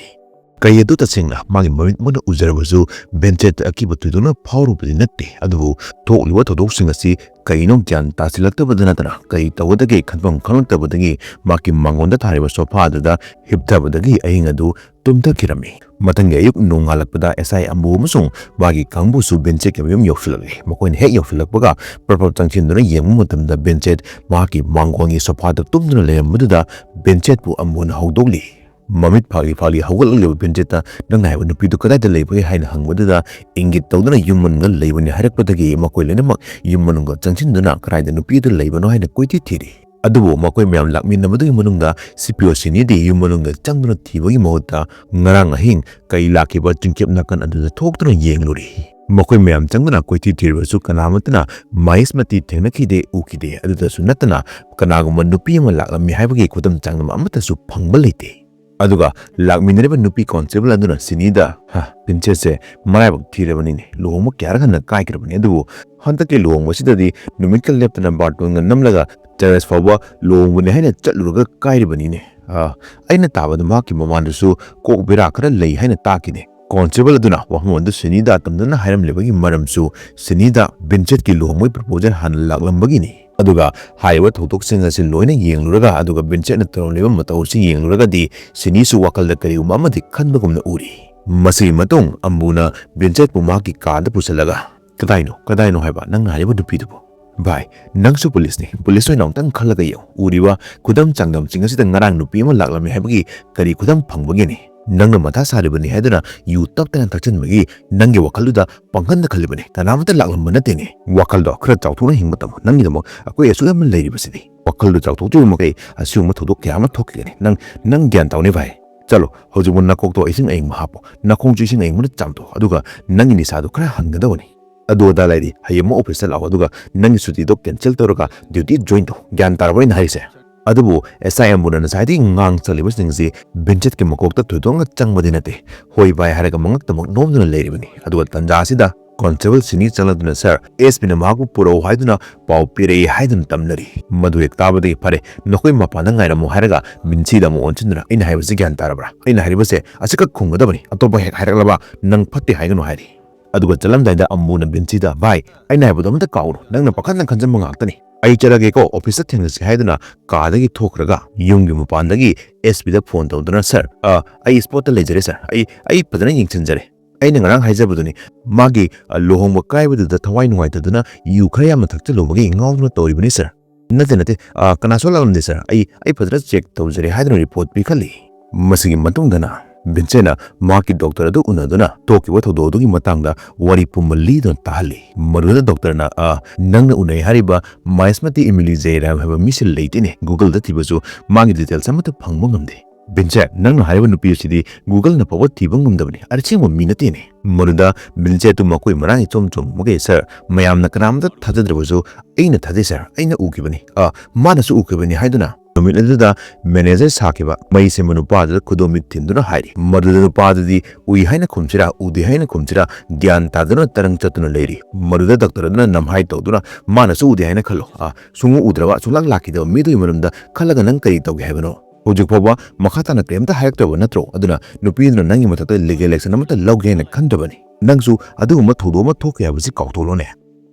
ꯀꯩ ꯑꯗꯨ ꯇꯁꯦꯡꯅ ꯃꯥꯒꯤ ꯃꯃꯤꯠꯃꯛꯅ ꯎꯖꯔꯕꯁꯨ ꯚꯤꯟꯁꯦꯠꯇ ꯑꯀꯤꯕ ꯊꯣꯏꯗꯣꯛꯅ ꯐꯥꯎꯔꯨꯕꯗꯤ ꯅꯠꯇꯦ꯫ ꯑꯗꯨꯕꯨ ꯊꯣꯛꯂꯤꯕ ꯊꯧꯗꯣꯛꯁꯤꯡ ꯑꯁꯤ ꯀꯩꯅꯣ ꯒ꯭ꯌꯥꯟ ꯇꯥꯁꯤꯜꯂꯛꯇꯕꯗ ꯅꯠꯇꯅ ꯀꯔꯤ ꯇꯧꯒꯗꯒꯦ ꯈꯟꯐꯝ ꯈꯪꯂꯛꯇꯕꯗꯒꯤ ꯃꯍꯥꯛꯀꯤ ꯃꯥꯡꯒꯣꯟꯗ ꯊꯥꯔꯤꯕ ꯁꯣꯐꯥ ꯑꯗꯨꯗ ꯍꯤꯞꯊꯕꯗꯒꯤ ꯑꯍꯤꯡ ꯑꯗꯨ ꯇꯨꯝꯊꯈꯤꯔꯝꯃꯤ꯫ ꯃꯊꯪꯒꯤ ꯑꯌꯨꯛ ꯅꯣꯡꯉꯥꯜꯂꯛꯄꯗ ꯑꯦꯁ ꯑꯥꯏ ꯑꯝꯕꯨ ꯑꯃꯁꯨꯡ ꯃꯥꯒꯤ ꯀꯥꯡꯕꯨꯁꯨ ꯚꯤꯟꯁꯦꯠꯀꯤ ꯃꯌꯨꯝ ꯌꯧꯁꯤꯜꯂꯛꯂꯦ꯫ ꯃꯈꯣꯏꯅ ꯍꯦꯛ ꯌꯧꯁꯤꯜꯂꯛꯄꯒ ꯄ꯭ꯔꯞ ꯄ꯭ꯔꯞ ꯆꯪꯁꯤꯟꯗꯨꯅ ꯌꯦꯡꯕ ꯃꯇꯝꯗ ꯚꯤꯟꯁꯦꯠ ꯃꯍꯥꯛꯀꯤ ꯃꯥꯡꯒꯣꯟꯒꯤ ꯁꯣꯐꯥꯗ ꯇꯨꯝꯗꯨꯅ ꯂꯩꯔꯝꯕꯗꯨꯗ ꯚꯤꯟꯁꯦꯠꯄꯨ ꯑꯝꯕꯨꯅ ꯍꯧꯗꯣꯛꯂꯤ꯫ ꯃꯃꯤꯠ ꯐꯥꯛꯂꯤ ꯐꯥꯛꯂꯤ ꯍꯧꯒꯠꯂꯛꯂꯤꯕ ꯚꯤꯟꯁꯦꯠꯇ "ꯅꯪꯅ ꯍꯥꯏꯕ ꯅꯨꯄꯤꯗꯨ ꯀꯗꯥꯏꯗ ꯂꯩꯕꯒꯦ?" ꯍꯥꯏꯅ ꯍꯪꯕꯗꯨꯗ ꯏꯪꯒꯤꯠ ꯇꯧꯗꯨꯅ "ꯌꯨꯝ ꯃꯅꯨꯡꯗ ꯂꯩꯕꯅꯤ" ꯍꯥꯏꯔꯛꯄꯗꯒꯤ ꯃꯈꯣꯏ ꯂꯣꯏꯅꯃꯛ ꯌꯨꯝ ꯃꯅꯨꯡꯗ ꯆꯪꯁꯤꯟꯗꯨꯅ ꯀꯗꯥꯏꯗ ꯅꯨꯄꯤ ꯑꯗꯨ ꯂꯩꯕꯅꯣ ꯍꯥꯏꯅ ꯀꯣꯏꯊꯤ ꯊꯤꯔꯤ꯫ ꯑꯗꯨꯕꯨ ꯃꯈꯣꯏ ꯃꯌꯥꯝ ꯂꯥꯛꯃꯤꯟꯅꯕꯗꯨꯒꯤ ꯃꯅꯨꯡꯗ ꯁꯤ ꯄꯤ ꯑꯣ ꯁꯤꯅꯤꯗꯤ ꯌꯨꯝ ꯃꯅꯨꯡꯗ ꯆꯪꯗꯨꯅ ꯊꯤꯕꯒꯤ ꯃꯍꯨꯠꯇ ꯉꯔꯥꯡ ꯑꯍꯤꯡ ꯀꯩ ꯂꯥꯛꯈꯤꯕ ꯆꯤꯡꯆꯦꯞ ꯅꯥꯀꯟ ꯑꯗꯨꯗ ꯊꯣꯛꯇꯨꯅ ꯌꯦꯡꯂꯨꯔꯤ꯫ ꯃꯈꯣꯏ ꯃꯌꯥꯝ ꯆꯪꯗꯨꯅ ꯀꯣꯏꯊꯤ ꯊꯤꯔꯕꯁꯨ ꯀꯅꯥꯃꯠꯇꯅ ꯃꯍꯦꯁꯃꯇꯤ ꯊꯦꯡꯅꯈꯤꯗꯦ, ꯎꯈꯤꯗꯦ꯫ ꯑꯗꯨꯗꯁꯨ ꯅꯠꯇꯅ ꯀꯅꯥꯒꯨꯝꯕ ꯅꯨꯄꯤ ꯑꯃ ꯂꯥꯛꯂꯝꯃꯤ ꯍꯥꯏꯕꯒꯤ ꯈꯨꯗꯝ ꯆꯥꯡꯗꯝ ꯑꯃꯠꯇꯁꯨ ꯐꯪꯕ ꯂꯩꯇꯦ꯫ ꯑꯗꯨꯒ ꯂꯥꯛꯃꯤꯟꯅꯔꯤꯕ ꯅꯨꯄꯤ ꯀꯣꯟꯁꯇꯦꯕꯜ ꯑꯗꯨꯅ ꯁꯤꯅꯤꯗ, "ꯍ, ꯚꯤꯟꯁꯦꯠꯁꯦ ꯃꯔꯥꯏꯕꯛ ꯊꯤꯔꯕꯅꯤꯅꯦ, ꯂꯨꯍꯣꯡꯕ ꯀꯌꯥꯔꯛ ꯍꯟꯅ ꯀꯥꯏꯈ꯭ꯔꯕꯅꯤ, ꯑꯗꯨꯕꯨ ꯍꯟꯗꯛꯀꯤ ꯂꯨꯍꯣꯡꯕꯁꯤꯗꯗꯤ ꯅꯨꯃꯤꯠꯀ ꯂꯦꯞꯇꯅ ꯕꯥꯔꯇꯣꯟꯒ ꯅꯝꯂꯒ ꯆꯔꯆ ꯐꯥꯎꯕ ꯂꯨꯍꯣꯡꯕꯅꯤ ꯍꯥꯏꯅ ꯆꯠꯂꯨꯔꯒ ꯀꯥꯏꯔꯤꯕꯅꯤꯅꯦ꯫ ꯑ, ꯑꯩꯅ ꯇꯥꯕꯗ ꯃꯍꯥꯛꯀꯤ ꯃꯃꯥꯟꯗꯁꯨ ꯀꯣꯛ ꯕꯦꯔꯥ ꯈꯔ ꯂꯩ ꯍꯥꯏꯅ ꯇꯥꯈꯤꯅꯦ"꯫ ꯀꯣꯟꯁꯇꯦꯕꯜ ꯑꯗꯨꯅ ꯋꯥꯐꯝ ꯑꯗꯨ ꯁꯤꯅꯤꯗ ꯇꯝꯗꯨꯅ ꯍꯥꯏꯔꯝꯂꯤꯕꯒꯤ ꯃꯔꯝꯁꯨ ꯁꯤꯅꯤꯗ ꯚꯤꯟꯁꯦꯠꯀꯤ ꯂꯨꯍꯣꯡꯕꯒꯤ ꯄ꯭ꯔꯄꯣꯖꯦꯜ ꯍꯥꯟꯅ ꯂꯥꯛꯂꯝꯕꯒꯤꯅꯤ꯫ ꯑꯗꯨꯒ ꯍꯥꯏꯔꯤꯕ ꯊꯧꯗꯣꯛꯁꯤꯡ ꯑꯁꯤ ꯂꯣꯏꯅ ꯌꯦꯡꯂꯨꯔꯒ, ꯑꯗꯨꯒ ꯚꯤꯟꯁꯦꯠꯅ ꯇꯧꯔꯝꯂꯤꯕ ꯃꯇꯧ ꯑꯁꯤ ꯌꯦꯡꯂꯨꯔꯒꯗꯤ ꯁꯤꯅꯤꯁꯨ ꯋꯥꯈꯜꯗ ꯀꯔꯤꯒꯨꯝꯕ ꯑꯃꯗꯤ ꯈꯟꯕꯒꯨꯝꯅ ꯎꯔꯤ꯫ ꯃꯁꯤꯒꯤ ꯃꯇꯨꯡ ꯑꯝꯕꯨꯅ ꯚꯤꯟꯁꯦꯠꯄꯨ ꯃꯍꯥꯛꯀꯤ ꯀꯥꯗ ꯄꯨꯁꯤꯜꯂꯒ, "ꯀꯗꯥꯏꯅꯣ, ꯀꯗꯥꯏꯅꯣ ꯍꯥꯏꯕ ꯅꯪꯅ ꯍꯥꯏꯔꯤꯕ ꯅꯨꯄꯤꯗꯨꯕꯨ?" ꯚꯥꯏ, ꯅꯪꯁꯨ ꯄꯨꯂꯤꯁꯅꯤ꯫ ꯄꯨꯂꯤꯁ ꯑꯣꯏꯅ ꯑꯃꯨꯛꯇꯪ ꯈꯜꯂꯒ ꯌꯦꯡꯉꯨ꯫ ꯎꯔꯤꯕ ꯈꯨꯗꯝ ꯆꯥꯡꯗꯝꯁꯤꯡ ꯑꯁꯤꯗ ꯉꯔꯥꯡ ꯅꯨꯄꯤ ꯑꯃ ꯂꯥꯛꯂꯝꯃꯤ ꯍꯥꯏꯕꯒꯤ ꯀꯔꯤ ꯈꯨꯗꯝ ꯐꯪꯕꯒꯦꯅꯦ? ꯅꯪꯅ ꯃꯊꯥ ꯁꯥꯔꯤꯕꯅꯤ ꯍꯥꯏꯗꯨꯅ ꯌꯨ ꯇꯞ ꯇꯥꯏꯅ ꯊꯛꯆꯤꯟꯕꯒꯤ ꯅꯪꯒꯤ ꯋꯥꯈꯜꯗꯨꯗ ꯄꯪꯈꯟꯗ ꯈꯜꯂꯤꯕꯅꯤ꯫ ꯀꯅꯥꯃꯠꯇ ꯂꯥꯛꯂꯝꯕ ꯅꯠꯇꯦꯅꯦ꯫ ꯋꯥꯈꯜꯗꯣ ꯈꯔ ꯆꯥꯎꯊꯣꯛꯅ ꯍꯤꯡꯕ ꯇꯝꯃꯨ꯫ ꯅꯪꯒꯤꯗꯃꯛ ꯑꯩꯈꯣꯏ ꯑꯁꯨꯛ ꯌꯥꯝꯅ ꯂꯩꯔꯤꯕꯁꯤꯗꯤ꯫ ꯋꯥꯈꯜꯗꯣ ꯆꯥꯎꯊꯣꯛꯇ꯭ꯔꯤꯕ ꯃꯈꯩ ꯑꯁꯤꯒꯨꯝꯕ ꯊꯧꯗꯣꯛ ꯀꯌꯥ ꯑꯃ ꯊꯣꯛꯈꯤꯒꯅꯤ꯫ ꯅꯪ, ꯅꯪ ꯒ꯭ꯌꯥꯟ ꯇꯥꯎꯅꯦ ꯚꯥꯏ꯫ ꯆꯠꯂꯣ, ꯍꯧꯖꯤꯛꯃꯛ ꯅꯀꯣꯛꯇꯣ ꯏꯁꯤꯡ ꯑꯏꯪꯕ ꯍꯥꯞꯄꯣ, ꯅꯈꯣꯡꯁꯨ ꯏꯁꯤꯡ ꯑꯏꯪꯕꯅ ꯆꯥꯝꯊꯣꯛꯑꯣ, ꯑꯗꯨꯒ ꯅꯪꯒꯤ ꯅꯤꯁꯥꯗꯣ ꯈꯔ ꯍꯟꯒꯗꯕꯅꯤ꯫ ꯑꯗꯨ ꯑꯗꯥ ꯂꯩꯔꯤ, ꯍꯌꯦꯡꯃꯛ ꯑꯣꯐꯤꯁꯇ ꯂꯥꯛꯑꯣ, ꯑꯗꯨꯒ ꯅꯪꯒꯤ ꯁꯨꯇꯤꯗꯣ ꯀꯦꯟꯁꯦꯜ ꯇꯧꯔꯒ ꯗ꯭ꯌꯨꯇꯤ ꯖꯣꯏꯟ ꯇꯧ꯫ ꯒ꯭ꯌꯥꯟ ꯇꯥꯔꯕ ꯑꯩꯅ ꯍꯥꯏꯔꯤꯁꯦ? ꯑꯗꯨꯕꯨ ꯑꯦꯁ ꯑꯥꯏ ꯑꯦꯝꯕꯨꯅ ꯉꯁꯥꯏꯗꯒꯤ ꯉꯥꯡ ꯆꯠꯂꯤꯕꯁꯤꯡꯁꯤ ꯚꯤꯟꯁꯦꯠꯀꯤ ꯃꯀꯣꯛꯇ ꯊꯣꯏꯗꯣꯛꯅ ꯆꯪꯕꯗꯤ ꯅꯠꯇꯦ꯫ "ꯍꯣꯏ ꯚꯥꯏ" ꯍꯥꯏꯔꯒ ꯃꯉꯛꯇꯃꯛ ꯅꯣꯝꯗꯨꯅ ꯂꯩꯔꯤꯕꯅꯤ꯫ ꯑꯗꯨꯒ ꯇꯟꯖꯥ ꯑꯁꯤꯗ ꯀꯣꯟꯁꯇꯦꯕꯜ ꯁꯤꯅꯤ ꯆꯪꯂꯗꯨꯅ, "ꯁꯥꯔ, ꯑꯦꯁ ꯄꯤꯅ ꯃꯍꯥꯛꯄꯨ ꯄꯨꯔꯛꯎ ꯍꯥꯏꯗꯨꯅ ꯄꯥꯎ ꯄꯤꯔꯛꯏ" ꯍꯥꯏꯗꯨꯅ ꯇꯝꯅꯔꯤ꯫ ꯃꯗꯨ ꯍꯦꯛ ꯇꯥꯕꯗꯒꯤ "ꯐꯔꯦ, ꯅꯈꯣꯏ ꯃꯄꯥꯟꯗ ꯉꯥꯏꯔꯝꯃꯨ" ꯍꯥꯏꯔꯒ ꯚꯤꯟꯁꯤꯗ ꯑꯃꯨꯛ ꯑꯣꯟꯁꯤꯟꯗꯨꯅ, "ꯑꯩꯅ ꯍꯥꯏꯕꯁꯤ ꯒ꯭ꯌꯥꯟ ꯇꯥꯔꯕ꯭ꯔꯥ? ꯑꯩꯅ ꯍꯥꯏꯔꯤꯕꯁꯦ ꯑꯁꯤꯈꯛ ꯈꯨꯝꯒꯗꯕꯅꯤ, ꯑꯇꯣꯞꯄ ꯍꯦꯛ ꯍꯥꯏꯔꯛꯂꯕ ꯅꯪ ꯐꯠꯇꯦ ꯍꯥꯏꯒꯅꯨ" ꯍꯥꯏꯔꯤ꯫ ꯑꯗꯨꯒ ꯆꯠꯂꯝꯗꯥꯏꯗ ꯑꯃꯨꯅ ꯚꯤꯟꯁꯤꯗ, "ꯚꯥꯏ, ꯑꯩꯅ ꯍꯥꯏꯕꯗꯣ ꯑꯃꯇ ꯀꯥꯎꯅꯨ, ꯅꯪꯅ ꯄꯥꯈꯟꯗ ꯈꯟꯖꯟꯕ ꯉꯥꯛꯇꯅꯤ꯫ ꯑꯩ ꯆꯠꯂꯒꯦꯀꯣ, ꯑꯣꯐꯤꯁꯇ ꯊꯦꯡꯅꯁꯤ" ꯍꯥꯏꯗꯨꯅ ꯀꯥꯗꯒꯤ ꯊꯣꯛꯈ꯭ꯔꯒ ꯌꯨꯝꯒꯤ ꯃꯄꯥꯟꯗꯒꯤ ꯑꯦꯁ ꯄꯤꯗ ꯐꯣꯟ ꯇꯧꯗꯨꯅ, "ꯁꯥꯔ, ꯑ, ꯑꯩ ꯁ꯭ꯄꯣꯠꯇ ꯂꯩꯖꯔꯦ ꯁꯥꯔ, ꯑꯩ, ꯑꯩ ꯐꯖꯅ ꯌꯦꯡꯁꯤꯟꯖꯔꯦ꯫ ꯑꯩꯅ ꯉꯔꯥꯡ ꯍꯥꯏꯖꯕꯗꯨꯅꯤ, ꯃꯥꯒꯤ, ꯑ, ꯂꯨꯍꯣꯡꯕ ꯀꯥꯏꯕꯗꯨꯗ ꯊꯋꯥꯏ ꯅꯨꯡꯉꯥꯏꯇꯗꯨꯅ ꯌꯨ ꯈꯔ ꯌꯥꯝꯅ ꯊꯛꯆꯜꯂꯨꯕꯒꯤ ꯉꯥꯎꯗꯨꯅ ꯇꯧꯔꯤꯕꯅꯤ ꯁꯥꯔ꯫ ꯅꯠꯇꯦ, ꯅꯠꯇꯦ, ꯑ, ꯀꯅꯥꯁꯨ ꯂꯥꯛꯂꯝꯗꯦ ꯁꯥꯔ, ꯑꯩ, ꯑꯩ ꯐꯖꯅ ꯆꯦꯛ ꯇꯧꯖꯔꯦ" ꯍꯥꯏꯗꯨꯅ ꯔꯤꯄꯣꯔꯠ ꯄꯤꯈꯠꯂꯤ꯫ ꯃꯁꯤꯒꯤ ꯃꯇꯨꯡꯗꯅ ꯚꯤꯟꯁꯦꯟꯅ ꯃꯍꯥꯛꯀꯤ ꯗꯣꯛꯇꯔ ꯑꯗꯨ ꯎꯅꯗꯨꯅ ꯊꯣꯛꯈꯤꯕ ꯊꯧꯗꯣꯛ ꯑꯗꯨꯒꯤ ꯃꯇꯥꯡꯗ ꯋꯥꯔꯤ ꯄꯨꯝꯕ ꯂꯤꯗꯨꯅ ꯇꯥꯍꯜꯂꯤ꯫ ꯃꯗꯨꯗ ꯗꯣꯛꯇꯔꯅ, "ꯑ, ꯅꯪꯅ ꯎꯅꯩ ꯍꯥꯏꯔꯤꯕ ꯃꯍꯦꯁꯃꯇꯤ ꯏꯃꯤꯂꯤ ꯖꯌꯔꯥꯝ ꯍꯥꯏꯕ ꯃꯤꯁꯤ ꯂꯩꯇꯦꯅꯦ꯫ Google-ꯗ ꯊꯤꯕꯁꯨ ꯃꯥꯒꯤ details ꯑꯃꯠꯇ ꯐꯪꯕ ꯉꯝꯗꯦ꯫ ꯚꯤꯟꯁꯦꯟ, ꯅꯪꯅ ꯍꯥꯏꯔꯤꯕ ꯅꯨꯄꯤ ꯑꯁꯤꯗꯤ Google-ꯅ ꯐꯥꯎꯕ ꯊꯤꯕ ꯉꯝꯗꯕꯅꯤ, ꯑꯁꯦꯡꯕ ꯃꯤ ꯅꯠꯇꯦꯅꯦ"꯫ ꯃꯗꯨꯗ ꯚꯤꯟꯁꯦꯟ ꯑꯗꯨ ꯃꯈꯣꯏ ꯃꯔꯥꯡ ꯏꯆꯣꯝ ꯆꯣꯝꯕꯒꯤ, "ꯁꯥꯔ, ꯃꯌꯥꯝꯅ ꯀꯅꯥꯝꯇ ꯊꯥꯖꯗ꯭ꯔꯕꯁꯨ ꯑꯩꯅ ꯊꯥꯖꯩ ꯁꯥꯔ, ꯑꯩꯅ ꯎꯈꯤꯕꯅꯤ, ꯑ, ꯃꯥꯅꯁꯨ ꯎꯈꯤꯕꯅꯤ" ꯍꯥꯏꯗꯨꯅ ꯅꯨꯃꯤꯠ ꯑꯗꯨꯗ ꯃꯦꯅꯦꯖꯔ ꯁꯥꯈꯤꯕ ꯃꯩ ꯁꯦꯝꯕ ꯅꯨꯄꯥꯗꯨꯗ ꯈꯨꯗꯣꯝꯕꯤ ꯊꯤꯟꯗꯨꯅ ꯍꯥꯏꯔꯤ꯫ ꯃꯗꯨꯗ ꯅꯨꯄꯥꯗꯨꯗꯤ ꯎꯏ ꯍꯥꯏꯅ ꯈꯨꯝꯁꯤꯔꯥ, ꯎꯗꯦ ꯍꯥꯏꯅ ꯈꯨꯝꯁꯤꯔꯥ, ꯒ꯭ꯌꯥꯟ ꯇꯥꯗꯨꯅ ꯇꯔꯪ ꯆꯠꯇꯨꯅ ꯂꯩꯔꯤ꯫ ꯃꯗꯨꯗ ꯗꯣꯛꯇꯔ ꯑꯗꯨꯅ ꯅꯝꯍꯥꯏ ꯇꯧꯗꯨꯅ, "ꯃꯥꯅꯁꯨ ꯎꯗꯦ ꯍꯥꯏꯅ ꯈꯜꯂꯣ꯫ ꯑ, ꯁꯨꯡꯎ ꯎꯗ꯭ꯔꯕ, ꯁꯨꯡꯂꯥꯛ ꯂꯥꯛꯈꯤꯗꯕ ꯃꯤꯗꯨꯒꯤ ꯃꯔꯝꯗ ꯈꯜꯂꯒ ꯅꯪ ꯀꯔꯤ ꯇꯧꯒꯦ ꯍꯥꯏꯕꯅꯣ? ꯍꯧꯖꯤꯛ ꯐꯥꯎꯕ ꯃꯈꯥ ꯇꯥꯅ ꯀꯔꯤꯝꯇ ꯍꯥꯏꯔꯛꯇ꯭ꯔꯕ ꯅꯠꯇ꯭ꯔꯣ? ꯑꯗꯨꯅ ꯅꯨꯄꯤꯗꯨꯅ ꯅꯪꯒꯤ ꯃꯊꯛꯇ legal action ꯑꯃꯠꯇ ꯂꯧꯒꯦ ꯍꯥꯏꯅ ꯈꯟꯗ꯭ꯔꯕꯅꯤ꯫ ꯅꯪꯁꯨ ꯑꯗꯨꯒꯨꯝꯕ ꯊꯧꯗꯣꯛ ꯑꯃ ꯊꯣꯛꯈꯤ ꯍꯥꯏꯕꯁꯤ ꯀꯥꯎꯊꯣꯛꯂꯣꯅꯦ"꯫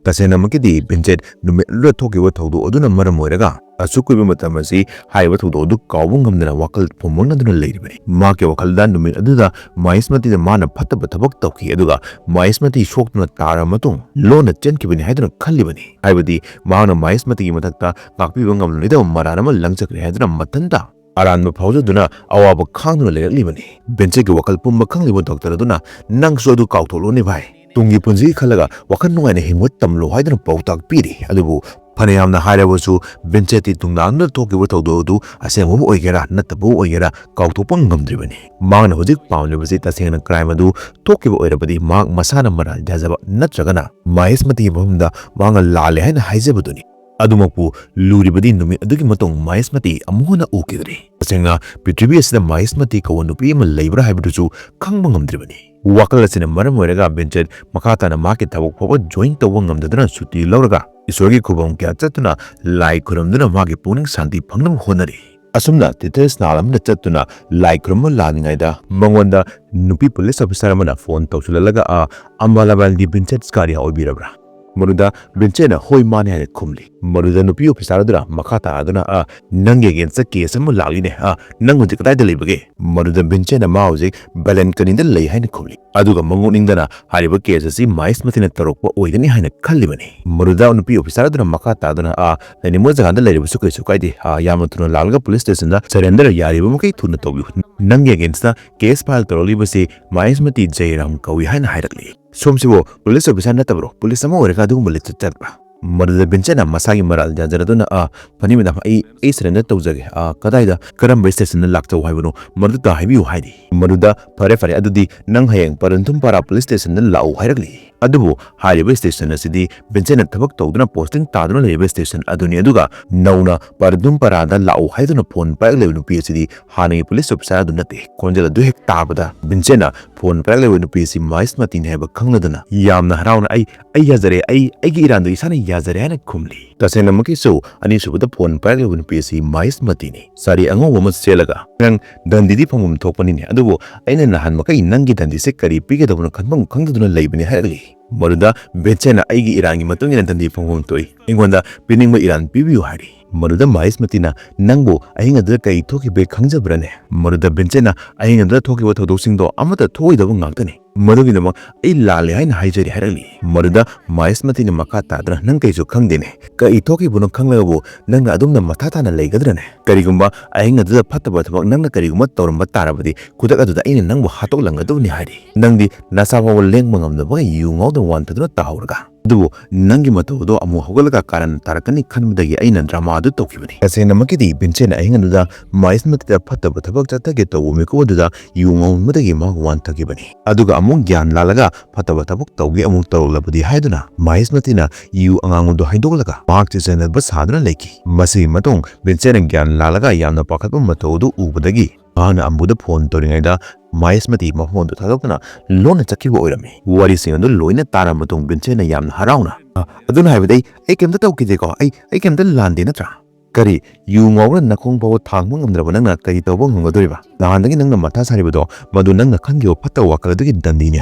ꯇꯁꯦꯡꯅꯃꯛꯀꯤꯗꯤ ꯚꯤꯟꯁꯦꯟꯠ ꯅꯨꯃꯤꯠ ꯑꯗꯨꯗ ꯊꯣꯛꯈꯤꯕ ꯊꯧꯗꯣꯛ ꯑꯗꯨꯅ ꯃꯔꯝ ꯑꯣꯏꯔꯒ ꯑꯁꯨꯛ ꯀꯨꯏꯕ ꯃꯇꯝ ꯑꯁꯤ ꯍꯥꯏꯔꯤꯕ ꯊꯧꯗꯣꯛ ꯑꯗꯨ ꯀꯥꯎꯕ ꯉꯝꯗꯅ ꯋꯥꯈꯜ ꯐꯨꯝꯕꯪꯅꯗꯨꯅ ꯂꯩꯔꯤꯕꯅꯤ꯫ ꯃꯍꯥꯛꯀꯤ ꯋꯥꯈꯜꯗ ꯅꯨꯃꯤꯠ ꯑꯗꯨꯗ ꯃꯍꯦꯁꯃꯇꯤꯗ ꯃꯥꯅ ꯐꯠꯇꯕ ꯊꯕꯛ ꯇꯧꯈꯤ, ꯑꯗꯨꯒ ꯃꯍꯦꯁꯃꯇꯤ ꯁꯣꯛꯇꯨꯅ ꯇꯥꯔꯕ ꯃꯇꯨꯡ ꯂꯣꯟꯅ ꯆꯦꯟꯈꯤꯕꯅꯤ ꯍꯥꯏꯗꯨꯅ ꯈꯜꯂꯤꯕꯅꯤ꯫ ꯍꯥꯏꯕꯗꯤ ꯃꯍꯥꯛꯅ ꯃꯍꯦꯁꯃꯇꯤꯒꯤ ꯃꯊꯛꯇ ꯉꯥꯛꯄꯤꯕ ꯉꯝꯂꯣꯏꯗꯕ ꯃꯔꯥꯜ ꯑꯃ ꯂꯪꯖꯈ꯭ꯔꯦ ꯍꯥꯏꯗꯨꯅ ꯃꯊꯟꯇ ꯑꯔꯥꯟꯕ ꯐꯥꯎꯖꯗꯨꯅ ꯑꯋꯥꯕ ꯈꯥꯡꯗꯨꯅ ꯂꯩꯔꯛꯂꯤꯕꯅꯤ꯫ ꯚꯤꯟꯁꯦꯟꯠꯀꯤ ꯋꯥꯈꯜ ꯄꯨꯝꯕ ꯈꯪꯂꯤꯕ ꯗꯣꯛꯇꯔ ꯑꯗꯨꯅ, "ꯅꯪꯁꯨ ꯑꯗꯨ ꯀꯥꯎꯊꯣꯛꯂꯣꯅꯦ ꯚꯥꯏ꯫ ꯇꯨꯡꯒꯤ ꯄꯨꯟꯁꯤꯒꯤ ꯈꯜꯂꯒ ꯋꯥꯈꯜ ꯅꯨꯡꯉꯥꯏꯅ ꯍꯤꯡꯕ ꯇꯝꯂꯣ" ꯍꯥꯏꯗꯨꯅ ꯄꯥꯎꯇꯥꯛ ꯄꯤꯔꯤ꯫ ꯑꯗꯨꯕꯨ ꯐꯅꯌꯥꯝꯅ ꯍꯥꯏꯔꯕꯁꯨ ꯚꯤꯟꯁꯦꯟꯠꯇꯤ ꯇꯨꯡꯗꯥꯡꯗꯨꯅ ꯊꯣꯛꯈꯤꯕ ꯊꯧꯗꯣꯛ ꯑꯗꯨ ꯑꯁꯦꯡꯕꯕꯨ ꯑꯣꯏꯒꯦꯔꯥ ꯅꯠꯇꯕꯕꯨ ꯑꯣꯏꯒꯦꯔꯥ ꯀꯥꯎꯊꯣꯛꯄ ꯉꯝꯗ꯭ꯔꯤꯕꯅꯤ꯫ ꯃꯍꯥꯛꯅ ꯍꯧꯖꯤꯛ ꯄꯥꯝꯂꯤꯕꯁꯤ ꯇꯁꯦꯡꯅ ꯀ꯭ꯔꯥꯏꯝ ꯑꯗꯨ ꯊꯣꯛꯈꯤꯕ ꯑꯣꯏꯔꯕꯗꯤ ꯃꯍꯥꯛ ꯃꯁꯥꯅ ꯃꯔꯥꯜ ꯌꯥꯖꯕ ꯅꯠꯇ꯭ꯔꯒꯅ ꯃꯍꯦꯁꯃꯇꯤꯒꯤ ꯃꯐꯝꯗ ꯃꯍꯥꯛꯅ ꯂꯥꯜꯂꯦ ꯍꯥꯏꯅ ꯍꯥꯏꯖꯕꯗꯨꯅꯤ꯫ ꯑꯗꯨꯃꯛꯄꯨ ꯂꯨꯔꯤꯕꯗꯤ ꯅꯨꯃꯤꯠ ꯑꯗꯨꯒꯤ ꯃꯇꯨꯡ ꯃꯍꯦꯁꯃꯇꯤ ꯑꯃꯨꯛ ꯍꯟꯅ ꯎꯈꯤꯗ꯭ꯔꯦ꯫ ꯇꯁꯦꯡꯅ ꯄ꯭ꯔꯤꯊꯤꯕꯤ ꯑꯁꯤꯗ ꯃꯍꯦꯁꯃꯇꯤ ꯀꯧꯕ ꯅꯨꯄꯤ ꯑꯃ ꯂꯩꯕ꯭ꯔꯥ ꯍꯥꯏꯕꯗꯨꯁꯨ ꯈꯪꯕ ꯉꯝꯗ꯭ꯔꯤꯕꯅꯤ꯫ ꯋꯥꯈꯜ ꯑꯁꯤꯅ ꯃꯔꯝ ꯑꯣꯏꯔꯒ ꯚꯤꯟꯁꯦꯟꯠ ꯃꯈꯥ ꯇꯥꯅ ꯃꯍꯥꯛꯀꯤ ꯊꯕꯛ ꯐꯥꯎꯕ ꯖꯣꯏꯟ ꯇꯧꯕ ꯉꯝꯗꯗꯨꯅ ꯁꯨꯇꯤ ꯂꯧꯔꯒ ꯏꯁꯣꯔꯒꯤ ꯈꯨꯕꯝ ꯀꯌꯥ ꯆꯠꯇꯨꯅ ꯂꯥꯏ ꯈꯨꯔꯨꯝꯗꯨꯅ ꯃꯍꯥꯛꯀꯤ ꯄꯨꯛꯅꯤꯡ ꯁꯥꯟꯇꯤ ꯐꯪꯅꯕ ꯍꯣꯠꯅꯔꯤ꯫ ꯑꯁꯨꯝꯅ ꯇꯤꯊꯦꯁ ꯅꯥꯜ ꯑꯃꯗ ꯆꯠꯇꯨꯅ ꯂꯥꯏ ꯈꯨꯔꯨꯝꯕ ꯂꯥꯛꯂꯤꯉꯩꯗ ꯃꯉꯣꯟꯗ ꯅꯨꯄꯤ ꯄꯨꯂꯤꯁ ꯑꯣꯐꯤꯁꯥꯔ ꯑꯃꯅ ꯐꯣꯟ ꯇꯧꯁꯤꯜꯂꯛꯂꯒ, "ꯑ, ꯑꯝꯕꯥꯂꯥꯕꯥꯜꯒꯤ ꯚꯤꯟꯁꯦꯟꯠ ꯁ꯭ꯀꯥꯔꯤꯌꯥ ꯑꯣꯏꯕꯤꯔꯕ꯭ꯔꯥ?" ꯃꯗꯨꯗ ꯚꯤꯟꯁꯦꯟꯠꯅ "ꯍꯣꯏ, ꯃꯥꯅꯦ" ꯍꯥꯏꯅ ꯈꯨꯝꯂꯤ꯫ ꯃꯗꯨꯗ ꯅꯨꯄꯤ ꯑꯣꯐꯤꯁꯥꯔ ꯑꯗꯨꯅ ꯃꯈꯥ ꯇꯥꯗꯨꯅ, "ꯑ, ꯅꯪꯒꯤ ꯑꯒꯦꯟꯁꯇ ꯀꯦꯁ ꯑꯃ ꯂꯥꯛꯂꯤꯅꯦ꯫ ꯑ, ꯅꯪ ꯍꯧꯖꯤꯛ ꯀꯗꯥꯏꯗ ꯂꯩꯕꯒꯦ?" ꯃꯗꯨꯗ ꯚꯤꯟꯁꯦꯟꯠꯅ ꯃꯥ ꯍꯧꯖꯤꯛ ꯕꯦꯂꯦꯟꯀꯅꯤꯗ ꯂꯩ ꯍꯥꯏꯅ ꯈꯨꯝꯂꯤ꯫ ꯑꯗꯨꯒ ꯃꯉꯣꯛꯅꯤꯡꯗꯅ ꯍꯥꯏꯔꯤꯕ ꯀꯦꯁ ꯑꯁꯤ ꯃꯍꯦꯁꯃꯇꯤꯅ ꯇꯧꯔꯛꯄ ꯑꯣꯏꯒꯅꯤ ꯍꯥꯏꯅ ꯈꯜꯂꯤꯕꯅꯤ꯫ ꯃꯗꯨꯗ ꯅꯨꯄꯤ ꯑꯣꯐꯤꯁꯥꯔ ꯑꯗꯨꯅ ꯃꯈꯥ ꯇꯥꯗꯨꯅ, "ꯑ, ꯂꯩꯅꯤꯡꯕ ꯖꯒꯥꯗ ꯂꯩꯔꯕꯁꯨ ꯀꯩꯁꯨ ꯀꯥꯏꯗꯦ꯫ ꯑ, ꯌꯥꯝꯅ ꯊꯨꯅ ꯂꯥꯛꯂꯒ ꯄꯨꯂꯤꯁ ꯁ꯭ꯇꯦꯁꯟꯗ ꯁꯔꯦꯟꯗꯔ ꯌꯥꯔꯤꯕ ꯃꯈꯩ ꯊꯨꯅ ꯇꯧꯕꯤꯌꯨ꯫ ꯅꯪꯒꯤ ꯑꯒꯦꯟꯁꯇ ꯀꯦꯁ ꯐꯥꯏꯜ ꯇꯧꯔꯛꯂꯤꯕꯁꯤ ꯃꯍꯦꯁꯃꯇꯤ ꯖꯌꯔꯥꯝ ꯀꯧꯏ" ꯍꯥꯏꯅ ꯍꯥꯏꯔꯛꯂꯤ꯫ "ꯁꯣꯝꯁꯤꯕꯨ ꯄꯨꯂꯤꯁ ꯑꯣꯐꯤꯁꯥꯔ ꯅꯠꯇꯕ꯭ꯔꯣ? ꯄꯨꯂꯤꯁ ꯑꯃ ꯑꯣꯏꯔꯒ ꯑꯗꯨꯒꯨꯝꯕ ꯂꯤꯁꯇ ꯆꯠꯄ꯭ꯔꯥ?" ꯃꯗꯨꯗ ꯚꯤꯟꯁꯦꯟꯠꯅ ꯃꯁꯥꯒꯤ ꯃꯔꯥꯜ ꯌꯥꯖꯔꯗꯨꯅ, "ꯑ, ꯐꯅꯤ ꯃꯦꯗꯥꯝ, ꯑꯩ, ꯑꯩ ꯁꯔꯦꯟꯗꯔ ꯇꯧꯖꯒꯦ꯫ ꯑ, ꯀꯗꯥꯏꯗ, ꯀꯔꯝꯕ ꯁ꯭ꯇꯦꯁꯟꯗ ꯂꯥꯛꯆꯧ ꯍꯥꯏꯕꯅꯣ? ꯃꯗꯨꯇ ꯍꯥꯏꯕꯤꯌꯨ" ꯍꯥꯏꯔꯤ꯫ ꯃꯗꯨꯗ, "ꯐꯔꯦ, ꯐꯔꯦ, ꯑꯗꯨꯗꯤ ꯅꯪ ꯍꯌꯦꯡ ꯄꯔꯟꯊꯨꯝ ꯄꯥꯔꯥ ꯄꯨꯂꯤꯁ ꯁ꯭ꯇꯦꯁꯟꯗ ꯂꯥꯛꯎ" ꯍꯥꯏꯔꯛꯂꯤ꯫ ꯑꯗꯨꯕꯨ ꯍꯥꯏꯔꯤꯕ ꯁ꯭ꯇꯦꯁꯟ ꯑꯁꯤꯗꯤ ꯚꯤꯟꯁꯦꯟꯠꯅ ꯊꯕꯛ ꯇꯧꯗꯨꯅ ꯄꯣꯁꯇꯤꯡ ꯇꯥꯗꯨꯅ ꯂꯩꯔꯤꯕ ꯁ꯭ꯇꯦꯁꯟ ꯑꯗꯨꯅꯤ꯫ ꯑꯗꯨꯒ ꯅꯧꯅ ꯄꯔꯟꯊꯨꯝ ꯄꯥꯔꯥꯗ ꯂꯥꯛꯎ ꯍꯥꯏꯗꯨꯅ ꯐꯣꯟ ꯄꯥꯏꯔꯛꯂꯤꯕ ꯅꯨꯄꯤ ꯑꯁꯤꯗꯤ ꯍꯥꯟꯅꯒꯤ ꯄꯨꯂꯤꯁ ꯑꯣꯐꯤꯁꯥꯔ ꯑꯗꯨ ꯅꯠꯇꯦ꯫ ꯈꯣꯟꯖꯦꯜ ꯑꯗꯨ ꯍꯦꯛ ꯇꯥꯕꯗ ꯚꯤꯟꯁꯦꯟꯠꯅ ꯐꯣꯟ ꯄꯥꯏꯔꯛꯂꯤꯕ ꯅꯨꯄꯤ ꯑꯁꯤ ꯃꯍꯦꯁꯃꯇꯤꯅꯤ ꯍꯥꯏꯕ ꯈꯪꯂꯗꯨꯅ ꯌꯥꯝꯅ ꯍꯔꯥꯎꯅ, "ꯑꯩ, ꯑꯩ ꯌꯥꯖꯔꯦ, ꯑꯩ, ꯑꯩꯒꯤ ꯏꯔꯥꯟꯗꯨ ꯏꯁꯥꯅ ꯌꯥꯖꯔꯦ" ꯍꯥꯏꯅ ꯈꯨꯝꯂꯤ꯫ ꯇꯁꯦꯡꯅꯃꯛꯀꯤꯁꯨ ꯑꯅꯤꯁꯨꯕꯗ ꯐꯣꯟ ꯄꯥꯏꯔꯛꯂꯤꯕ ꯅꯨꯄꯤ ꯑꯁꯤ ꯃꯍꯦꯁꯃꯇꯤꯅꯤ꯫ ꯁꯥꯔꯤ ꯑꯉꯧꯕ ꯑꯃ ꯁꯦꯠꯂꯒ, "ꯅꯪ ꯗꯟꯗꯤꯗꯤ ꯐꯪꯐꯝ ꯊꯣꯛꯄꯅꯤꯅꯦ, ꯑꯗꯨꯕꯨ ꯑꯩꯅ ꯅꯍꯥꯟ ꯃꯈꯩ ꯅꯪꯒꯤ ꯗꯟꯗꯤꯁꯦ ꯀꯔꯤ ꯄꯤꯒꯗꯕꯅꯣ ꯈꯟꯐꯝ ꯈꯪꯗꯗꯨꯅ ꯂꯩꯕꯅꯤ" ꯍꯥꯏꯔꯛꯂꯤ꯫ ꯃꯗꯨꯗ ꯚꯤꯟꯁꯦꯟꯅ ꯑꯩꯒꯤ ꯏꯔꯥꯟꯒꯤ ꯃꯇꯨꯡ ꯏꯟꯅ ꯗꯟꯗꯤ ꯐꯪꯐꯝ ꯊꯣꯛꯏ, ꯑꯩꯉꯣꯟꯗ ꯄꯤꯅꯤꯡꯕ ꯏꯔꯥꯟ ꯄꯤꯕꯤꯌꯨ ꯍꯥꯏꯔꯤ꯫ ꯃꯗꯨꯗ ꯃꯍꯦꯁꯃꯇꯤꯅ ꯅꯪꯕꯨ ꯑꯍꯤꯡ ꯑꯗꯨꯗ ꯀꯔꯤ ꯊꯣꯛꯈꯤꯕꯒꯦ ꯈꯪꯖꯕ꯭ꯔꯅꯦ? ꯃꯗꯨꯗ ꯚꯤꯟꯁꯦꯟꯅ ꯑꯍꯤꯡ ꯑꯗꯨꯗ ꯊꯣꯛꯈꯤꯕ ꯊꯧꯗꯣꯛꯁꯤꯡꯗꯣ ꯑꯃꯠꯇ ꯊꯣꯛꯑꯣꯏꯗꯕ ꯉꯥꯛꯇꯅꯤ꯫ ꯃꯗꯨꯒꯤꯗꯃꯛ ꯑꯩ ꯂꯥꯜꯂꯦ ꯍꯥꯏꯅ ꯍꯥꯏꯖꯔꯤ ꯍꯥꯏꯔꯛꯂꯤ꯫ ꯃꯗꯨꯗ ꯃꯍꯦꯁꯃꯇꯤꯅ ꯃꯈꯥ ꯇꯥꯗꯨꯅ ꯅꯪ ꯀꯩꯁꯨ ꯈꯪꯗꯦꯅꯦ, ꯀꯔꯤ ꯊꯣꯛꯈꯤꯕꯅꯣ ꯈꯪꯂꯒꯕꯨ ꯅꯪꯅ ꯑꯗꯨꯝꯅ ꯃꯊꯥ ꯇꯥꯅ ꯂꯩꯒꯗ꯭ꯔꯅꯦ? ꯀꯔꯤꯒꯨꯝꯕ ꯑꯍꯤꯡ ꯑꯗꯨꯗ ꯐꯠꯇꯕ ꯊꯕꯛ ꯅꯪꯅ ꯀꯔꯤꯒꯨꯝꯕ ꯇꯧꯔꯝꯕ ꯇꯥꯔꯕꯗꯤ ꯈꯨꯗꯛ ꯑꯗꯨꯗ ꯑꯩꯅ ꯅꯪꯕꯨ ꯍꯥꯠꯇꯣꯛꯂꯝꯒꯗꯕꯅꯤ ꯍꯥꯏꯔꯤ꯫ ꯅꯪꯗꯤ ꯅꯁꯥ ꯐꯥꯎꯕ ꯂꯦꯡꯕ ꯉꯝꯗꯕꯒ ꯌꯨ ꯉꯥꯎꯗ ꯋꯥꯟꯊꯗꯨꯅ ꯇꯥꯍꯧꯔꯒ꯫ ꯑꯗꯨꯕꯨ ꯅꯪꯒꯤ ꯃꯇꯧ ꯑꯗꯣ ꯑꯃꯨꯛ ꯍꯧꯒꯠꯂꯒ ꯀꯥꯔꯟ ꯇꯥꯔꯛꯀꯅꯤ ꯈꯟꯕꯗꯒꯤ ꯑꯩꯅ ꯗ꯭ꯔꯃꯥ ꯑꯗꯨ ꯇꯧꯈꯤꯕꯅꯤ꯫ ꯇꯁꯦꯡꯅꯃꯛꯀꯤꯗꯤ ꯚꯤꯟꯁꯦꯟꯅ ꯑꯍꯤꯡ ꯑꯗꯨꯗ ꯃꯍꯦꯁꯃꯇꯤꯗ ꯐꯠꯇꯕ ꯊꯕꯛ ꯆꯠꯊꯒꯦ ꯇꯧꯕ ꯃꯤꯀꯨꯞ ꯑꯗꯨꯗ ꯌꯨ ꯉꯥꯎꯃꯟꯕꯗꯒꯤ ꯃꯍꯥꯛ ꯋꯥꯟꯊꯈꯤꯕꯅꯤ꯫ ꯑꯗꯨꯒ ꯑꯃꯨꯛ ꯒ꯭ꯌꯥꯟ ꯂꯥꯜꯂꯒ ꯐꯠꯇꯕ ꯊꯕꯛ ꯇꯧꯒꯦ ꯑꯃꯨꯛ ꯇꯧꯔꯛꯂꯕꯗꯤ ꯍꯥꯏꯗꯨꯅ ꯃꯍꯦꯁꯃꯇꯤꯅ ꯌꯨ ꯑꯉꯥꯡꯕꯗꯨ ꯍꯩꯗꯣꯛꯂꯒ ꯃꯍꯥꯛ ꯆꯦꯟꯁꯤꯟꯅꯕ ꯁꯥꯗꯨꯅ ꯂꯩꯈꯤ꯫ ꯃꯁꯤꯒꯤ ꯃꯇꯨꯡ ꯚꯤꯟꯁꯦꯟꯅ ꯒ꯭ꯌꯥꯟ ꯂꯥꯜꯂꯒ ꯌꯥꯝꯅ ꯄꯥꯈꯠꯄ ꯃꯇꯧ ꯑꯗꯨ ꯎꯕꯗꯒꯤ ꯃꯍꯥꯛꯅ ꯑꯝꯕꯨꯗ ꯐꯣꯟ ꯇꯧꯔꯤꯉꯩꯗ ꯃꯍꯦꯁꯃꯇꯤ ꯃꯐꯝ ꯑꯗꯨ ꯊꯥꯗꯣꯛꯇꯨꯅ ꯂꯣꯟꯅ ꯆꯠꯈꯤꯕ ꯑꯣꯏꯔꯝꯃꯤ꯫ ꯋꯥꯔꯤꯁꯤꯡ ꯑꯗꯨ ꯂꯣꯏꯅ ꯇꯥꯔꯕ ꯃꯇꯨꯡ ꯚꯤꯟꯁꯦꯟꯅ ꯌꯥꯝꯅ ꯍꯔꯥꯎꯅ, "ꯑ, ꯑꯗꯨꯅ ꯍꯥꯏꯕꯗꯤ ꯑꯩ, ꯑꯩ ꯀꯩꯝꯇ ꯇꯧꯈꯤꯗꯦꯀꯣ, ꯑꯩ, ꯑꯩ ꯀꯩꯝꯇ ꯂꯥꯟꯗꯦ ꯅꯠꯇ꯭ꯔꯥ?" "ꯀꯔꯤ? ꯌꯨ ꯉꯥꯎꯔ ꯅꯈꯣꯡ ꯐꯥꯎꯕ ꯊꯥꯡꯕ ꯉꯝꯗ꯭ꯔꯕ ꯅꯪꯅ ꯀꯔꯤ ꯇꯧꯕ ꯉꯝꯒꯗꯣꯔꯤꯕ? ꯅꯍꯥꯟꯗꯒꯤ ꯅꯪꯅ ꯃꯊꯥ ꯁꯥꯔꯤꯕꯗꯣ ꯃꯗꯨ ꯅꯪꯅ ꯈꯟꯈꯤꯕ ꯐꯠꯇꯕ ꯋꯥꯈꯜ ꯑꯗꯨꯒꯤ ꯗꯟꯗꯤꯅꯤ"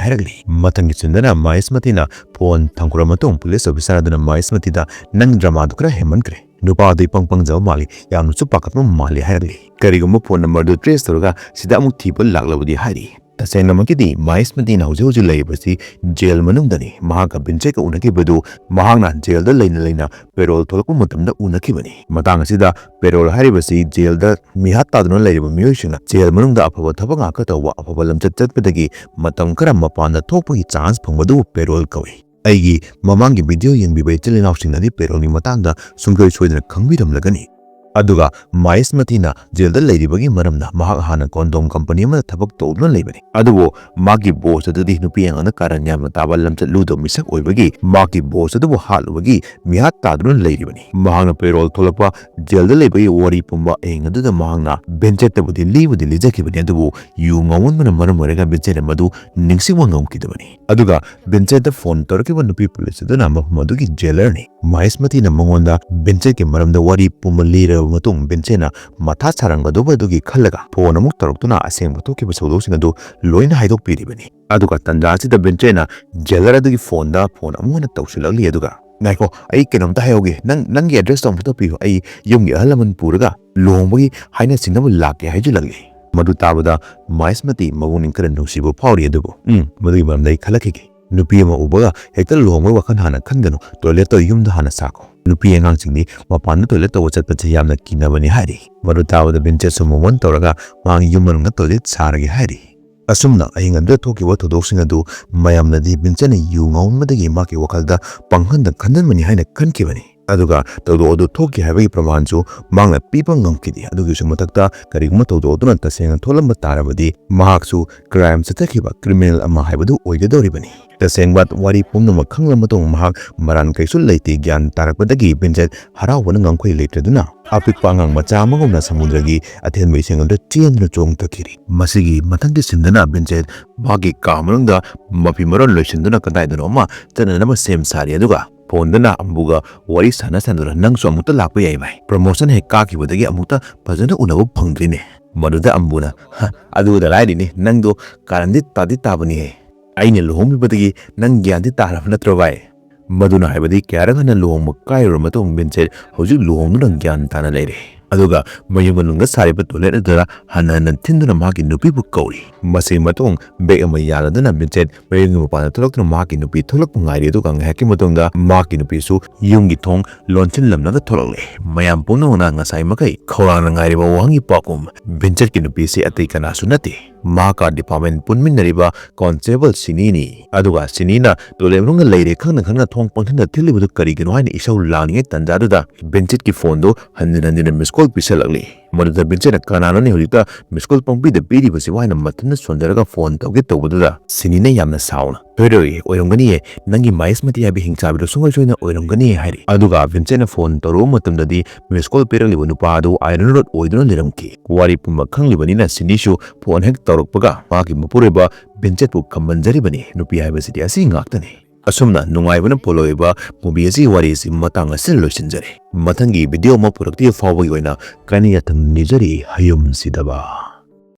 ꯍꯥꯏꯔꯛꯂꯤ꯫ ꯃꯊꯪꯒꯤ ꯁꯤꯟꯗꯅ ꯃꯍꯦꯁꯃꯇꯤꯅ ꯐꯣꯟ ꯊꯝꯈ꯭ꯔꯕ ꯃꯇꯨꯡ ꯄꯨꯂꯤꯁ ꯑꯣꯐꯤꯁꯥꯔ ꯑꯗꯨꯅ ꯃꯍꯦꯁꯃꯇꯤꯗ, "ꯅꯪ ꯗ꯭ꯔꯃꯥꯗꯨ ꯈꯔ ꯍꯦꯟꯃꯟꯈ꯭ꯔꯦ꯫ ꯅꯨꯄꯥ ꯑꯗꯨ ꯏꯄꯪ ꯄꯪꯖꯕ ꯃꯥꯜꯂꯤ, ꯌꯥꯝꯅꯁꯨ ꯄꯥꯈꯠꯄ ꯃꯥꯜꯂꯤ" ꯍꯥꯏꯔꯛꯂꯤ꯫ "ꯀꯔꯤꯒꯨꯝꯕ ꯐꯣꯟ ꯅꯝꯕꯔꯗꯨ ꯇ꯭ꯔꯦꯁ ꯇꯧꯔꯒ ꯁꯤꯗ ꯑꯃꯨꯛ ꯊꯤꯕ ꯂꯥꯛꯂꯕꯗꯤ" ꯍꯥꯏꯔꯤ꯫ ꯇꯁꯦꯡꯅꯃꯛꯀꯤꯗꯤ ꯃꯍꯦꯁꯃꯇꯤꯅ ꯍꯧꯖꯤꯛ ꯍꯧꯖꯤꯛ ꯂꯩꯔꯤꯕꯁꯤ ꯖꯦꯜ ꯃꯅꯨꯡꯗꯅꯤ꯫ ꯃꯍꯥꯛꯀ ꯚꯤꯟꯁꯦꯟꯒ ꯎꯅꯈꯤꯕꯗꯨ ꯃꯍꯥꯛꯅ ꯖꯦꯜꯗ ꯂꯩꯅ ꯂꯩꯅ ꯄꯦꯔꯣꯜ ꯊꯣꯛꯂꯛꯄ ꯃꯇꯝꯗ ꯎꯅꯈꯤꯕꯅꯤ꯫ ꯃꯇꯥꯡ ꯑꯁꯤꯗ ꯄꯦꯔꯣꯜ ꯍꯥꯏꯔꯤꯕꯁꯤ ꯖꯦꯜꯗ ꯃꯤꯍꯥꯠ ꯇꯥꯗꯨꯅ ꯂꯩꯔꯤꯕ ꯃꯤꯑꯣꯏꯁꯤꯡꯅ ꯖꯦꯜ ꯃꯅꯨꯡꯗ ꯑꯐꯕ ꯊꯕꯛ ꯉꯥꯛꯇ ꯇꯧꯕ, ꯑꯐꯕ ꯂꯝꯆꯠ ꯆꯠꯄꯗꯒꯤ ꯃꯇꯝ ꯈꯔ ꯃꯄꯥꯟꯗ ꯊꯣꯛꯄꯒꯤ ꯆꯥꯟꯁ ꯐꯪꯕꯗꯨꯕꯨ ꯄꯦꯔꯣꯜ ꯀꯧꯏ꯫ ꯑꯩꯒꯤ ꯃꯃꯥꯡꯒꯤ ꯚꯤꯗꯤꯑꯣ ꯌꯦꯡꯕꯤꯕ ꯏꯆꯤꯜ ꯏꯅꯥꯎꯁꯤꯡꯅꯗꯤ ꯄꯦꯔꯣꯜꯒꯤ ꯃꯇꯥꯡꯗ ꯁꯨꯡꯁꯣꯏ ꯁꯣꯏꯗꯅ ꯈꯪꯕꯤꯔꯝꯂꯒꯅꯤ꯫ ꯑꯗꯨꯒ ꯃꯍꯦꯁꯃꯇꯤꯅ ꯖꯦꯜꯗ ꯂꯩꯔꯤꯕꯒꯤ ꯃꯔꯝꯅ ꯃꯍꯥꯛ ꯍꯥꯟꯅ ꯀꯣꯟꯗꯣꯝ ꯀꯝꯄꯅꯤ ꯑꯃꯗ ꯊꯕꯛ ꯇꯧꯗꯨꯅ ꯂꯩꯕꯅꯤ꯫ ꯑꯗꯨꯕꯨ ꯃꯥꯒꯤ ꯕꯣꯁ ꯑꯗꯨꯗꯤ ꯅꯨꯄꯤ ꯑꯉꯥꯡꯗ ꯀꯥꯔꯟ ꯌꯥꯝꯅ ꯇꯥꯕ, ꯂꯝꯆꯠ ꯂꯨꯗꯕ ꯃꯤꯁꯛ ꯑꯣꯏꯕꯒꯤ ꯃꯍꯥꯛꯀꯤ ꯕꯣꯁ ꯑꯗꯨꯕꯨ ꯍꯥꯠꯂꯨꯕꯒꯤ ꯃꯤꯍꯥꯠ ꯇꯥꯗꯨꯅ ꯂꯩꯔꯤꯕꯅꯤ꯫ ꯃꯍꯥꯛꯅ ꯄꯦꯔꯣꯜ ꯊꯣꯛꯂꯛꯄ ꯖꯦꯜꯗ ꯂꯩꯕꯒꯤ ꯋꯥꯔꯤ ꯄꯨꯝꯕ ꯑꯍꯤꯡ ꯑꯗꯨꯗ ꯃꯍꯥꯛꯅ ꯚꯤꯟꯁꯦꯟꯇꯕꯨꯗꯤ ꯂꯤꯕꯨꯗꯤ ꯂꯤꯖꯈꯤꯕꯅꯤ, ꯑꯗꯨꯕꯨ ꯌꯨ ꯉꯥꯎꯃꯟꯕꯅ ꯃꯔꯝ ꯑꯣꯏꯔꯒ ꯚꯤꯟꯁꯦꯟꯅ ꯃꯗꯨ ꯅꯤꯡꯁꯤꯡꯕ ꯉꯝꯈꯤꯗꯕꯅꯤ꯫ ꯑꯗꯨꯒ ꯚꯤꯟꯁꯦꯟꯇ ꯐꯣꯟ ꯇꯧꯔꯛꯈꯤꯕ ꯅꯨꯄꯤ ꯄꯨꯂꯤꯁ ꯑꯗꯨꯅ ꯃꯐꯝ ꯑꯗꯨꯒꯤ ꯖꯦꯂꯔꯅꯤ꯫ ꯃꯍꯦꯁꯃꯇꯤꯅ ꯃꯉꯣꯟꯗ ꯚꯤꯟꯁꯦꯠꯀꯤ ꯃꯔꯝꯗ ꯋꯥꯔꯤ ꯄꯨꯝꯕ ꯂꯤꯔꯕ ꯃꯇꯨꯡ, ꯚꯤꯟꯁꯦꯠꯅ ꯃꯊꯥ ꯁꯥꯔꯝꯒꯗꯧꯕ ꯑꯗꯨꯒꯤ ꯈꯜꯂꯒ ꯐꯣꯟ ꯑꯃꯨꯛ ꯇꯧꯔꯛꯇꯨꯅ ꯑꯁꯦꯡꯕ ꯊꯣꯛꯈꯤꯕ ꯊꯧꯗꯣꯛꯁꯤꯡ ꯑꯗꯨ ꯂꯣꯏꯅ ꯍꯥꯏꯗꯣꯛꯄꯤꯔꯤꯕꯅꯤ꯫ ꯑꯗꯨꯒ ꯇꯟꯖꯥ ꯑꯁꯤꯗ ꯚꯤꯟꯁꯦꯠꯅ ꯖꯦꯂꯔ ꯑꯗꯨꯒꯤ ꯐꯣꯟꯗ ꯐꯣꯟ ꯑꯃꯨꯛ ꯍꯟꯅ ꯇꯧꯁꯤꯜꯂꯛꯂꯤ꯫ ꯑꯗꯨꯒ, "ꯉꯥꯏꯈꯣ, ꯑꯩ ꯀꯩꯅꯣꯝꯇ ꯍꯥꯏꯍꯧꯒꯦ, ꯅꯪ, ꯅꯪꯒꯤ ꯑꯦꯗ꯭ꯔꯦꯁꯇꯣ ꯑꯃꯨꯛꯇ ꯄꯤꯌꯨ, ꯑꯩ ꯌꯨꯝꯒꯤ ꯑꯍꯜ ꯂꯃꯟ ꯄꯨꯔꯒ ꯂꯨꯍꯣꯡꯕꯒꯤ ꯍꯥꯏꯅ ꯁꯤꯡꯅꯕ ꯂꯥꯛꯀꯦ" ꯍꯥꯏꯖꯤꯜꯂꯛꯂꯤ꯫ ꯃꯗꯨ ꯇꯥꯕꯗ ꯃꯍꯦꯁꯃꯇꯤ ꯃꯕꯨꯛꯅꯤꯡ ꯈꯔ ꯅꯨꯡꯁꯤꯕ ꯐꯥꯎꯔꯤ, ꯑꯗꯨꯕꯨ, "ꯎꯝ, ꯃꯗꯨꯒꯤ ꯃꯔꯝꯗ ꯑꯩ ꯈꯜꯂꯛꯈꯤꯒꯦ꯫ ꯅꯨꯄꯤ ꯑꯃ ꯎꯕꯒ ꯍꯦꯛꯇ ꯂꯨꯍꯣꯡꯕꯒꯤ ꯋꯥꯈꯜ ꯍꯥꯟꯅ ꯈꯟꯒꯅꯨ, ꯇꯣꯏꯂꯦꯠꯇꯣ ꯌꯨꯝꯗ ꯍꯥꯟꯅ ꯁꯥꯈꯣ꯫ ꯅꯨꯄꯤ ꯑꯉꯥꯡꯁꯤꯡꯗꯤ ꯃꯄꯥꯟꯗ ꯇꯣꯏꯂꯦꯠ ꯇꯧꯕ ꯆꯠꯄꯁꯦ ꯌꯥꯝꯅ ꯀꯤꯅꯕꯅꯤ" ꯍꯥꯏꯔꯤ꯫ ꯃꯗꯨ ꯇꯥꯕꯗ ꯚꯤꯟꯁꯦꯠꯁꯨ ꯃꯣꯃꯣꯟ ꯇꯧꯔꯒ ꯃꯍꯥꯛ ꯌꯨꯝ ꯃꯅꯨꯡꯗ ꯇꯣꯏꯂꯦꯠ ꯁꯥꯔꯒꯦ ꯍꯥꯏꯔꯤ꯫ ꯑꯁꯨꯝꯅ ꯑꯍꯤꯡ ꯑꯗꯨꯗ ꯊꯣꯛꯈꯤꯕ ꯊꯧꯗꯣꯛꯁꯤꯡ ꯑꯗꯨ ꯃꯌꯥꯝꯅꯗꯤ ꯚꯤꯟꯁꯦꯠꯅ ꯌꯨ ꯉꯥꯎꯃꯟꯕꯗꯒꯤ ꯃꯍꯥꯛꯀꯤ ꯋꯥꯈꯜꯗ ꯄꯪꯍꯟꯗ ꯈꯟꯖꯟꯕꯅꯤ ꯍꯥꯏꯅ ꯈꯟꯈꯤꯕꯅꯤ꯫ ꯑꯗꯨꯒ ꯊꯧꯗꯣꯛ ꯑꯗꯨ ꯊꯣꯛꯈꯤ ꯍꯥꯏꯕꯒꯤ ꯄ꯭ꯔꯃꯥꯟꯁꯨ ꯃꯍꯥꯛꯅ ꯄꯤꯕ ꯉꯝꯈꯤꯗꯦ꯫ ꯑꯗꯨꯒꯤꯁꯨ ꯃꯊꯛꯇ, ꯀꯔꯤꯒꯨꯝꯕ ꯊꯧꯗꯣꯛ ꯑꯗꯨꯅ ꯇꯁꯦꯡꯅ ꯊꯣꯛꯂꯝꯕ ꯇꯥꯔꯕꯗꯤ, ꯃꯍꯥꯛꯁꯨ ꯀ꯭ꯔꯥꯏꯝ ꯆꯠꯊꯈꯤꯕ ꯀ꯭ꯔꯤꯃꯤꯅꯦꯜ ꯑꯃ ꯍꯥꯏꯕꯗꯨ ꯑꯣꯏꯒꯗꯧꯔꯤꯕꯅꯤ꯫ ꯇꯁꯦꯡꯕ ꯋꯥꯔꯤ ꯄꯨꯝꯅꯃꯛ ꯈꯪꯂꯕ ꯃꯇꯨꯡ, ꯃꯍꯥꯛ ꯃꯔꯥꯟ ꯀꯩꯁꯨ ꯂꯩꯇꯦ ꯒ꯭ꯌꯥꯟ ꯇꯥꯔꯛꯄꯗꯒꯤ ꯚꯤꯟꯁꯦꯠ ꯍꯔꯥꯎꯕꯅ ꯉꯝꯈꯩ ꯂꯩꯇ꯭ꯔꯗꯨꯅ ꯑꯄꯤꯛꯄ ꯑꯉꯥꯡ ꯃꯆꯥ ꯑꯃꯒꯨꯝꯅ ꯁꯃꯨꯗ꯭ꯔꯒꯤ ꯑꯊꯦꯟꯕ ꯏꯁꯤꯡ ꯑꯗꯨꯗ ꯆꯦꯟꯗꯨꯅ ꯆꯣꯡꯊꯈꯤꯔꯤ꯫ ꯃꯁꯤꯒꯤ ꯃꯊꯪꯒꯤ ꯁꯤꯟꯗꯅ ꯚꯤꯟꯁꯦꯠ ꯃꯍꯥꯛꯀꯤ ꯀꯥ ꯃꯅꯨꯡꯗ ꯃꯐꯤ ꯃꯔꯣꯟ ꯂꯣꯏꯁꯤꯟꯗꯨꯅ ꯀꯗꯥꯏꯗꯅꯣ ꯑꯃ ꯆꯠꯅꯅꯕ ꯁꯦꯝ ꯁꯥꯔꯤ꯫ ꯑꯗꯨꯒ ꯐꯣꯟꯗꯅ ꯑꯝꯕꯨꯒ ꯋꯥꯔꯤ ꯁꯥꯟꯅ ꯁꯥꯟꯅꯗꯨꯅ, "ꯅꯪꯁꯨ ꯑꯃꯨꯛꯇ ꯂꯥꯛꯄ ꯌꯥꯏ ꯚꯥꯏ꯫ ꯄ꯭ꯔꯃꯣꯁꯟ ꯍꯦꯛ ꯀꯥꯈꯤꯕꯗꯒꯤ ꯑꯃꯨꯛꯇ ꯐꯖꯅ ꯎꯅꯕ ꯐꯪꯗ꯭ꯔꯤꯅꯦ꯫" ꯃꯗꯨꯗ ꯑꯝꯕꯨꯅ, "ꯍ, ꯑꯗꯨꯗ ꯂꯥꯏꯔꯤꯅꯦ, ꯅꯪꯗꯣ ꯀꯥꯔꯟꯗꯤ ꯇꯥꯗꯤ ꯇꯥꯕꯅꯤꯍꯦ꯫ ꯑꯩꯅ ꯂꯨꯍꯣꯡꯕꯤꯕꯗꯒꯤ ꯅꯪ ꯒ꯭ꯌꯥꯟꯗꯤ ꯇꯥꯔꯕ ꯅꯠꯇ꯭ꯔꯣ ꯚꯥꯏ?" ꯃꯗꯨꯅ ꯍꯥꯏꯕꯗꯤ ꯀꯌꯥꯔꯛ ꯍꯟꯅ ꯂꯨꯍꯣꯡꯕ ꯀꯥꯏꯔꯨꯔ ꯃꯇꯨꯡ ꯚꯤꯟꯁꯦꯠ ꯍꯧꯖꯤꯛ ꯂꯨꯍꯣꯡꯗꯨꯅ ꯒ꯭ꯌꯥꯟ ꯇꯥꯅ ꯂꯩꯔꯦ꯫ ꯑꯗꯨꯒ ꯃꯌꯨꯝ ꯃꯅꯨꯡꯗ ꯁꯥꯔꯤꯕ ꯇꯣꯏꯂꯦꯠ ꯑꯗꯨꯗ ꯍꯟꯅ ꯍꯟꯅ ꯊꯤꯟꯗꯨꯅ ꯃꯍꯥꯛꯀꯤ ꯅꯨꯄꯤꯕꯨ ꯀꯧꯔꯤ꯫ ꯃꯁꯤꯒꯤ ꯃꯇꯨꯡ ꯕꯦꯒ ꯑꯃ ꯌꯥꯜꯂꯗꯨꯅ ꯚꯤꯟꯁꯦꯠ ꯃꯌꯨꯝꯒꯤ ꯃꯄꯥꯟꯗ ꯊꯣꯛꯂꯛꯇꯨꯅ ꯃꯍꯥꯛꯀꯤ ꯅꯨꯄꯤ ꯊꯣꯛꯂꯛꯄ ꯉꯥꯏꯔꯤ꯫ ꯑꯗꯨꯒ ꯉꯥꯏꯍꯥꯛꯀꯤ ꯃꯇꯨꯡꯗ ꯃꯍꯥꯛꯀꯤ ꯅꯨꯄꯤꯁꯨ ꯌꯨꯝꯒꯤ ꯊꯣꯡ ꯂꯣꯟꯁꯤꯜꯂꯝꯂꯒ ꯊꯣꯛꯂꯛꯂꯦ꯫ ꯃꯌꯥꯝ ꯄꯨꯝꯅꯃꯛꯅ ꯉꯁꯥꯏ ꯃꯈꯩ ꯈꯧꯔꯥꯡꯅ ꯉꯥꯏꯔꯤꯕ ꯋꯥꯍꯪꯒꯤ ꯄꯥꯎꯈꯨꯝ, ꯚꯤꯟꯁꯦꯠꯀꯤ ꯅꯨꯄꯤꯁꯤ ꯑꯇꯩ ꯀꯅꯥꯁꯨ ꯅꯠꯇꯦ, ꯃꯍꯥꯛꯀ ꯗꯤꯄꯥꯔꯠꯃꯦꯟ ꯄꯨꯟꯃꯤꯟꯅꯔꯤꯕ ꯀꯣꯟꯁꯇꯦꯕꯜ ꯁꯤꯅꯤꯅꯤ꯫ ꯑꯗꯨꯒ ꯁꯤꯅꯤꯅ ꯇꯣꯏꯂꯦꯠ ꯃꯅꯨꯡꯗ ꯂꯩꯔꯦ ꯈꯪꯅ ꯈꯪꯅ ꯊꯣꯡ ꯄꯪꯊꯤꯟꯗ ꯊꯤꯜꯂꯤꯕꯗꯨ ꯀꯔꯤꯒꯤꯅꯣ ꯍꯥꯏꯅ ꯏꯁꯧ ꯂꯥꯡꯂꯤꯉꯩ ꯇꯥꯟꯖꯥꯗꯨꯗ ꯚꯤꯟꯁꯦꯠꯀꯤ ꯐꯣꯟꯗꯨ ꯍꯟꯖꯤꯟ ꯍꯟꯖꯤꯟꯅ ꯃꯤꯁ ꯀꯣꯜ ꯄꯤꯁꯜꯂꯛꯂꯤ꯫ ꯃꯗꯨꯗ ꯚꯤꯟꯁꯦꯠꯅ "ꯀꯅꯥꯅꯣꯅꯦ ꯍꯧꯖꯤꯛꯇ ꯃꯤꯁ ꯀꯣꯜ ꯄꯪꯄꯤꯗ ꯄꯤꯔꯤꯕꯁꯤꯕꯨ?" ꯍꯥꯏꯅ ꯃꯊꯟꯇ ꯁꯣꯟꯖꯔꯒ ꯐꯣꯟ ꯇꯧꯒꯦ ꯇꯧꯕꯗꯨꯗ ꯁꯤꯅꯤꯅ ꯌꯥꯝꯅ ꯁꯥꯎꯅ, "ꯁꯣꯏꯔꯣꯏ, ꯑꯣꯏꯔꯝꯒꯅꯤꯌꯦ, ꯅꯪꯒꯤ ꯃꯍꯦꯁꯃꯇꯤ ꯍꯥꯏꯕ ꯍꯤꯡꯆꯥꯕꯤꯗꯣ ꯁꯨꯡꯁꯣꯏ ꯁꯣꯏꯗꯅ ꯑꯣꯏꯔꯝꯒꯅꯤ" ꯍꯥꯏꯔꯤ꯫ ꯑꯗꯨꯒ ꯚꯤꯟꯁꯦꯠꯅ ꯐꯣꯟ ꯇꯧꯔꯨꯕ ꯃꯇꯝꯗꯗꯤ ꯃꯤꯁ ꯀꯣꯜ ꯄꯤꯔꯛꯂꯤꯕ ꯅꯨꯄꯥ ꯑꯗꯨ ꯑꯥꯏꯔꯟ ꯔꯣꯗ ꯑꯣꯏꯗꯨꯅ ꯂꯩꯔꯝꯈꯤ꯫ ꯋꯥꯔꯤ ꯄꯨꯝꯕ ꯈꯪꯂꯤꯕꯅꯤꯅ ꯁꯤꯅꯤꯁꯨ ꯐꯣꯟ ꯍꯦꯛ ꯇꯧꯔꯛꯄꯒ ꯃꯍꯥꯛꯀꯤ ꯃꯄꯨꯔꯣꯏꯕ ꯚꯤꯟꯁꯦꯠꯄꯨ ꯈꯝꯕꯟꯖꯔꯤꯕꯅꯤ꯫ ꯅꯨꯄꯤ ꯍꯥꯏꯕꯁꯤꯗꯤ ꯑꯁꯤ ꯉꯥꯛꯇꯅꯤ꯫ ꯑꯁꯨꯝꯅ ꯅꯨꯡꯉꯥꯏꯕꯅ ꯄꯣꯜꯂꯣꯏꯕ movie ꯑꯁꯤꯒꯤ ꯋꯥꯔꯤꯁꯤ ꯃꯇꯥꯡ ꯑꯁꯤꯗ ꯂꯣꯏꯁꯤꯟꯖꯔꯦ꯫ ꯃꯊꯪꯒꯤ video ꯑꯃ ꯄꯨꯔꯛꯇ꯭ꯔꯤꯕ ꯐꯥꯎꯕꯒꯤ ꯑꯣꯏꯅ ꯀꯥꯏꯅ ꯌꯥꯊꯪ ꯅꯤꯖꯔꯤ꯫ ꯍꯌꯨꯝ ꯁꯤꯗꯕ꯫